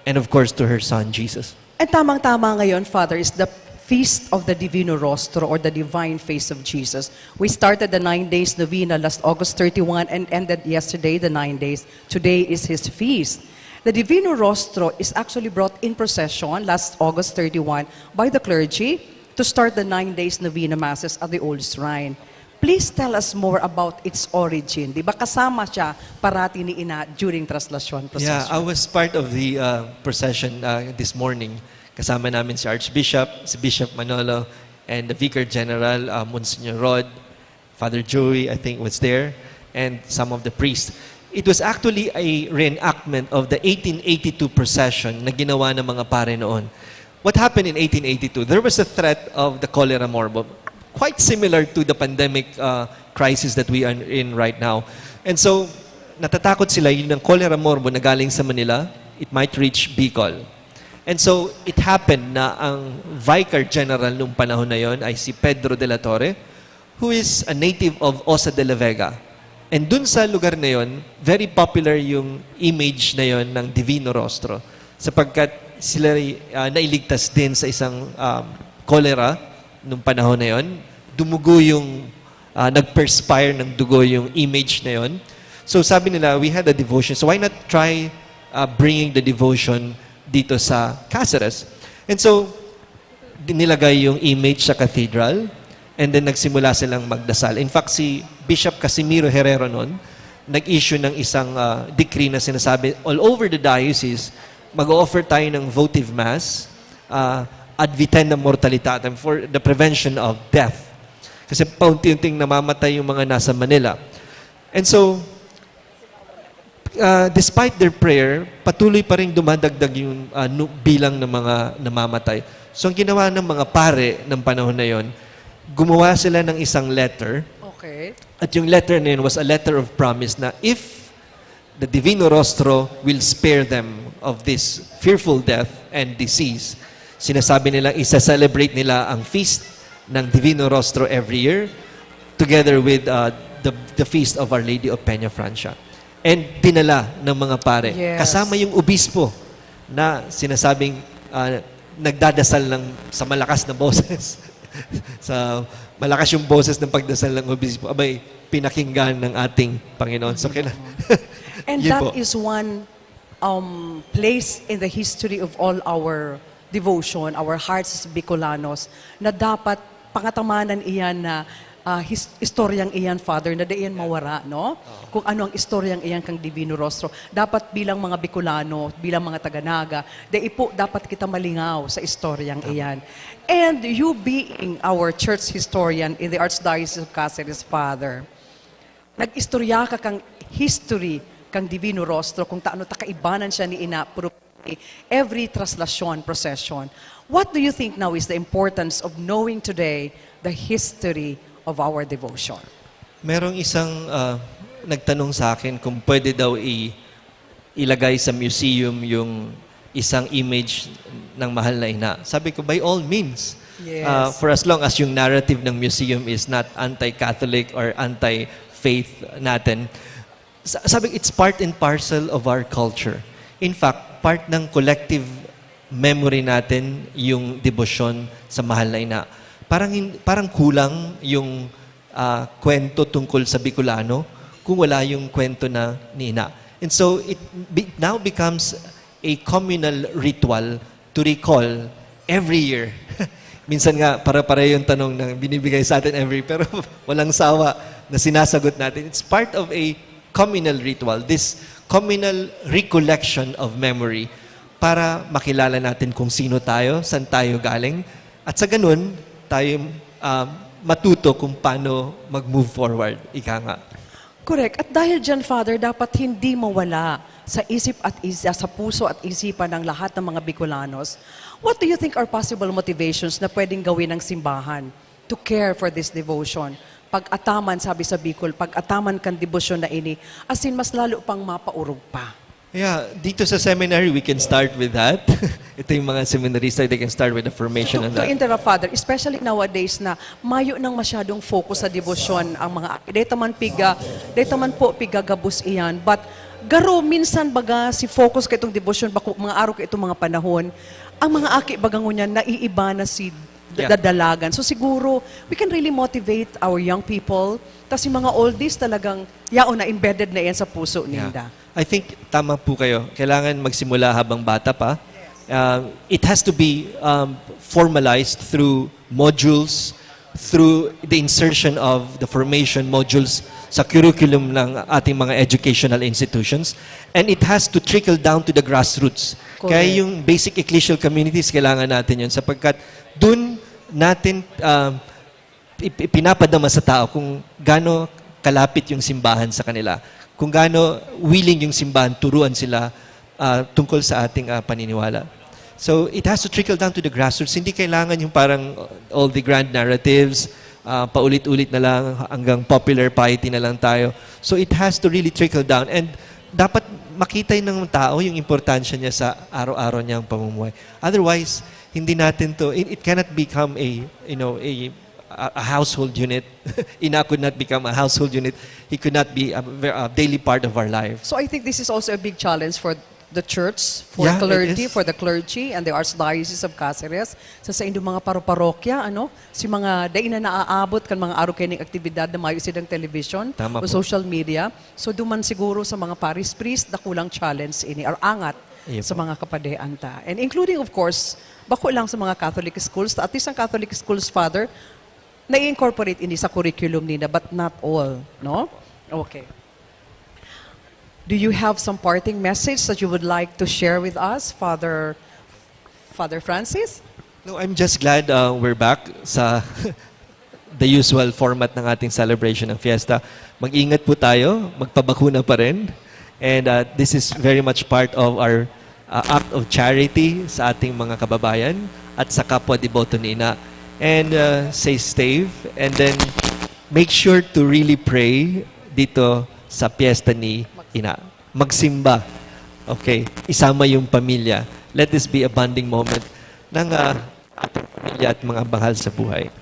and of course to her son, Jesus. And tamang-tama ngayon, Father, is the Feast of the Divino Rostro or the Divine Face of Jesus. We started the nine days novena last August thirty-one and ended yesterday the nine days. Today is his feast. The Divino Rostro is actually brought in procession last August thirty-one by the clergy to start the nine days novena masses at the old shrine. Please tell us more about its origin. Di ba kasama siya parati ni Ina during traslasyon Yeah, procession? I was part of the uh, procession uh, this morning. Kasama namin si Archbishop, si Bishop Manolo, and the Vicar General, uh, Monsignor Rod, Father Joey, I think, was there, and some of the priests. It was actually a reenactment of the eighteen eighty-two procession na ginawa ng mga pare noon. What happened in eighteen eighty-two? There was a threat of the cholera morbum, quite similar to the pandemic uh, crisis that we are in right now. And so, natatakot sila yun ng cholera morbum na galing sa Manila, it might reach Bicol. And so, it happened na ang Vicar General nung panahon na yon ay si Pedro de la Torre, who is a native of Osa de la Vega. And dun sa lugar na yon, very popular yung image na yon ng Divino Rostro sapagkat sila uh, nailigtas din sa isang um, cholera nung panahon na yon. Dumugo yung, uh, nag-perspire ng dugo yung image na yon. So sabi nila, we had a devotion. So why not try uh, bringing the devotion dito sa Caceres? And so, nilagay yung image sa cathedral, and then nagsimula silang magdasal. In fact, si Bishop Casimiro Herrero noon, nag-issue ng isang uh, decree na sinasabi, all over the diocese, mag-offer tayo ng votive mass, uh, ad vitam mortalitatem, for the prevention of death. Kasi paunti-unting namamatay yung mga nasa Manila. And so, uh, despite their prayer, patuloy pa rin dumadagdag yung uh, bilang ng mga namamatay. So ang ginawa ng mga pare ng panahon na yon, gumawa sila ng isang letter Okay. At yung letter na yun was a letter of promise na if the Divino Rostro will spare them of this fearful death and disease, sinasabi nilang isa-celebrate nila ang feast ng Divino Rostro every year together with uh, the, the feast of Our Lady of Peña Francia. And dinala ng mga pare, Yes. kasama yung obispo na sinasabing uh, nagdadasal ng sa malakas na boses. Sa malakas yung boses ng pagdasal ng obispo, abay, pinakinggan ng ating Panginoon. So, kailan? And Yun that po. is one um, place in the history of all our devotion, our hearts as Bicolanos, na dapat pangatamanan iyan na ah, his- istoryang iyan, Father, na dai iyan mawara, no? Kung ano ang istoryang iyan kang Divino Rostro. Dapat bilang mga Bicolano, bilang mga taga-Naga, dai po dapat kita malingaw sa istoryang iyan. And you being our church historian in the Archdiocese of Caceres, Father, nag-istorya ka kang history kang Divino Rostro, kung taano ta kaibanan siya ni Ina Puro every traslasyon, procession. What do you think now is the importance of knowing today the history of our devotion? Merong isang ah, nagtanong sa akin kung pwede daw i- ilagay sa museum yung isang image ng mahal na ina. Sabi ko, by all means. Yes. Ah, for as long as yung narrative ng museum is not anti-Catholic or anti-faith natin, sa- sabi, it's part and parcel of our culture. In fact, part ng collective memory natin yung debosyon sa mahal na ina. Parang, hin- parang kulang yung ah, kwento tungkol sa Bicolano kung wala yung kwento na ni ina. And so, it be- now becomes a communal ritual to recall every year. Minsan nga, para-pareho yung tanong na binibigay sa atin every, pero walang sawa na sinasagot natin. It's part of a communal ritual, this communal recollection of memory para makilala natin kung sino tayo, saan tayo galing, at sa ganun, tayo ah, matuto kung paano mag-move forward. Ika nga. Correct. At dahil dyan, Father, dapat hindi mawala sa isip at is- sa puso at isipan ng lahat ng mga Bicolanos. What do you think are possible motivations na pwedeng gawin ng simbahan to care for this devotion? Pag-ataman, sabi sa Bicol, pag-ataman kan debosyon na ini, asin mas lalo pang mapaurog pa. Yeah, dito sa seminary, we can start with that. Ito yung mga seminarista, they can start with the formation To, on to that. interrupt, Father, especially nowadays na mayo nang masyadong focus sa debosyon ang mga aki. Deta man piga, deta man po piga gabos iyan. But garo, minsan baga si focus ka itong debosyon, bako, mga araw ka itong mga panahon, ang mga aki baga ngunyan, naiiba na si Yeah. dadalagan. So siguro, we can really motivate our young people. Tapos yung mga oldies talagang, yaon na, embedded na yan sa puso Yeah. ninda. I think tama po kayo. Kailangan magsimula habang bata pa. Uh, it has to be um, formalized through modules, through the insertion of the formation modules sa curriculum ng ating mga educational institutions. And it has to trickle down to the grassroots. Correct. Kaya yung basic ecclesial communities, kailangan natin yun sapagkat dun natin um, ip- ipinapadama sa tao kung gaano kalapit yung simbahan sa kanila, kung gaano willing yung simbahan turuan sila ah, tungkol sa ating ah, paniniwala. So, it has to trickle down to the grassroots. Hindi kailangan yung parang all the grand narratives, ah, paulit-ulit na lang hanggang popular piety na lang tayo. So, it has to really trickle down. And dapat makita ng tao yung importansya niya sa araw-araw niyang pamumuhay. Otherwise, hindi natin to, it, it cannot become a, you know, a, a a household unit. Ina could not become a household unit. He could not be a, ver- a daily part of our life. So I think this is also a big challenge for the church, for Yeah, it clergy, is. for the clergy and the Archdiocese of Caceres. Sa saindong mga paro-parokya, ano, si mga dai na naaabot kan mga arog kaining aktibidad na mayo sidang television Tama o po. social media. So duman siguro sa mga parish priest, dakulang challenge ini or angat Iya sa po. mga kapadean ta. And including, of course, bako lang sa mga Catholic schools, at least ang Catholic schools, Father, na-incorporate ini sa curriculum nina, but not all, no? Okay. Do you have some parting message that you would like to share with us, Father Father Francis? No, I'm just glad uh, we're back sa the usual format ng ating celebration ng fiesta. Mag-ingat po tayo, magpabakuna pa rin. And uh, this is very much part of our uh, act of charity sa ating mga kababayan at sa kapwa deboto ni Ina. And uh, say stave, and then Make sure to really pray dito sa piyesta ni Ina. Magsimba. Okay? Isama yung pamilya. Let this be a bonding moment ng, ah, ating pamilya at mga mahal sa buhay.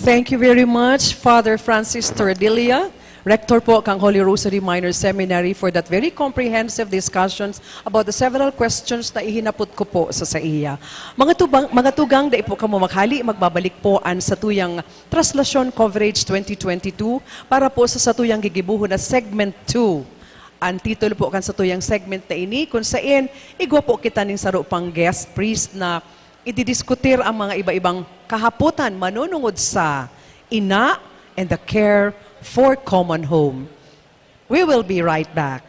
Thank you very much, Father Francis Tordelia, Rector po kang Holy Rosary Minor Seminary, for that very comprehensive discussions about the several questions na ihinapot ko po sa saiya. Mga, tubang, mga tugang, dai po kamo maghali, magbabalik po an satuyang Traslasyon Coverage twenty twenty-two para po sa satuyang gigibohon na Segment two. An titulo po kan satuyang segment na ini, kun sain igwa po kita ning saro pang guest priest na ididiskutir ang mga iba-ibang kahapotan manunungod sa ina and the care for common home. We will be right back.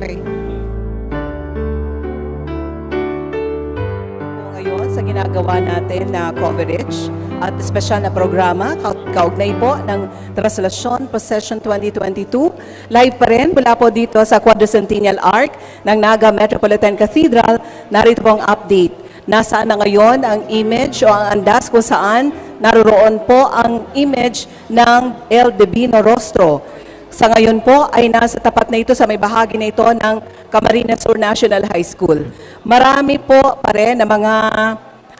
Okay. Ngayon, sa ginagawa natin na coverage at espesyal na programa, kau- kaugnay po ng Traslasyon Procession twenty twenty-two, live pa rin mula po dito sa Quadricentennial Arch ng Naga Metropolitan Cathedral. Narito po ang update. Nasaan na ngayon ang image o ang andas kung saan naroroon po ang image ng El Divino Rostro? Sa ngayon po ay nasa tapat na ito, sa may bahagi na ito ng Camarines Sur National High School. Marami po pa rin na mga,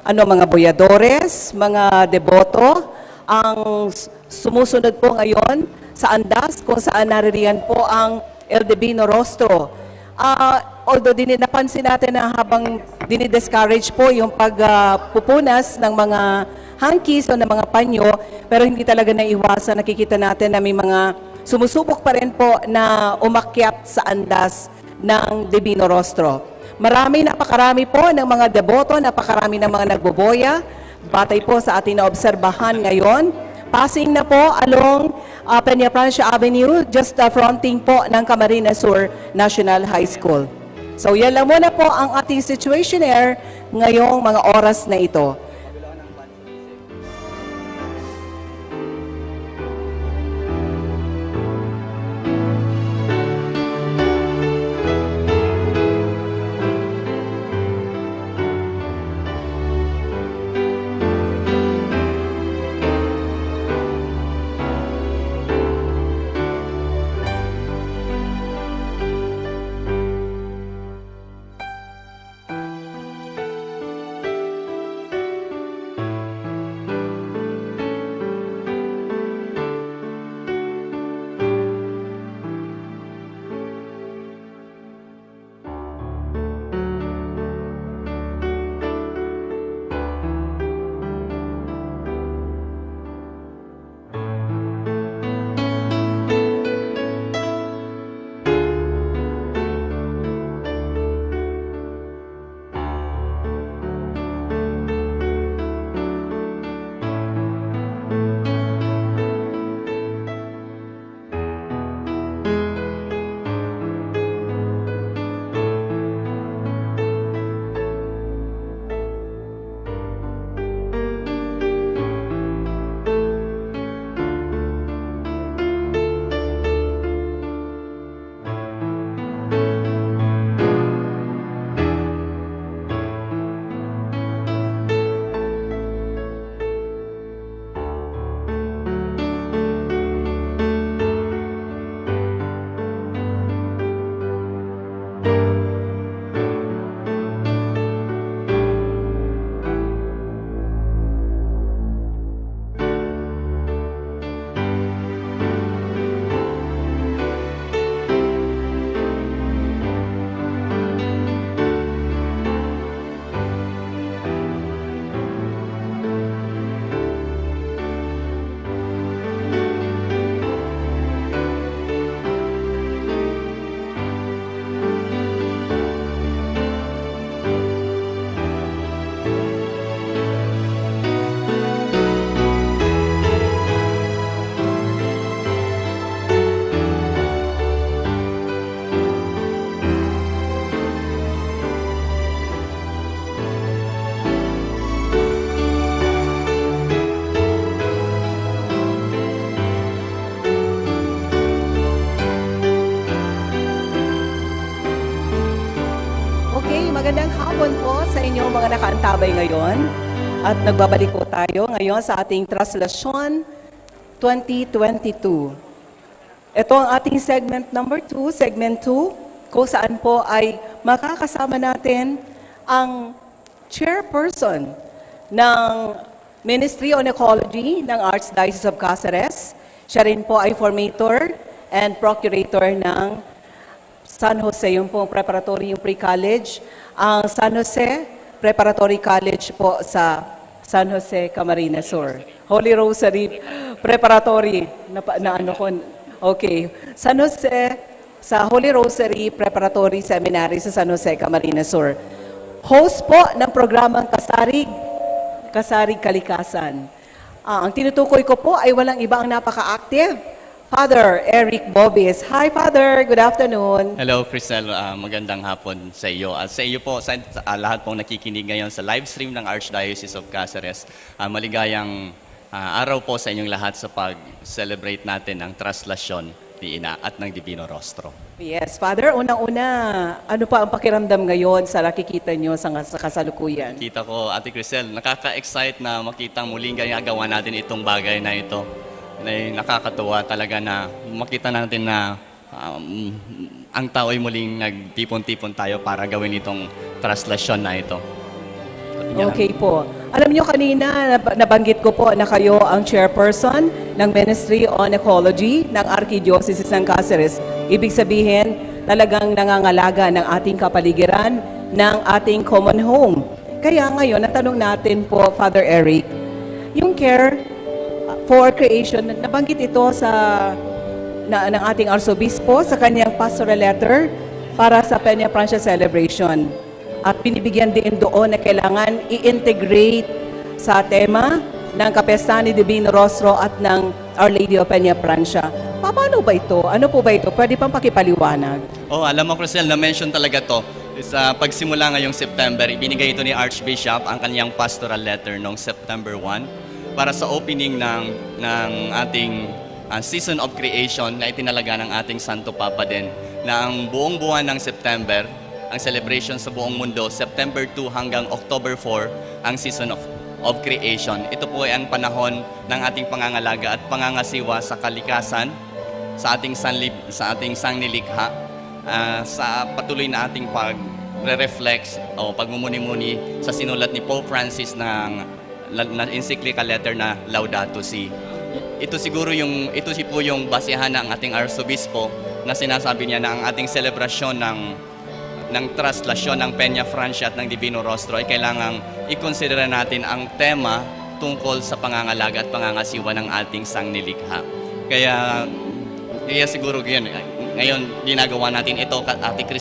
ano, mga boyadores, mga deboto ang s- sumusunod po ngayon sa andas kung saan naririyan po ang El Divino Rostro. Ah, although dini, napansin natin na habang dinidiscourage po yung pagpupunas ng mga hankies o ng mga panyo, pero hindi talaga naiwasan. Nakikita natin na may mga sumusubok pa rin po na umakyat sa andas ng Divino Rostro. Marami, napakarami po ng mga deboto, napakarami ng mga nagboboya. Batay po sa ating naobserbahan ngayon, passing na po along, ah, Peña Francia Avenue, just, ah, fronting po ng Camarines Sur National High School. So, yan lang muna po ang ating situationaire ngayong mga oras na ito. Magandang hapon po sa inyong mga nakaantabay ngayon. At nagbabalik po tayo ngayon sa ating Traslasyon twenty twenty-two. Ito ang ating segment number two, segment two, kung saan po ay makakasama natin ang chairperson ng Ministry on Ecology ng Archdiocese of Caceres. Siya rin po ay formator and procurator ng San Jose, yung pong preparatory, yung pre-college. Ang San Jose Preparatory College po sa San Jose, Camarines Sur. Holy Rosary Preparatory. Na, na ano ko, okay. San Jose, sa Holy Rosary Preparatory Seminary sa San Jose, Camarines Sur. Host po ng programang Kasarig, Kasarig Kalikasan. Ah, ang tinutukoy ko po ay walang iba ang napaka-active. Father Eric Bobis. Hi, Father. Good afternoon. Hello, Crisel. Ah, magandang hapon sa iyo. At sa iyo po, sa ah, lahat pong nakikinig ngayon sa live stream ng Archdiocese of Caceres, ah, maligayang ah, araw po sa inyong lahat sa pag-celebrate natin ng traslasyon ni Ina at ng Divino Rostro. Yes, Father, unang-una, ano pa ang pakiramdam ngayon sa nakikita nyo sa, sa kasalukuyan? Kita ko, Ate Crisel, nakaka-excite na makita ang muling ginagawa natin itong bagay na ito. Na nakakatuwa talaga na makita natin na um, ang tao'y muling nagtipon-tipon tayo para gawin itong traslasyon na ito. At yan. Okay po. Alam nyo, kanina nab- nabanggit ko po na kayo ang chairperson ng Ministry on Ecology ng Archdiocese ng Caceres. Ibig sabihin, talagang nangangalaga ng ating kapaligiran, ng ating common home. Kaya ngayon, ang tanong natin po, Father Eric, yung care for creation, nabanggit ito sa na, ng ating Arsobispo sa kanyang pastoral letter para sa Peña Francia celebration. At binibigyan din doon na kailangan i-integrate sa tema ng Kapistahan ni Divino Rostro at ng Our Lady of Peña Francia. Paano ba ito? Ano po ba ito? Pwede pang pakipaliwanag? Oh, alam mo, Crisel, na-mention talaga to. Sa pagsimula ngayong September, ibinigay ito ni Archbishop ang kanyang pastoral letter noong September one para sa opening ng, ng ating ah, season of creation na itinalaga ng ating Santo Papa din, na ang buong buwan ng September, ang celebration sa buong mundo, September two hanggang October four, ang season of, of creation. Ito po ay ang panahon ng ating pangangalaga at pangangasiwa sa kalikasan, sa ating sanlib, sa ating sangnilikha, ah, sa patuloy na ating pagre-reflect o pagmumuni-muni sa sinulat ni Pope Francis ng la- na encyclical letter na Laudato Si. Ito siguro yung ito si po yung basehan ng ating arsobispo na sinasabi niya na ang ating selebrasyon ng ng traslasyon ng Peña Francia at ng Divino Rostro ay kailangang ikonsidera natin ang tema tungkol sa pangangalaga at pangangasiwa ng ating sangnilikha. Kaya kaya siguro yun, ngayon ginagawa natin ito, Ate Crisel.